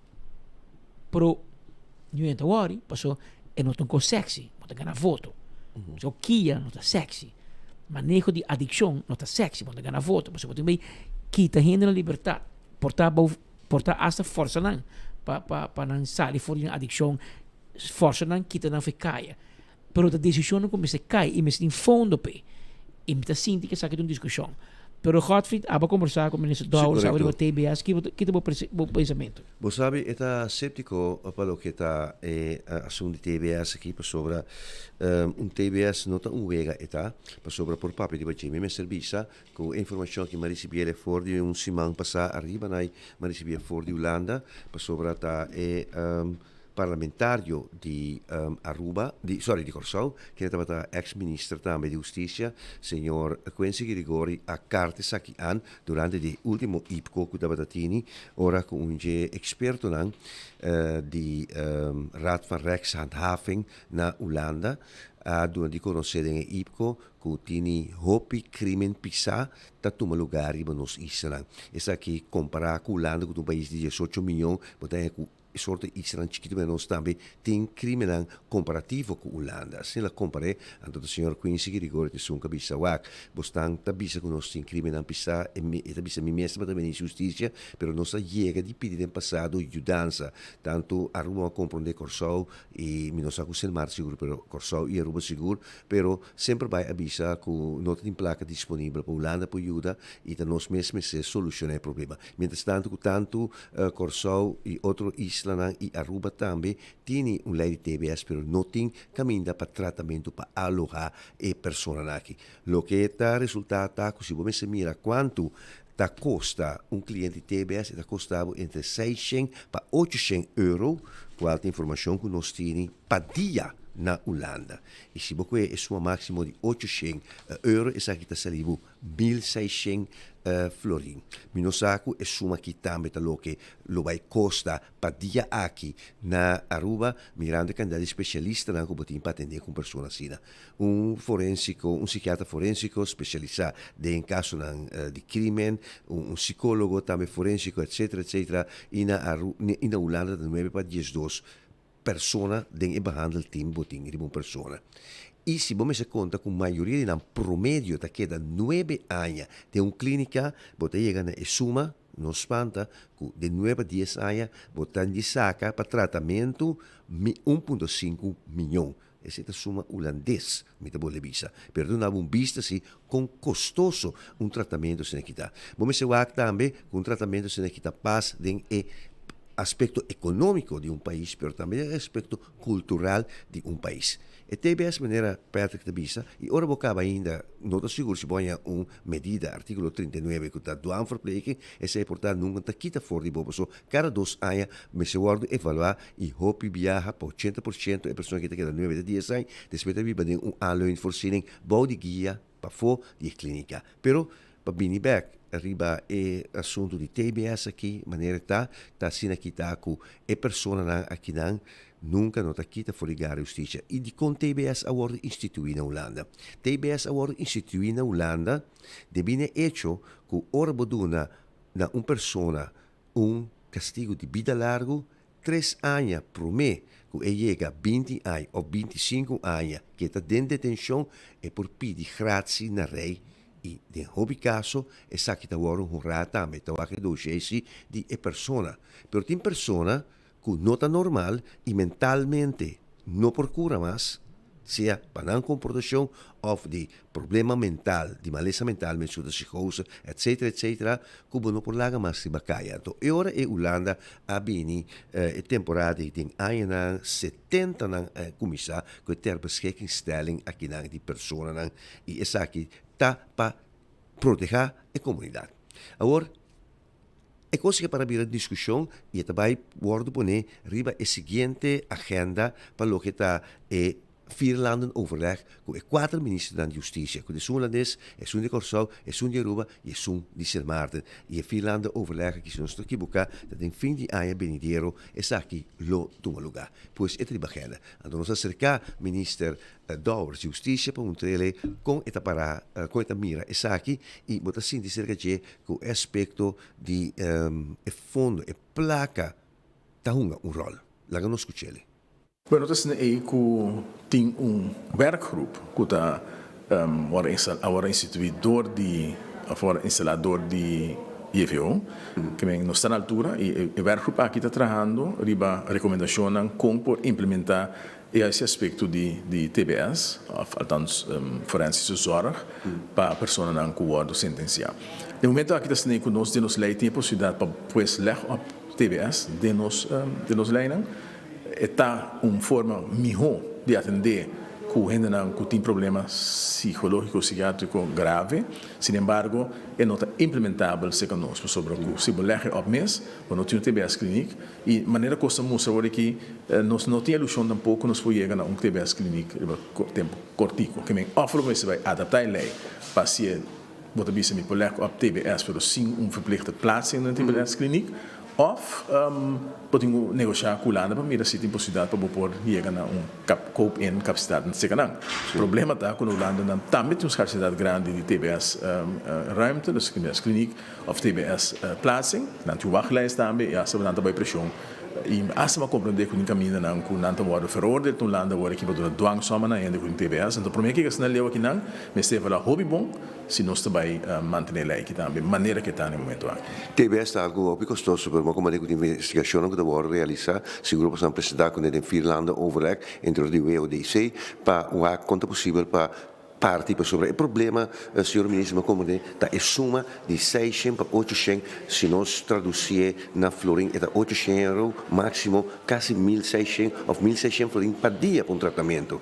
Speaker 3: Pero niun hende ta wòri pasobra e no ta un kos sèksi, bo ta gana voto. So kia no ta sèksi, maneho di adikshon no ta sèksi, bo ta gana voto pasobra bo tin bai kita hende nan libertat, por ta bo por ta asta forsa nan pa pa pa nan sali for di nan adikshon, forsa nan kita nan for e kaya. Pero ta desishonnan ku mester kai i mester tin fondo p'e. I mi ta sinti ku esaki ta un diskushon. Pero Godfried, abo a kombersá ku Minister Dowers awe riba TBS, ki bo ki ta bo bo pensamentu?
Speaker 2: Bo sabi e ta séptiko pa loke ta e asuntu di TBS aki pasobra un TBS no ta un wega e ta pasobra por papia riba dje. Mi mester bisa ku e informashon aki mi a risibiel for di un siman pasá ariba nai mi a risibié for di Hulanda pasobra ta e parlamentario di Aruba, di sorry di Kòrsou, kende tabata ex minister tambe di hustisia, señor Quincy Girigorie a karta esaki an durante di e ultimo IPCO ku tabata tini ora ku un dje ekspertonan di Raad van Rechtshandhaving na Hulanda a duna di konosé den e IPCO ku tini hopi krimen pisá ta tuma lugá riba nos islanan. Esaki kompará ku Hulanda ku ta un pais di diesocho miyon, bo ta haña ku E sorto islanan chikitu mira nos tambe tin krimennan komparativo ku Hulanda. Asina la kompar'é, anto ta señor Quincy Girigorio ta esun ku a bisa wak, bosnan ta bisa ku nos tin krimennan pisá, e e ta bisa mi mes tabata bini hustisia, pero nos a yega di pidi den pasado yudansa. Tantu Aruba a komprondé Kòrsou i mi no sa ku Sint Maarten sigur, pero Kòrsou i Aruba sigur, pero semper bai a bisa ku no ta tin plaka disponibel pa Hulanda por yuda i ta nos mes mester solushoná e problema. Mientras tanto ku tantu Kòrsou i otro islanan i Aruba tambe tini un lei di TBS pero no tin kaminda pa tratamentu pa aloha e personanan aki. Loke ta resultá ta ku si bo mester mira kuantu ta kosta un kliente di TBS e ta kosta bo entre seishen pa ochoshen euro kual ta informashon ku nos tini pa dia na Hulanda. I si bo kue e suma máksimo di ochoshen euro esaki ta sali bo 1600 florin. Mi no sa cu e suma aki tambe ta loke lo bay costa pa dia aki na Aruba, mirando e cantidad di specialistanan cu bo tin pa atende cu un persona asina. Un forensico, un psikiatra forensico specialisa den casonan di crimen, un psicologo tambe forensico, etcetera, etcetera, y na Aru, y na Hulanda ta nuebe pa diesdos persona den e behandelteam bo tin riba un persona. I si bo mester konta ku mayoria di nan promedio ta keda nuebe aña den un klínika, bo ta yega na e suma, no spanta, ku den nuebe pa dies aña bo ta di saka pa tratamentu mi un punto sinku miyon. Esei ta suma hulandes, mi ta bolbe bisa. Pero duna bo un bista si kon kostoso un tratamentu asina aki ta. Bo mester wak tambe ku un tratamentu asina aki ta pas den e aspekto ekonómiko di un pais, pero tambe den e aspekto kultural di un pais. E TBS manera Patrick ta bisa, i ora bo kaba ainda no ta sigur si bo haña un medida, artíkulo 39, ku ta dwangverpleging, esei por ta nunka ta kita for di bo, pasobra kada dos aña mester wòrdu evaluá I hopi biaha pa 80% e persona ki ta keda nuebe ta dies aña despues ta biba den un aanleunvoorziening bou di guia pafó di e klinika. Pero pa bini bek riba e asuntu di TBS aki manera e ta, ta asina aki ta ku e personanan akinan nunka no ta kita for di gara hustisia. I dikon TBS a wòrdu instituí na Hulanda? TBS a wòrdu instituí na Hulanda debí na e echo ku ora bo duna na un persona un kastigu di bida largu, tres aña promé ku e yega 20 aña òf 25 aña ku e ta den detenshon, e por pidi gratsi na rei i den hopi kaso esaki ta wòrdu honrá tambe, ta wak e doshesi di e persona. Pero tin persona ku no ta normal i mentalmente no por kura mas, sea pa nan komportashon òf di problema mental, di malesa mental, mensu ta psikose, etsetera, etsetera, ku bo no por laga mas riba kaya. Anto e ora e Hulanda a bini e temporada ei den añanan setentanan a kuminsá ku e terbeschikkingstelling akinan di personanan i esaki ta pa protehá e komunidat. Awor, E kos ke para bira diskushon i e ta bai wòrdu poné riba e siguiente agenda pa loke ta e Vierlandenoverleg ku e kuater ministernan di hustisia, ku ta esun hulandes, esun di Kòrsou, esun di Aruba i esun di Sint Maarten. I e Vierlandenoverleg aki, si nos no ta kibuká, ta den fin di aña benidero esaki lo tuma lugá. Pues e ta riba agenda. Anto nos a serká minister Dowers di Hustisia pa muntr'el kon e ta pará, kon e ta mira esaki i bo ta sinti serka dje ku e aspekto di e fondo, e plaka ta hunga un ròl. Laga nos skuch'el.
Speaker 8: Bueno, ta asina ei ku tin un werkgroep ku ta wòrdu a wòrdu instituí dor di òf wòrdu instalá dor di JVO. Ke men nos ta na altura i e werkgroep aki ta trahando riba rekomendashonnan kon por implementá. E ese aspecto di di TBS, of althans forensische zorg, pa personanan cu wordo sentencia. Den momento aki ta asina cu nos den nos ley tin e posibilidad pa pues leg op TBS den nos den nos leynan. E ta un forma miho di atende cu hendenan cu tin problema psicologico, psiquiatrico grave. Sin embargo, e no ta implementabel cerca nos pasobra cu si bo leg e op mes, bo no tin un TBS kliniek. I manera kos ta mustra awor aki, nos no tin ilushon tampoko nos por yega na un TBS klinik riba tempu kortiku. Ke men òf lo mester bai adaptá e lei pa si e bo ta bisa mi por lèk òp TBS pero sin un verplichte plaatsing den TBS klinik òf bo tin ku negoshá ku Hulanda pa mira si tin posibilidat pa bo por yega na un koop in kapasidat serka nan. Problema ta ku na Hulanda nan tambe tin un skarsidat grandi di TBS ruimte, dus TBS klinik. Of TBS plaatsing, nan tin wachtlijst tambe y hasta nan ta bay presion y hasta mi a comprende cu tin camindanan cu nan ta wordo veroordeeld na un landa awor aki pa duna dwangsomma na hende cu tin TBS. Enton prome ke asina leu aki nan mester evalua hopi bon si nos ta bay mantene e ley aki tambe manera ke ta na e momento aki.
Speaker 2: TBS ta algo hopi costoso pero mi a comprende cu tin investigacionnan cu ta wordo realisa, seguro pasobra nan presenta cune den vier landen overleg entre otro di WODC pa wak con ta posibel pa Parti pasobra e problema, señor Minister, mi a comprende, ta e suma di seishen pa ochoshen, si nos traducié na florin e ta ochoshen euro, maximo casi milseishen of milseishen florin pa dia pa un tratamento.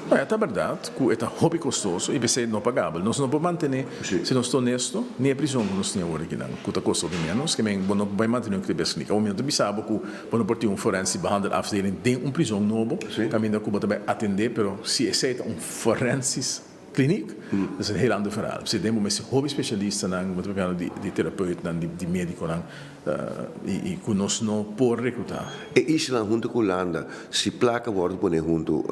Speaker 8: No, e ta berdad cu e ta hopi costoso y p'esey no pagabel. Nos no por mantene, si nos ta honesto, ni e prison cu nos tin awor akinan, cu ta costa hopi menos, ke men bo no por bay mantene un TBS kliniek. Awor mi no ta bisa bo cu bo no por tin un forensisch behandelafdeling den un prison nobo, caminda cu bo ta bay atende, pero si esey ta un Forensisch kliniek, dat is een heel ander verhaal. P'esei den bo mester hopi specialistanan, bo ta papiando di di terapeutnan, di di mediconan, y y cu nos no por recruta.
Speaker 2: E islanan hunto cu Hulanda, si placa wordo pone hunto,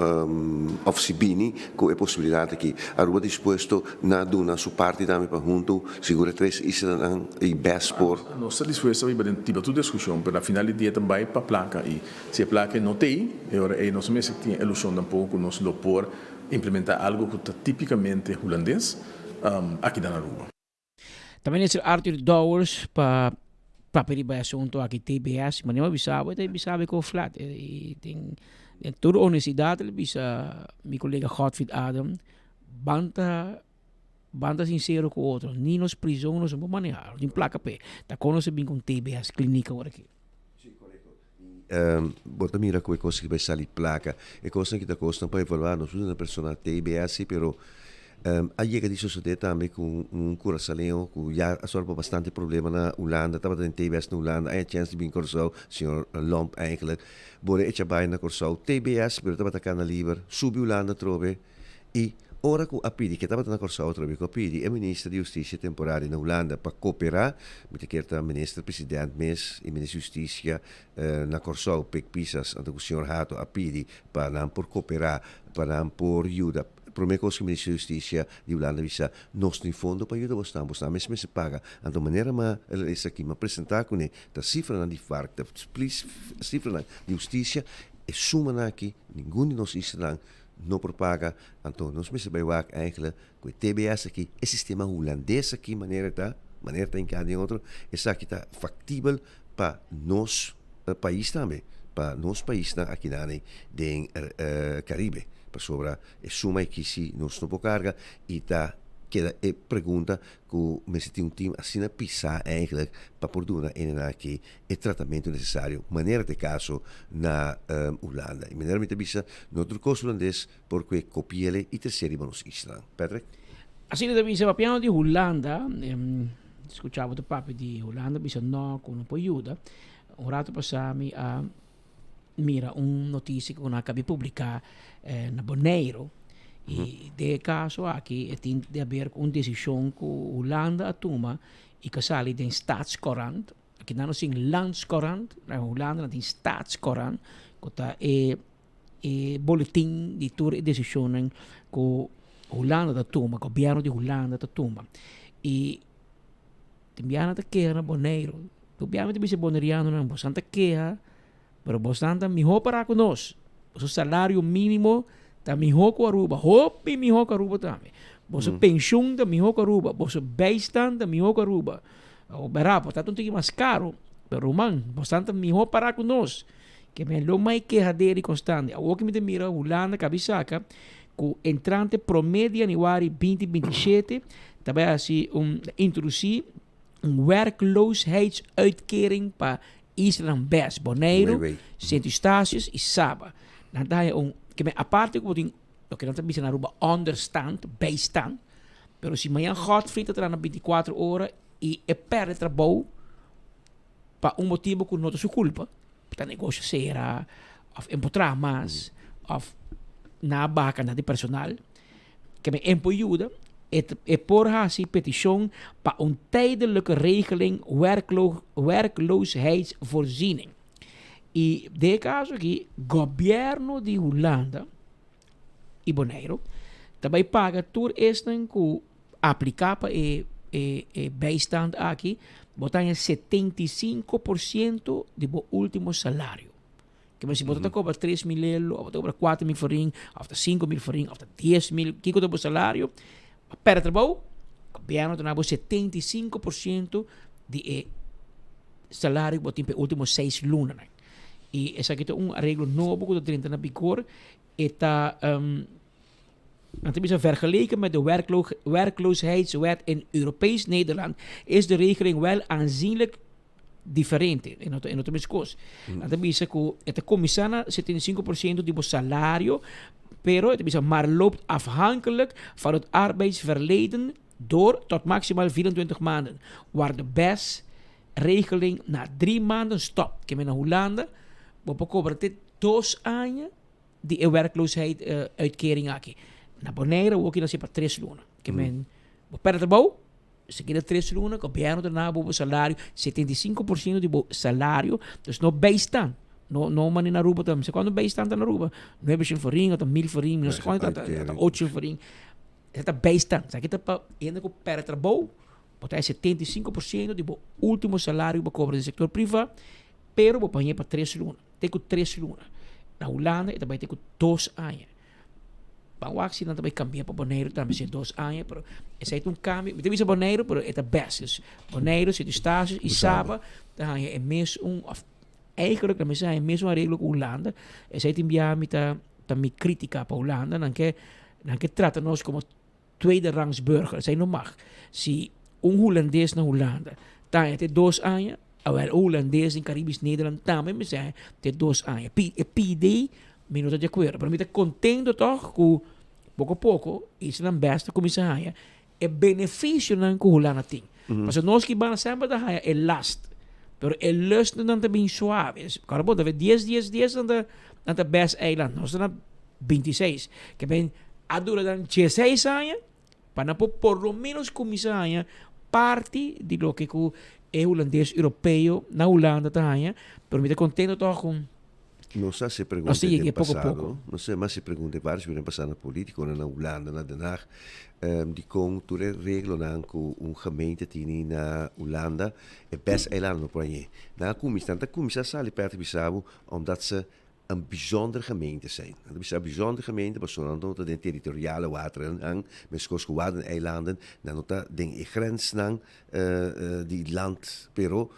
Speaker 2: of si bini cu e posibilidad aki, Aruba dispuesto na duna su parti tambe pa hunto sigura e tres islanan y best por.
Speaker 8: Nos ta dispuesto pa biba den tiba tur discusion, pero na final di dia ta bay pa placa y Si e plaka no t'ei, e ora ei nos mester tin e ilushon tampoko ku nos lo por implementá algu ku ta típikamente hulandes aki na Aruba.
Speaker 3: Ta Minister Arthur Dowers pa papia riba e asunto aki TBS, manera mi a bisa bo e ta bisa bo ku flat i den den tur honestidad el bisa mi kolega Godfried Adam ban ta ban ta sincero ku otro ni nos prizon nos no por maneha, no tin plaka p'e, ta kon nos a bin ku un TBS klinika awor aki.
Speaker 2: Bo ta mira ku e kos aki bai sali plaka. E kosnan ki ta kosnan pa evaluá nos usa na persona TBS pero a yega di sosodé tambe ku un kurasaleño ku ya a sòru pa bastante problema na Hulanda tabata den TBS na Hulanda a haña chèns di bin Kòrsou señor Lomp eigenlijk bo a echa bai na Kòrsou TBS pero tabata kana liber subi Hulanda atrobe I ora ku a pidi, ke tabata na Kòrsou atrobe, ku a pidi e minister di Hustisia temporario na Hulanda pa koperá, mi ta kier ta minister president mes i minister di Hustisia na Kòrsou, Pik Pisas, anto ku señor Hato a pidi pa nan por koperá, pa nan por yuda. Promé kos ku minister di Hustisia di Hulanda a bisa, nos tin fondo pa yuda bosnan, bosnan mes mester paga. Anto manera m'a esaki m'a presentá kuné, ta sifranan di FARC, ta sifranan di hustisia, e sumanan aki ningun di nos islanan no por paga, anto nos mester bai wak eigenlijk ku e TBS aki, e sistema hulandes aki manera ta, manera ta hinká den otro, esaki ta faktibel pa nos pais tambe, pa nos paisnan akinane den Karibe, pasobra e suma aki si nos no por karga i ta keda e pregunta ku mester tin un tim asina pisá eigenlijk pa por duna hendenan aki e tratamentu nesesario manera ta e kaso na Hulanda. I manera mi ta bisa no tur kos hulandes por kue kopiele i trese riba nos islanan. Patrick?
Speaker 3: Asina ta bisa papiando di Hulanda, skucha bo ta papia di Hulanda bisa no ku no por yuda. Un rato pasá mi a mira un notisia ku nan a kabi publiká na Boneiru i den e kaso aki e tin di haber ku un desishon ku Hulanda a tuma i ku a sali den Staatscourant. Aki nan nos tin Landscourant, na Hulanda nan tin Staatscourant ku ta e e boletin di tur e desishonnan ku Hulanda ta tuma, gobièrnu di Hulanda ta tuma. I tin biaha nan ta keha na Boneiru, gobièrnu ta bisa e bonerianonan boso ta keha pero boso ta mihó pará ku nos, boso salario mínimo ta mihó ku Aruba, hopi mihó ku Aruba tambe, boso penshun ta mihó ku Aruba, boso bijstand ta mihó ku Aruba. Bo bera, por ta un tiki mas caro, pero ruman, bosnan ta miho para cu nos. Ke men lo mai kehadera i konstante. Awor ke mi ta mira Hulanda kabi saka ku entrante promé di yanüari 2027 ta bai hasi un introdusí un werkloosheidsuitkering pa islanan bes, Boneiru, Sint Eustatius i Saba. Nan ta haña un, ke men aparte ku bo tin loke nan ta bisa na Aruba onderstand, bijstand, pero si mañan Godfried ta traha na 24 ora i e pèrdè trabou pa un motibu ku no ta su kulpa, ta negosio sera òf e por traha mas òf nan a baha kantidat di personal, ke men e por yuda, e por hasi petishon pa un tijdelijke regeling werkloosheidsvoorziening. I den e kaso aki gobièrnu di Hulanda i Boneiru ta bai paga tur esnan ku apliká pa e e bijstand aki, bo ta haña 75% di bo último salario. Ke si bo ta kobra 3000 elo, òf bo ta kobra 4000 florin, òf ta 5000 florin, òf ta 10000, kiko ta bo salario, bo pèrdè trabou, gobièrnu ta duna bo 75% di e salario ku bo tin pa e último seis lunanan. I esaki ta un areglo nobo ku ta drenta na bigor. E ta, nan ta bisa, vergeleken met de werkloosheidswet in Europees Nederland is de regeling wel aanzienlijk diferente. E no ta, e no ta meskos. Nan ta bisa ku e ta kuminsá na 75% di bo salario, pero e ta bisa maar loopt afhankelijk van het arbeidsverleden door tot maximaal 24 maanden, waar de BES regeling na drie maanden stopt. Ke men na Hulanda bo por kobra te dos aña di e werkloosheid uitkering aki. Na Bonaire wou kina si pa tres luna. Ke men bo perde trabou, seguida tres luna gobierno ta duna bo bo salario, 75% di bo salario, dus no bijstand. No no mane na Aruba ta, mi sa cuanto bijstand ta na Aruba, nuebe shen florin ota mil florin, mi no sa cuanto ta, ta ocho florin. Esei ta bijstand. Esaki ta pa hende ku perde trabou. Bo ta e 75% di bo ultimo salario bo cobra den sector priva, pero bo pañ'e pa tres luna, te cu tres luna. Na Hulanda e ta bay te cu dos aña. Ban wak si nan ta bay cambia pa Boneiru tambe si e dos aña, pero esey ta un cambio. Mi ta bisa Boneiru, pero e ta best. Dus Boneiru, Sint Eustatius y Saba ta haña e mes un, of eigenlijk nan mester haña e mes un areglo cu Hulanda. Esey tin bia mi ta ta mi critica pa Hulanda, nan ke nan ke trata nos como tweede rangs burger, esei no mag. Si un hulandes na Hulanda ta haña te dos aña, awel un hulandes den Caribisch Nederland tambe mester haña te dos aña. Pi, e pidi mi no ta di akuerdo, pero mi ta kontento tòg ku poko poko islanan bes ta kuminsá haña e benefisionan ku Hulanda tin. Pasobra nos ki banda semper ta haña e last, pero e lustnan ta bin suave. Kòrda bo, ta dies, dies, dies nan ta nan ta bes eiland, nos ta na 26. Ke men a dura dan 16 aña pa nan por por lo menos kuminsá haña parti di loke ku e hulandes europeo na Hulanda ta haña, pero mi ta kontento tòg ku
Speaker 2: Nos a hasi pregunta
Speaker 3: nos ta
Speaker 2: den
Speaker 3: yega poko
Speaker 2: pasado,
Speaker 3: poko.
Speaker 2: nos a hasi pregunta varios bes den pasado na politiconan na Hulanda, na Den Haag, dikon tur e reglonan ku un gemeente tini na Hulanda e bes eiland no por hañ'é. Nan a kuminsá, nan ta kuminsá sali pèt bisa bo omdat se een bijzonder gemeente zijn. Nan ta bisa bijzonder gemeente pasobra nan no ta den territoriale waterennan, meskos ku Waddeneilanden, nan no ta den e grensnan di land, pero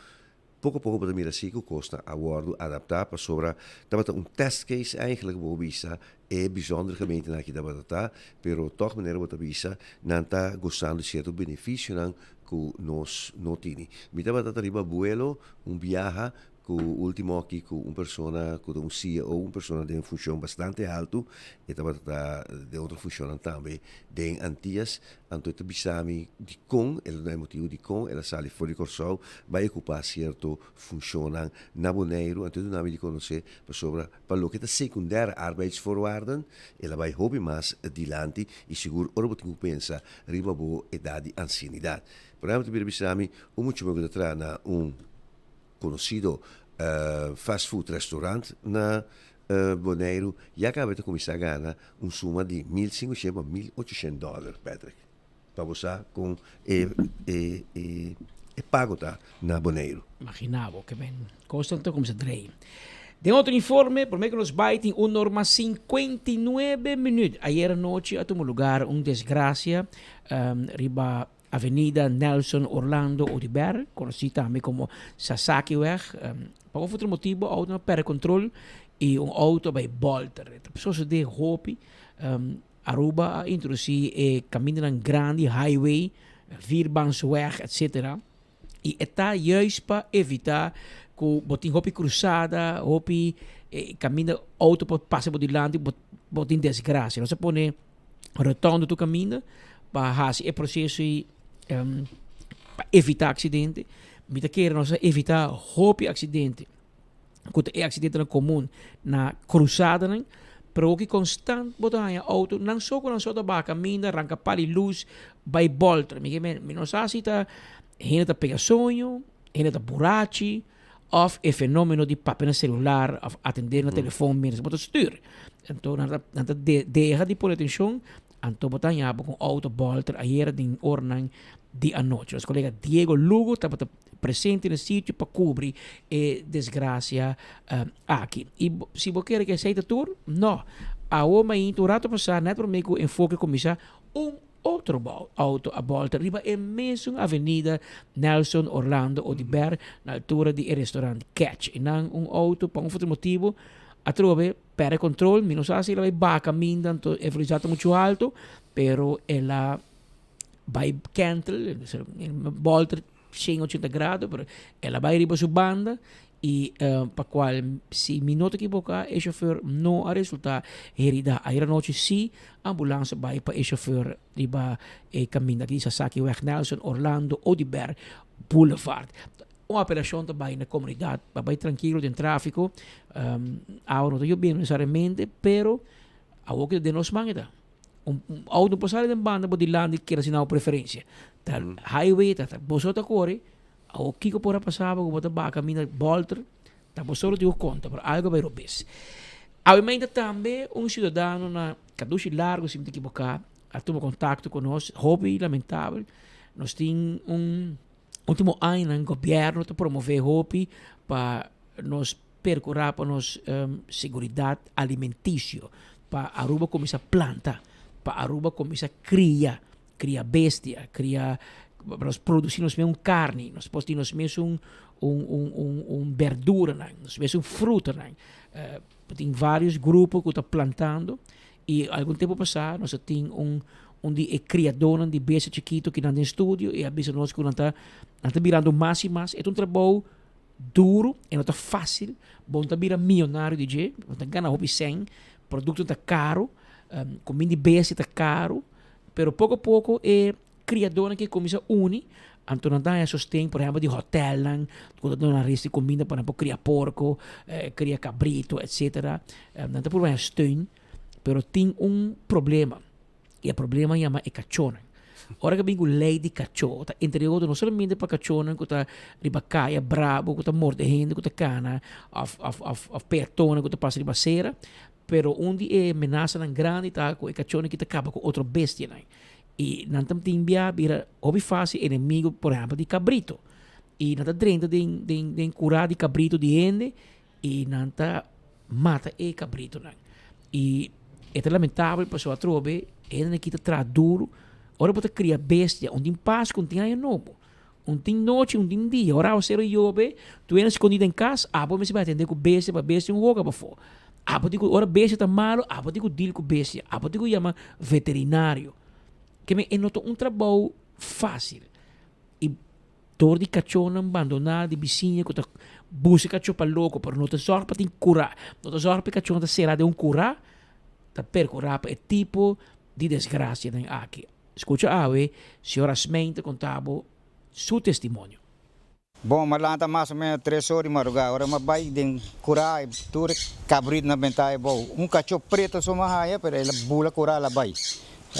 Speaker 2: poko poko bo ta mira si ku kosnan a wòrdu adaptá pasobra tabata un test case eigenlijk bo bisa e bijzonder gemeentenan aki tabata ta, pero tòg manera bo ta bisa nan ta gosando di sierto benefisionan ku nos no tini. Mi tabata ta riba buelo un biaha Ku ultimo aki ku un persona ku ta un CEO, un persona den funshon bastante haltu, e tabata ta den otro funshonnan tambe den Antias, anto e ta bisa mi dikon, el a duna e motibu dikon el a sali for di Kòrsou bai okupá sierto funshonnan na Boneiru, anto e duna mi di konosé pasobra pa loke ta secundaire arbeidsvoorwaarden el a bai hopi mas dilanti i sigur ora bo tin ku pensa riba bo edat di ansienidat. Por ehèmpel ta bira bisa mi un muchanan ku ta traha na un. Konosido fast food restaurant na Boneiru ya kaba ta kuminsá gana un suma di mil sinkushent pa mil ochoshent dòler, Patrick. Pa bo sa kon e e pago ta na Boneiru.
Speaker 3: Imaginá bo ke men kosnan ta kuminsá drei. Den otro informe, promé ku nos bai tin un norma 59 minüt. Ayera nochi a tuma lugar un desgrasia riba. Avenida Nelson Orlando Oduber, konosí tambe komo Sasakiweg. Pa un of otro motibu outo no a pèrdè kontrol i un outo a bai bòlter. E ta sosodé hopi. Aruba a introdusí e kamindanan grandi, highway, vierbaansweg, etcetera. I e ta juist pa evitá ku bo tin hopi krusada, hopi kaminda outo por pasa bo dilanti, bo bo tin desgrasia. Nos a pone rotonde tur kaminda pa hasi e proseso ei pa evitá aksidente. Mi ta kere nos a evitá hopi aksidente. ku ta e aksidentenan komun na krusadanan, pero hopi konstant bo ta haña outo nan so ku nan so ta baha kaminda, ranka pal i lus, bai bòlter. Mi ke men, mi no sa si ta hende ta pega soño, hende ta burachi, òf e fenómeno di papia na selular òf atendé na telefòn miéntras bo ta stür. Anto nan ta nan ta deha di pone atenshon, anto bo ta haña bo ku un outo bòlter ayera den oranan di anochi. Nos kolega Diego Lugo tabata presente na sitio pa kubri e desgrasia aki. I si bo kere ku esei ta tur, no. Awo mainta un rato pasá nèt promé ku Enfoke kuminsá, un otro outo a bòlta riba e mesun avenida Nelson Orlando Oduber na altura di e restaurant Catch. Einan un outo pa un of otro motibu atrobe pèrdè kontrol, mi no sa si el a bai baha kaminda anto e velosidad ta muchu alto, pero el a bai kèntel, bòlta 180 grado, pero el a bai riba su banda y pa cual si mi no ta equivoca e chauffeur no a resulta herida. Ayer anochi si ambulance a bai pa e chauffeur riba e caminda aki di Sasaki Weg Nelson Orlando Oduber Boulevard. Un apelacion ta bai na comunidad pa bai trankilo den trafico. Awa no ta yobiendo necesariamente pero awor ki ta den nos man e ta. Un auto no por sali den banda bo dilanti keda asina bo preferencia. Ta highway ta bo so ta kore, awor kiko por a pasa bo ku bo ta baha kaminda bolter, ta bo solo tin ku konta, pero algo a bai robes. Awe tambe un ciudadano na Kadushi Largo si mi ta ekiboká a tuma kontakto ku nos, hopi lamentabel, nos tin un ultimo añanan gobierno ta promove hopi pa nos percura pa nos seguridad alimenticio, pa Aruba cuminsa planta, pa Aruba cuminsa cria, cria bestia, cria, pa nos produci nos mesun carni, nos por tin nos mesun un un un un berduranan, nos mesun frutanan. Tin varios grupo cu ta plantando y algun tempo pasa nos a tin un un di e criadornan di bestia chikito ki nan den studio y a bisa nos cu nan ta nan ta birando mas y mas. E ta un trabou duru, e no ta fácil, bo no ta bira miyonario di dje, bo ta gana hopi sèn, produkto ta karu, kuminda di bestia ta karu, pero poko poko e kriadónan ke kuminsá uni, anto nan ta haña sosten por ehèmpel di hotèlnan ku ta duna nan resti kuminda pa nan por kria porko, kria kabrito etsetera, nan ta purba haña steun, pero tin un problema. I e problema yama e kachónan. Ora ku a bin ku lei di kachó, ta entre otro no solamente pa kachónan ku ta riba kaya brabo, ku ta morde hende ku ta kana, òf òf òf òf peatonnan ku ta pasa riba sera, pero un di e menasanan grandi ta ku e kachónan ki ta kaba ku otro bestianan. I nan ta tin bia bira hopi fásil enemigo, por ehèmpel, di kabrito. I nan ta drenta den den den kurá di kabrito di hende I nan ta mata e kabritonan. I e ta lamentabel pasobra atrobe hendenan aki ta traha duru. Ora bo ta kria bestia, un tin Pasku, un tin Aña Nobo, un tin nochi, un tin dia. Ora awaseru yobe, tur hende skondi den kas, abo mester bai atende ku bestia pa bestia un hoga pafó. Abo tin ku, ora bestia ta malu, abo tin ku deal ku bestia, abo tin ku yama veterinario. Keme e no ta un trabou fásil. I Dor di kachónan bandoná di bisiña ku ta buska kachó pa loko, pero no ta sòrg pa tin kurá, no ta sòrg pa e kachónan ta será den un kurá, ta perkurá pa e tipo di desgrasianan aki. Skucha awe, señor Asmein ta konta bo su testimonio.
Speaker 10: Bon, m'a lanta mas o menos tres or di madrugá. Ora m'a bai den kurá, tur e kabritonan bentá ebou. Un kachó preto so m'a haña, pero el a bula kurá, el a bai.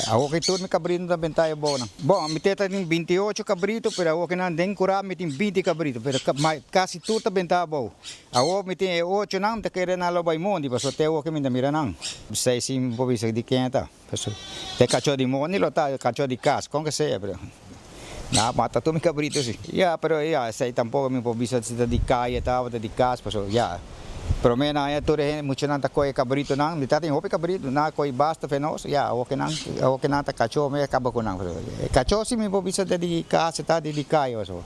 Speaker 10: Awor ki tur mi kabrito ta bentá e bonan. Bon, mi teta tin 28 kabrito, pero awor ki nan den kurá mi tin 20 kabrito, pero kasi tur ta bentá abou. Awor mi tin e ochonan, mi ta kere nan lo bai mondi, pasobra te awor ki mi ta mira nan. Esei si mi por bisa di ken e ta. Pasobra te kachó di mondi lo ta, kachó di kas, kon ke sea, pero nan a mata tur mi kabrito si. Ya, pero ya, esei tampoko mi por bisa si ta di kaya ta o ta di kas, pasobra ya. Prome nan aña tur e hende muchanan ta kohe kabritonan, mi tatin hopi kabrito, nan a kohe basta fe nos, ya awor ke nan awor ke nan ta kachó mi a kaba ku nan. E kachó si mi por bisa ta di kas e ta di di kaya pasobra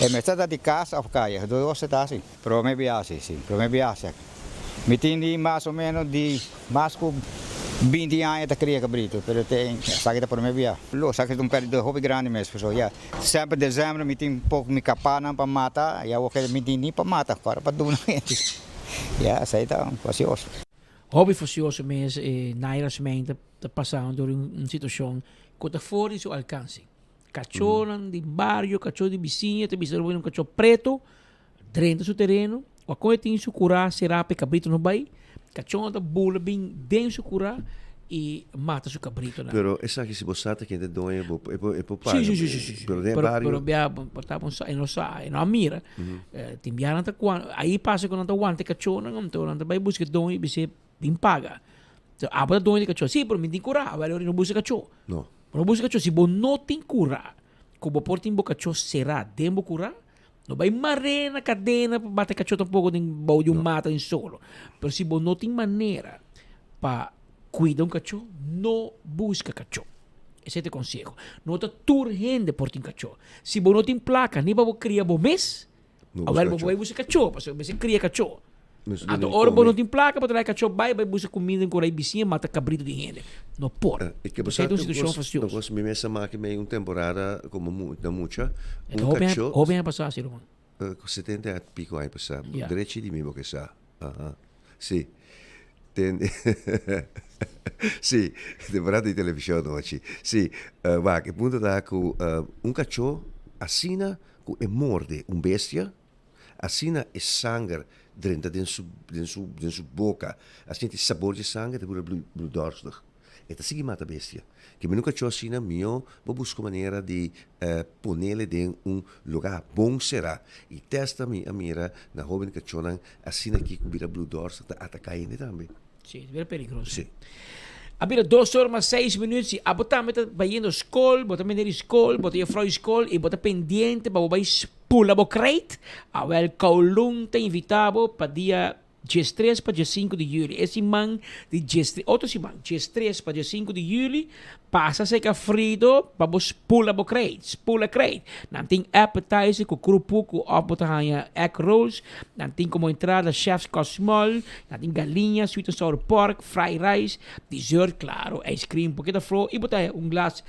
Speaker 10: e mester ta di kas òf kaya, dos e ta asi. Prome biaha si, prome biaha si. Mi tin di mas o menos di mas ku binti aña ta kria kabrito, pero te esaki ta prome biaha. Lo esaki ta un pèrdida hopi grandi mes pasobra ya semper desèmber mi tin poko mi kapanan pa mata y awor ke mi tin ni pa mata, kòrda pa duna hende. Ya esei ta fasioso.
Speaker 3: Hopi fasioso mes e Naira Smein ta pasando dor un situashon ku ta for di su alkanse. Kachónan di bario, kachó di bisiña ta bisa un kachó preto Drenta su tereno, wak e tin su kurá será pa e kabrito no bai, kachon ta bula bin den su kurá i mata su kabritonan.
Speaker 2: Pero esaki si bo sa ta ken ta doño bo e por e por paga.
Speaker 3: Si si si si si.
Speaker 2: Pero den e bario.
Speaker 3: Pero bia bo ta bon sa e no sa e no a mira. Tin bia nan ta ahí pasa ku nan ta wanta e kachonnan anto nan ta bai buska e doño i bis'é bin paga. Abo ta doño di kachó, si pero mi tin kurá, awor no buska kachó.
Speaker 2: No.
Speaker 3: Bo no buska kachó, si bo no tin kurá ku bo por tin bo kachó será den bo kurá, No bai mar'é na kadena pa bate kachó tampoko den bou di un mata den solo. Pero si bo no tin manera pa kuida un kachó, no buska kachó. Esei ta e konseho. No ta tur hende por tin kachó. Si bo no tin plaka ni pa bo kria bo mes, awel bo bai buska kachó, pasobra bo mester kria kachó. Anto ora bo no tin plaka bo ta laga kachó bai bai buska kuminda den korai bisiña mata kabrito di hende. No por. Esei ta un situashon fastioso.
Speaker 2: Mi mes a maki mei un temporada komo na mucha.
Speaker 3: E ta hopi aña hopi aña pasá si ruman.
Speaker 2: 70 i piko aña pasá. Drechi di mi bo ke sa. Aha. Si. Ten si temporada di televishon nochi. Si. Wak e punto ta ku un kachó asina ku e morde un bestia. Asina e sanger drenta den su den su den su boka, asina e sabor dje sanger ta bira bloeddorstig. E ta sigui mata bestia. Ke mi nunka cho asina, mihó bo buska un manera di ponele den un lugá bon será. I testa mi a mira na hóben kachónan asina aki ku bira bloeddorstig ta ataká hende tambe.
Speaker 3: Sí, ta bira peligroso.
Speaker 2: Sí.
Speaker 3: A bira dos or mas seis minuut. Si abo tambe ta bayendo skol, bo ta meneer di skol, bo ta juffrouw di skol i bo ta pendiente pa bo bai spula bo kreit, awel Kowloon ta invita bo pa dia diestres pa diesinku di juli. E siman di diestres, otro siman, diestres pa diesinku di juli, pasa serka Frido pa bo spula bo kreit, spula kreit. Nan tin appetizer ku krupuku òf bo ta haña egg rolls. Nan tin komo entrada chef's cut small, nan tin galiña, sweet and sour pork, fried rice, dessert klaro, ice cream por keda flo i bo ta haña un glas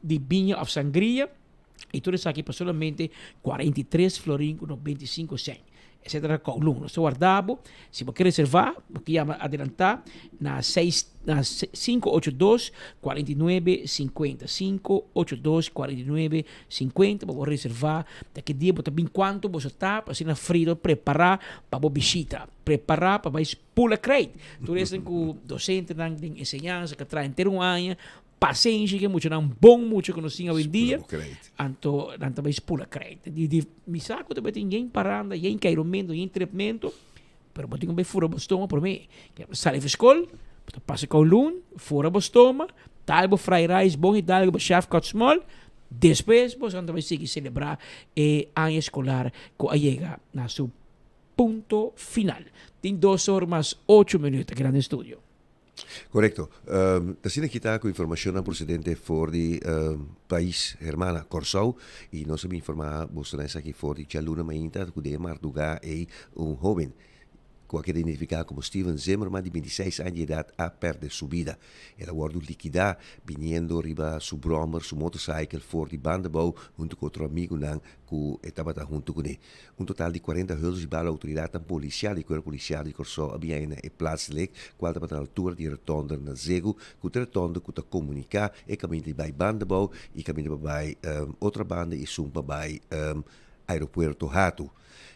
Speaker 3: di biña òf sangria i tur esaki pa solamente 43 florin ku 95 sènt. Esei ta na Kowloon. Nos ta warda bo. Si bo ke reservá, bo ke yama adelantá na seis na 582 49 50. 582 49 50 pa bo reservá ta ki dia bo ta bin kuantu boso ta pa asina Frido prepará pa bo bishita. Prepará pa bai spula kreit. Tur esnan ku dosentenan den enseñansa ka traha henter un aña, pasenshi ku e muchanan bon mucha ku nos tin awendia, anto nan ta bai spula kreit. Di di mi sa ku ta bai tin yen paranda, yen keiromentu, yen trepmentu, pero bo tin ku bai fura bo stoma promé. Sali for skol, bo ta pasa Kowloon, fura bo stoma, dal bo fried rice bon i dal bo chef cut small, despues bo ta bai sigui selebrá e aña eskolar ku a yega na su punto final. Tin dos or mas ocho minuut aki nan den studio.
Speaker 2: Korekto. Ta asina ki ta ku informashonnan prosedente for di pais hermana Kòrsou i nos a bin informá bosonan esaki for di djaluna mainta ku den e mardugá ei un hóben ku a keda identifiká komo Steven Zimmerman di bintiseis aña di edat a pèrdè su bida. El a wòrdu likidá biniendo riba su bròmer, su motorcycle, for di Bandabou huntu ku otro amigunan ku e tabata huntu kuné. Un total di kuarenta huls di bala outoridatnan polisial di Kuerpo Polisial di Kòrsou a bin haña na e plaatsdelict, kual tabata na altura di e rotònder na Zegu, ku ta e rotònder ku ta komuniká e kaminda di bai Bandabou i kaminda pa bai otra banda i esun pa bai Aeropuerto Hato.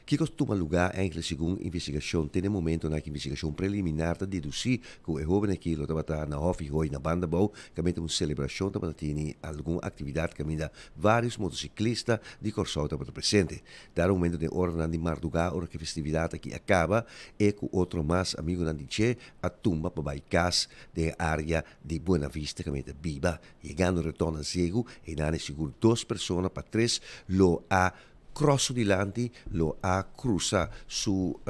Speaker 2: Kiko a tuma lugá enkele segun investigashon? Te na e momentonan ku investigashon preliminar ta dedusí ku e hóben aki lo tabata na Hòfi Hoi na Bandabou kaminda un selebrashon tabata tini algun aktividat kaminda vários motosiklista di Kòrsou tabata presente. Dado momento den oranan di mardugá ora ku e festividat aki a kaba e ku otro mas amigunan di dje a tumba pa bai kas den e área di Buena Vista kaminda ta biba. Yegando retorno na Zegu einan e sigur dos persona pa tres lo a. cross su dilanti, lo a cruza su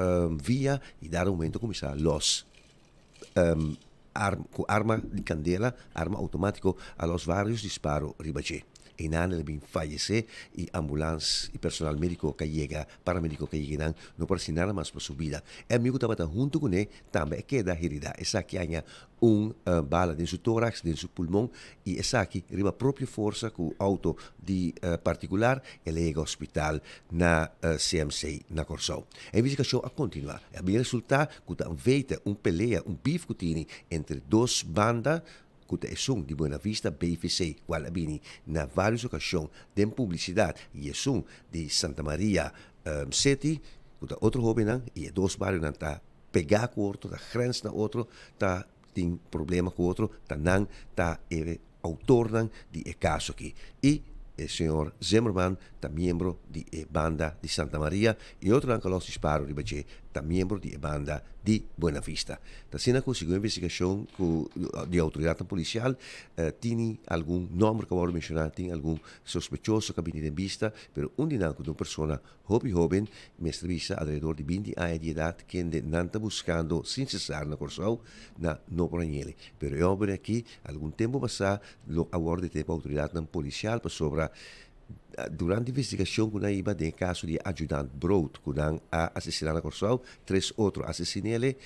Speaker 2: via y dado momento cuminsa los cu arma di candela, arma automatico, a los varios disparo riba dje. Einan el a bin fayece y ambulans y personal medico ca yega, paramedico ca yega einan no por haci nada mas pa su bida. E amigo tabata hunto cune tambe a keda herida. Esaki haña un bala den su torax, den su pulmon y esaki riba propio forsa cu auto di particular el a yega hospital na CMC na Corsou. E investigacion a continua. A bin resulta cu ta un veite, un pelea, un beef cu tini entre dos banda cu ta esun di Buena Vista BVC cual a bini na varios ocasion den publicidad y esun di Santa Maria City cu ta otro hobennan y e dos barionan ta pegá ku otro, ta grens na otro, ta tin problema ku otro, ta nan ta e outornan di e kaso aki. I e señor Zimmerman ta miembro di e banda di Santa Maria i otronan ku a los disparo riba dje ta miembro di e banda di Buena Vista. Ta asina ku segun investigashon ku di outoridatnan polisial tini algun nòmber ku a wòrdu menshoná, tin algun sospechoso ku a bini den bista, pero un di nan ku ta un persona Hopi hóben mester bisa alrededor di binti aña di edat kende nan ta buskando sin sesar na Kòrsou na no por hañ'el. Pero e hóben aki algun tempu pasá lo a wòrdu detené pa outoridatnan polisial pasobra durante investigashon ku nan a hiba den e kaso di e adjudant Brood ku nan a asesiná na Kòrsou, tres otro a asesin'el.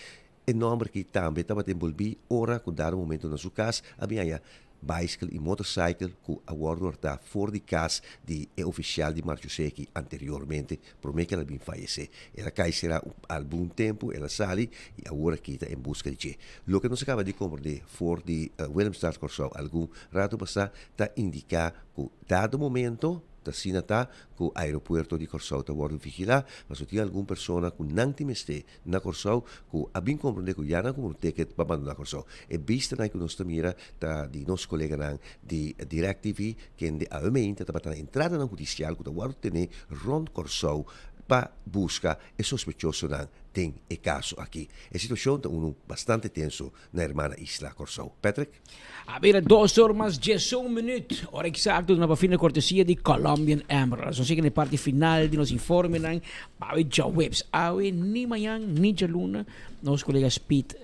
Speaker 2: E nòmber aki tambe tabata enbolbí ora ku dado momento na su kas a bin haña baiskel i motorcycle ku a wòrdu hòrtá for di kas di e ofisial di Marchuseki anteriormente promé ku el a bin fayesé. El a kai será un algun tempu, el a sali i awor aki ta en buska di dje. Loke nos a kaba di komprendé for di Willemstad, Kòrsou algun ratu pasá ta indiká ku dado momento ta asina ta ku aeropuerto di Kòrsou ta wòrdu vigilá pasobra tin algun persona ku nan tin mester na Kòrsou ku a bin komprendé ku ya nan kumpra un ticket pa bandoná Kòrsou. E bistanan ku nos ta mira ta di nos koleganan di DirecTV kende awemente tabata na entradanan hudisial ku ta wòrdu tené rònt Kòrsou pa buska e sospechosonan den e kaso aki. E situashon ta unu bastante tenso na hermana isla Kòrsou. Patrick.
Speaker 3: A bira dos or mas diesun minuut, ora exacto na pa fin de cortesia di Colombian Emerald. Nos yega na e parti final di nos informenan pa awe djaweps. Awe ni mañan ni djaluna nos colega Speed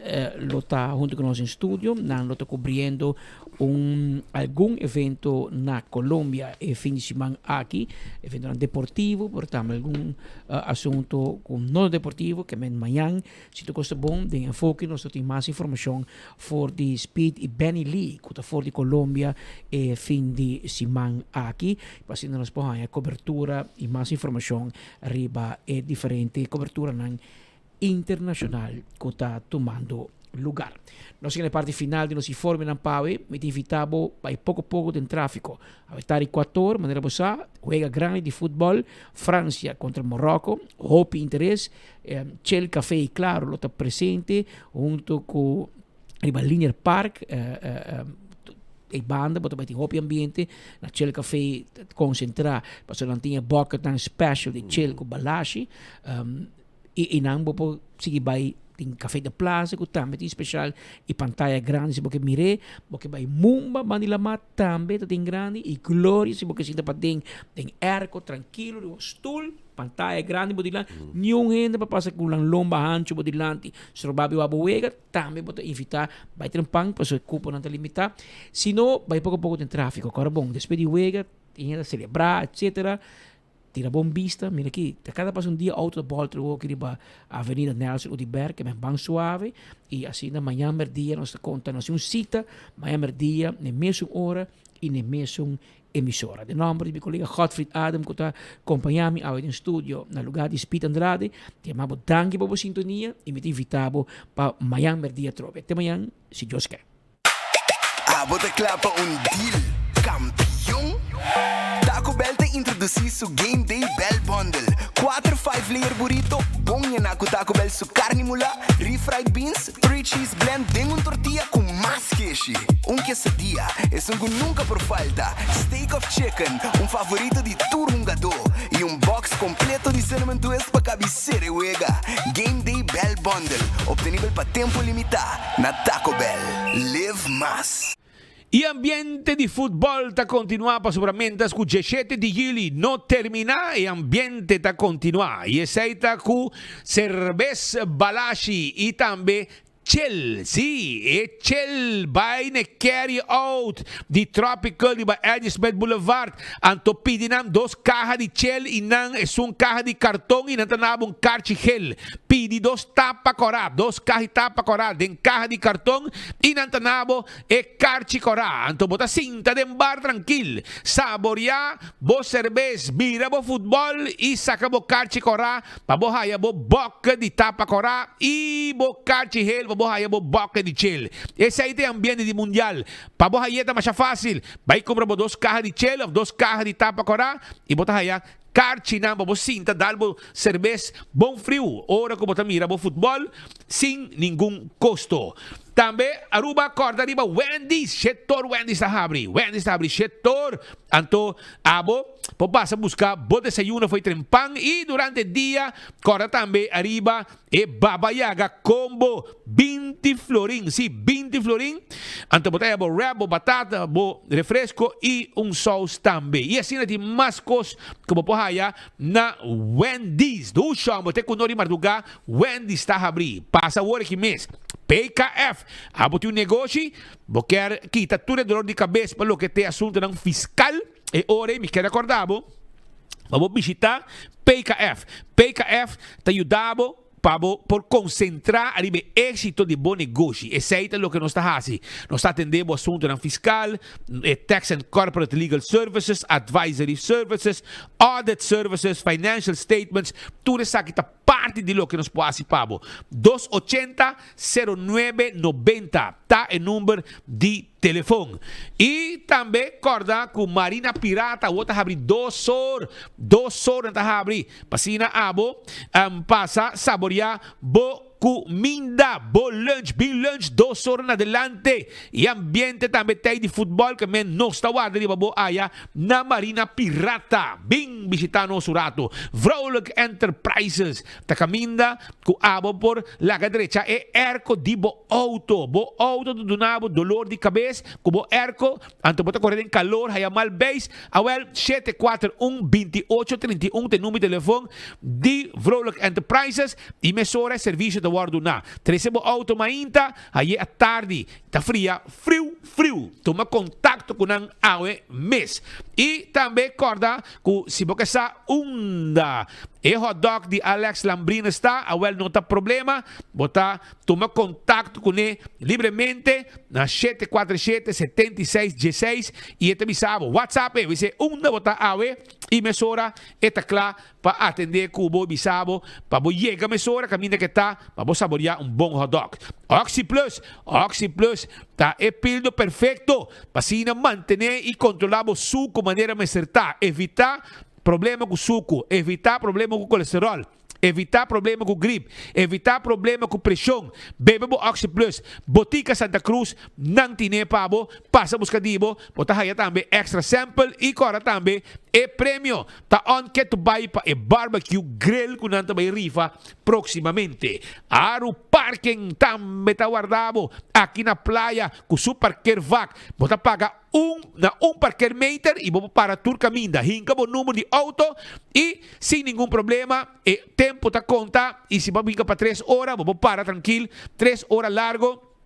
Speaker 3: lo ta hunto cu nos den studio. Nan lo ta cubriendo un algun evento na Colombia e fin di siman aki. Eventonan deportivo, pero tambe algun asunto cu no deportivo, ke men mañan Si tur kos ta bon, den Enfoke nos ta tin mas informashon for di Speed i Benny Lee ku ta for di Colombia e fin di siman aki. Pa asina nos por haña kobertura i mas informashon riba e diferente koberturanan internashonal ku ta tumando lugar. Nos yega na e parti final di nos informenan pa awe. Mi ta invita bo bai poko poko den trafiko. Awe ta di kuator, manera bo sa, wega grandi di futbòl, Fransia kontra Moròko, hopi interes. Chel Café y Claro lo ta presente hunto cu riba Linear Park e banda bo ta bai tin hopi ambiente na Chel Café concentra pasobra nan tin e bucketnan special di Chel cu Balashi y nan bo por sigui bai tin Café de Plaza cu tambe tin special y pantaya grandi si bo ke mire bo ke bai Mumba banda di Lamar tambe ta tin grandi y Gloria si bo ke sinta paden den airco trankilo riba un stoel. Pantaya grandi bo dilanti, niun hende pa pasa ku nan lomba hanchu bo dilanti. Stroba biwa bo wega, tambe bo ta invitá bai trempan pasobra e kuponan ta limitá. Si no, bai poko poko den tráfiko. Kòrda bon, despues di wega, tin hende ta selebrá, etsetera. Tira bon bista, mira aki, ta kada pasa un dia outo ta bòlter hopi riba Avenida Nelson Oduber, ke men ban suave. I asina mañan mèrdia nos ta konta, nos tin un sita mañan mèrdia na e mesun ora i na e mesun emisora. Den nomber di mi colega Godfried Adam cu ta compaña mi awe den studio na lugar di Speed Andrade, ta yama bo danki pa bo sintonia y mi ta invita bo pa mañan merdia atrobe. Te mañan, si Dios ke.
Speaker 6: Abo ta kla pa un deal kampion? Taco Bell ta introdusí su Game Day Bell Bundle, kuater five layer burrito bon yená ku Taco Bell su karni mulá, refried beans, Three cheese blend den un tortilla cu mas keshi. Un quesadilla, esun cu nunca por falta, steak of chicken, un favorito di tur hungadó, y un box completo di cinnamon twist pa cabicera e wega. Game Day Bell Bundle, obtenibel pa tempo limita na Taco Bell. Live mas!
Speaker 1: E ambiente di futbol ta continua pasobra mientras cu djeshete di juli no termina e ambiente ta continua y esey ta cu Cerbes Balashi y tambe Chel, si, e Chel bay n'e carry out di Tropical riba Eddy Smith Boulevard anto pidi nan dos caha di Chel y nan esun caha di carton y nan ta naba un carchi gel. Pidi dos tapa cora, dos caha di tapa cora den caha di carton y nan ta nabo E karchi kòrá, anto bo ta sinta den bar trankil, saboriá bo serbes, mira bo futbòl i saka bo karchi kòrá pa bo haya bo bòke di tapa kòrá i bo karchi hel pa bo haya bo bòke di chel. Esei ta e ambiente di mundial. Pa bo hay'é ta masha fásil. Bai kumpra bo dos kaha di chel òf dos kaha di tapa kòrá i bo ta haya karchinan pa bo sinta dal bo serbes bon friu ora ku bo ta mira bo futbòl sin ningun kosto. Tambe Aruba kòrda riba Wendy's, shetor Wendy's ta habri, Wendy's ta habri shetor, anto abo por pasa buska bo desayuno for e tren pan i durante dia kòrda tambe ariba E Baba Yaga combo 20 florin, si 20 florin, anto bo ta haya bo wrap, bo batata, bo refresco y un saus tambe. Y asina tin mas cos cu bo por haya na Wendy's. Dushon, bo te cu no di marduga, Wendy's ta habri. Pasa awor aki mes. PKF, abo tin un negoshi, bo kier kita tur e dolor di cabes pa loke t'e asuntonan fiscal, E ora ei mi kier recorda bo pa bo bishita PKF. PKF ta yuda bo pa bo por concentra ariba e exito di bo negoshi. Esei ta loke nos ta haci. Nos ta atende bo asuntonan fiscal, e tax and corporate legal services, advisory services, audit services, financial statements, tur esaki ta parti di loke nos por haci pa bo. Dos ochenta, sero nuebe, nobenta ta e number di Telefon. Y tambe corda cu Marina Pirata awor ta habri dos or, dos or nan ta habri, pa asina abo pasa saborea bo cuminda, bo lunch, bin lunch dos or na adelante. Y ambiente tambe tey di futbol ke men nos ta warda riba bo aya na Marina Pirata. Bin bishita nos un rato. Vrolijk Enterprises ta caminda cu abo por laga drecha e airco di bo Auto, Bo auto ta duna bo dolor di cabes cu bo airco, anto bo ta core den calor, haya mal beis? Awel, 741 28 31 ta e numero di telefon di Vrolijk Enterprises y mesora e servicio ta worde duna. Trece bo auto mainta, haye atardi, ta fria friu friu. Tuma contacto cu nan awe mes. Y tambe corda cu si bo ke sa unda e hotdog di Alex Lambrines ta, awel no ta problema, bo ta Tuma kontakto kuné libremente na 747 76 16 i e ta bisa bo. WhatsApp e, bis'é unda bo ta awe i mesora e ta kla pa atendé ku bo i bisa bo pa bo yega mesora kaminda ke ta pa bo saboriá un bon hotdog. OxyPlus, OxyPlus ta e pildo perfekto pa asina mantené i kontrolá bo suku manera mester ta. Evitá problema ku suku, evitá problema ku kolesteròl. Evitá problema ku grip. Evitá problema ku preshon. Bebe bo OxyPlus. Botica Santa Cruz nan tine pa bo. Pasa buska di bo. Bo ta haya tambe extra sample i kòrda tambe e premio ta on ke tu bai pa e barbecue grill ku nan ta bai rifa próximamente. Aru Parking tambe ta warda bo aki na playa ku su parkeervak. Bo ta paga. Un na un parkeermeter y bo por para tur caminda. Hinca bo number di auto y sin ningun problema e tempo ta conta y si bo a hinca pa tres ora bo por para trankil tres ora largo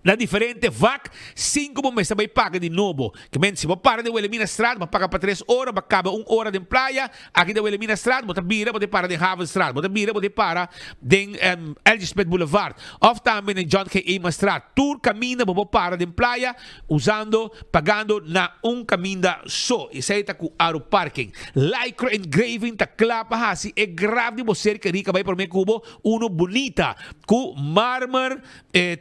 Speaker 1: na diferente vak sin cu bo mester bay paga di nobo. Ke men si bo para den Wilhelminastraat bo a paga pa tres ora bo a caba un ora den playa aki den Wilhelminastraat bo ta bira bo ta para den Havenstraat bo ta bira bo ta para den LG Smith Boulevard of tambe den John G. Emanstraat tur caminda bo por para den playa Usando, pagando na un caminda so. Esey ta cu Aru Parking. Lycra Engraving ta cla pa haci e graf di bo ser keri ca bay prome cu bo uno bunita. Cu marmer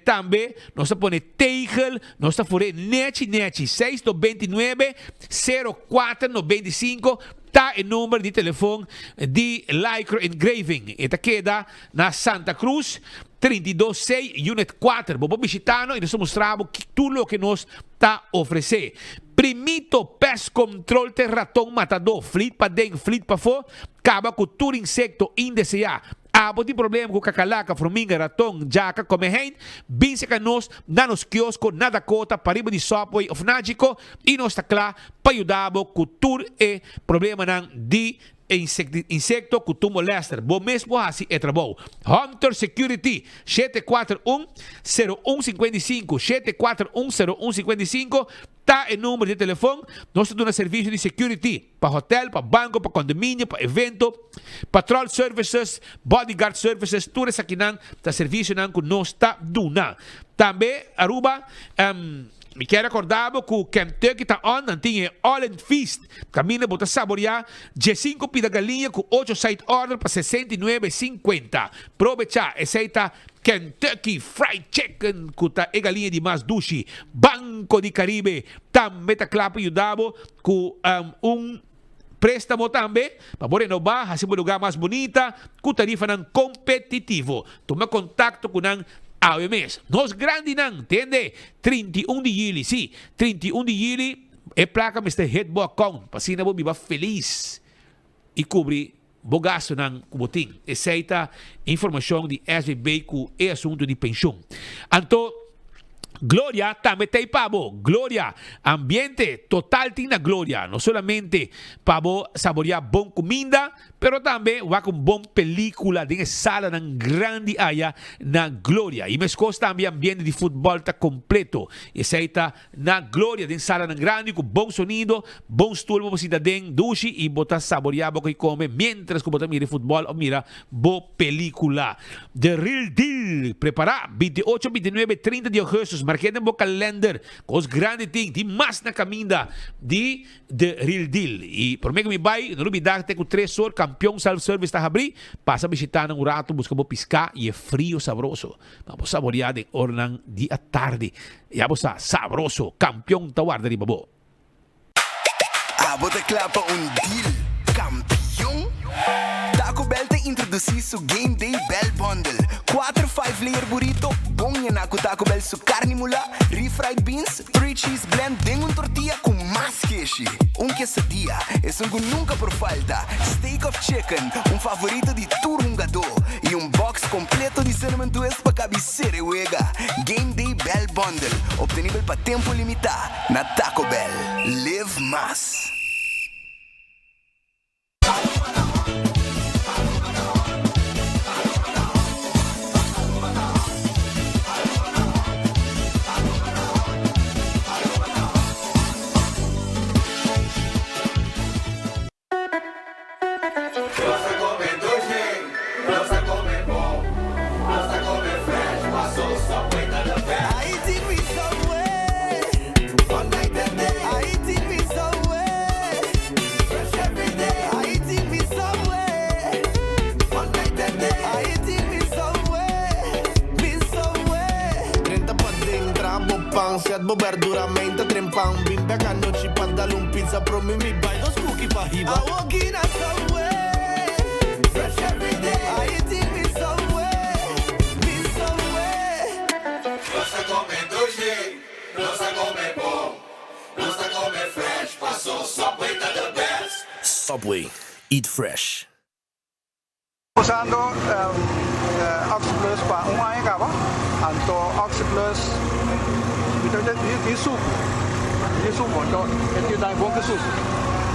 Speaker 1: tambe nos ta pone tegel, nos ta fure nechi nechi. Seis 99, 04 95 ta e number di telefon di Lycra Engraving. E ta keda na Santa Cruz. 32 C, Unit 4. Bo por bishita no i nos ta mustra bo tur loke nos ta ofresé. Primito Pest Control te raton matadó, flit paden, flit pafó, kaba ku tur insekto indeseá. Abo tin problema ku kakalaka, fruminga, raton, djaka, komehein? Bin seka nos na nos kiosko na Dakota, pariba di Subway of Nagico i nos ta kla pa yuda bo ku tur e problemanan di insekto ku tur molester. Bo mes por hasi e trabou. Hunter Security, 741 0155, 741 0155 ta e number di telefon. Nos ta duna servisio di security pa hotel, pa banko, pa condominio, pa evento, patrol services, bodyguard services, tur esakinan ta servisionan ku nos ta duna. Tambe Aruba, mi kier recorda bo ku Kentucky ta on, nan tin e All In Feast, kaminda bo ta saborea diesinco pida galiña ku ocho side order pa 69.50. Probecha, esei ta Kentucky Fried Chicken ku ta e galiña di mas dushi. Banco di Caribe tambe ta kla pa yuda bo ku un préstamo tambe pa bo renobá, hasi bo lugá mas bunita ku tarifanan kompetitivo. Tuma kontakto ku nan awe mes. Nos grandinan, tende, 31 di yüli, sí, 31 di yüli e plaka mester hit bo account pa asina bo biba felis i kubri bo gastunan ku bo tin. Esei ta informashon di SVB ku e asuntu di penshun. Anto Gloria tambe ta ei pa bo. Gloria, ambiente total tin na Gloria. No solamente pa bo saboreá bon kuminda, pero tambe wak un bon pelíkula den e salanan grandi aya na Gloria. I meskos tambe ambiente di futbòl ta kompleto. Esei ta Na Gloria den salanan grandi ku bon sonido, bon stoel bo por sinta den dushi i bo ta saboreá bo koi kome miéntras ku bo ta mira e futbòl òf mira bo pelíkula. The Real Deal! Prepará! 28, 29, 30 di ougùstùs, mark'é den bo kalènder. Kos grandi tin, tin mas na kaminda di The Real Deal. I promé ku mi bai, no lubidá te ku tres or Kampion Self Service ta habrí. Pasa bishitá nan un ratu, buska bo piská i e frio sabroso. Pa bo saboreá den oranan di atardi. Ya bo sa, sabroso! Kampion ta warda riba bo.
Speaker 6: Abo ta kla pa un deal kampion? Taco Bell ta introdusí su Game Day Bell Bundle, kuater five layer burrito bon yená ku Taco Bell su karni mulá, refried beans, three cheese blend den un tortilla ku mas keshi, un quesadilla, esun ku nunka por falta, steak of chicken, un favorito di tur hungadó, i un box kompleto di cinnamon twist pa kabi sere wega. Game Day Bell Bundle, obtenibel pa tempu limitá na Taco Bell. Live mas!
Speaker 11: Nos ta come dushi, nos ta come bon, nos ta come fresh, paso Subway ta the best.
Speaker 6: I eating with Subway, all night and day. I eating with Subway, fresh every day. I eating with Subway, all night and day. I eating with Subway, with Subway. Drenta paden, traha bo pan, set bo berdura, meinta trempan. Bin bek anochi pa dal un pizza, promi mi bai dos cookie pa hiba. I walking a Subway, fresh every day. I eating with Subway, with Subway.
Speaker 11: Nos ta come dushi, nos ta come bon, nos ta come fresh, paso Subway ta the best.
Speaker 12: Subway, eat fresh.
Speaker 23: Usando Oxyplus pa un aña caba, anto Oxyplus mi ta di sucu, di sucu, anto e tin dami bon ki sucu.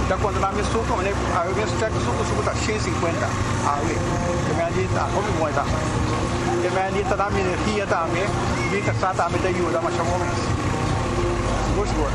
Speaker 23: Mi ta conta dami sucu, awe mes check sucu, sucu ta shen sinkuenta awe, e men di ta hopi bon e ta. E men di ta dami energia tambe, mi casa tambe ta yuda masha bon mes, sigur sigur.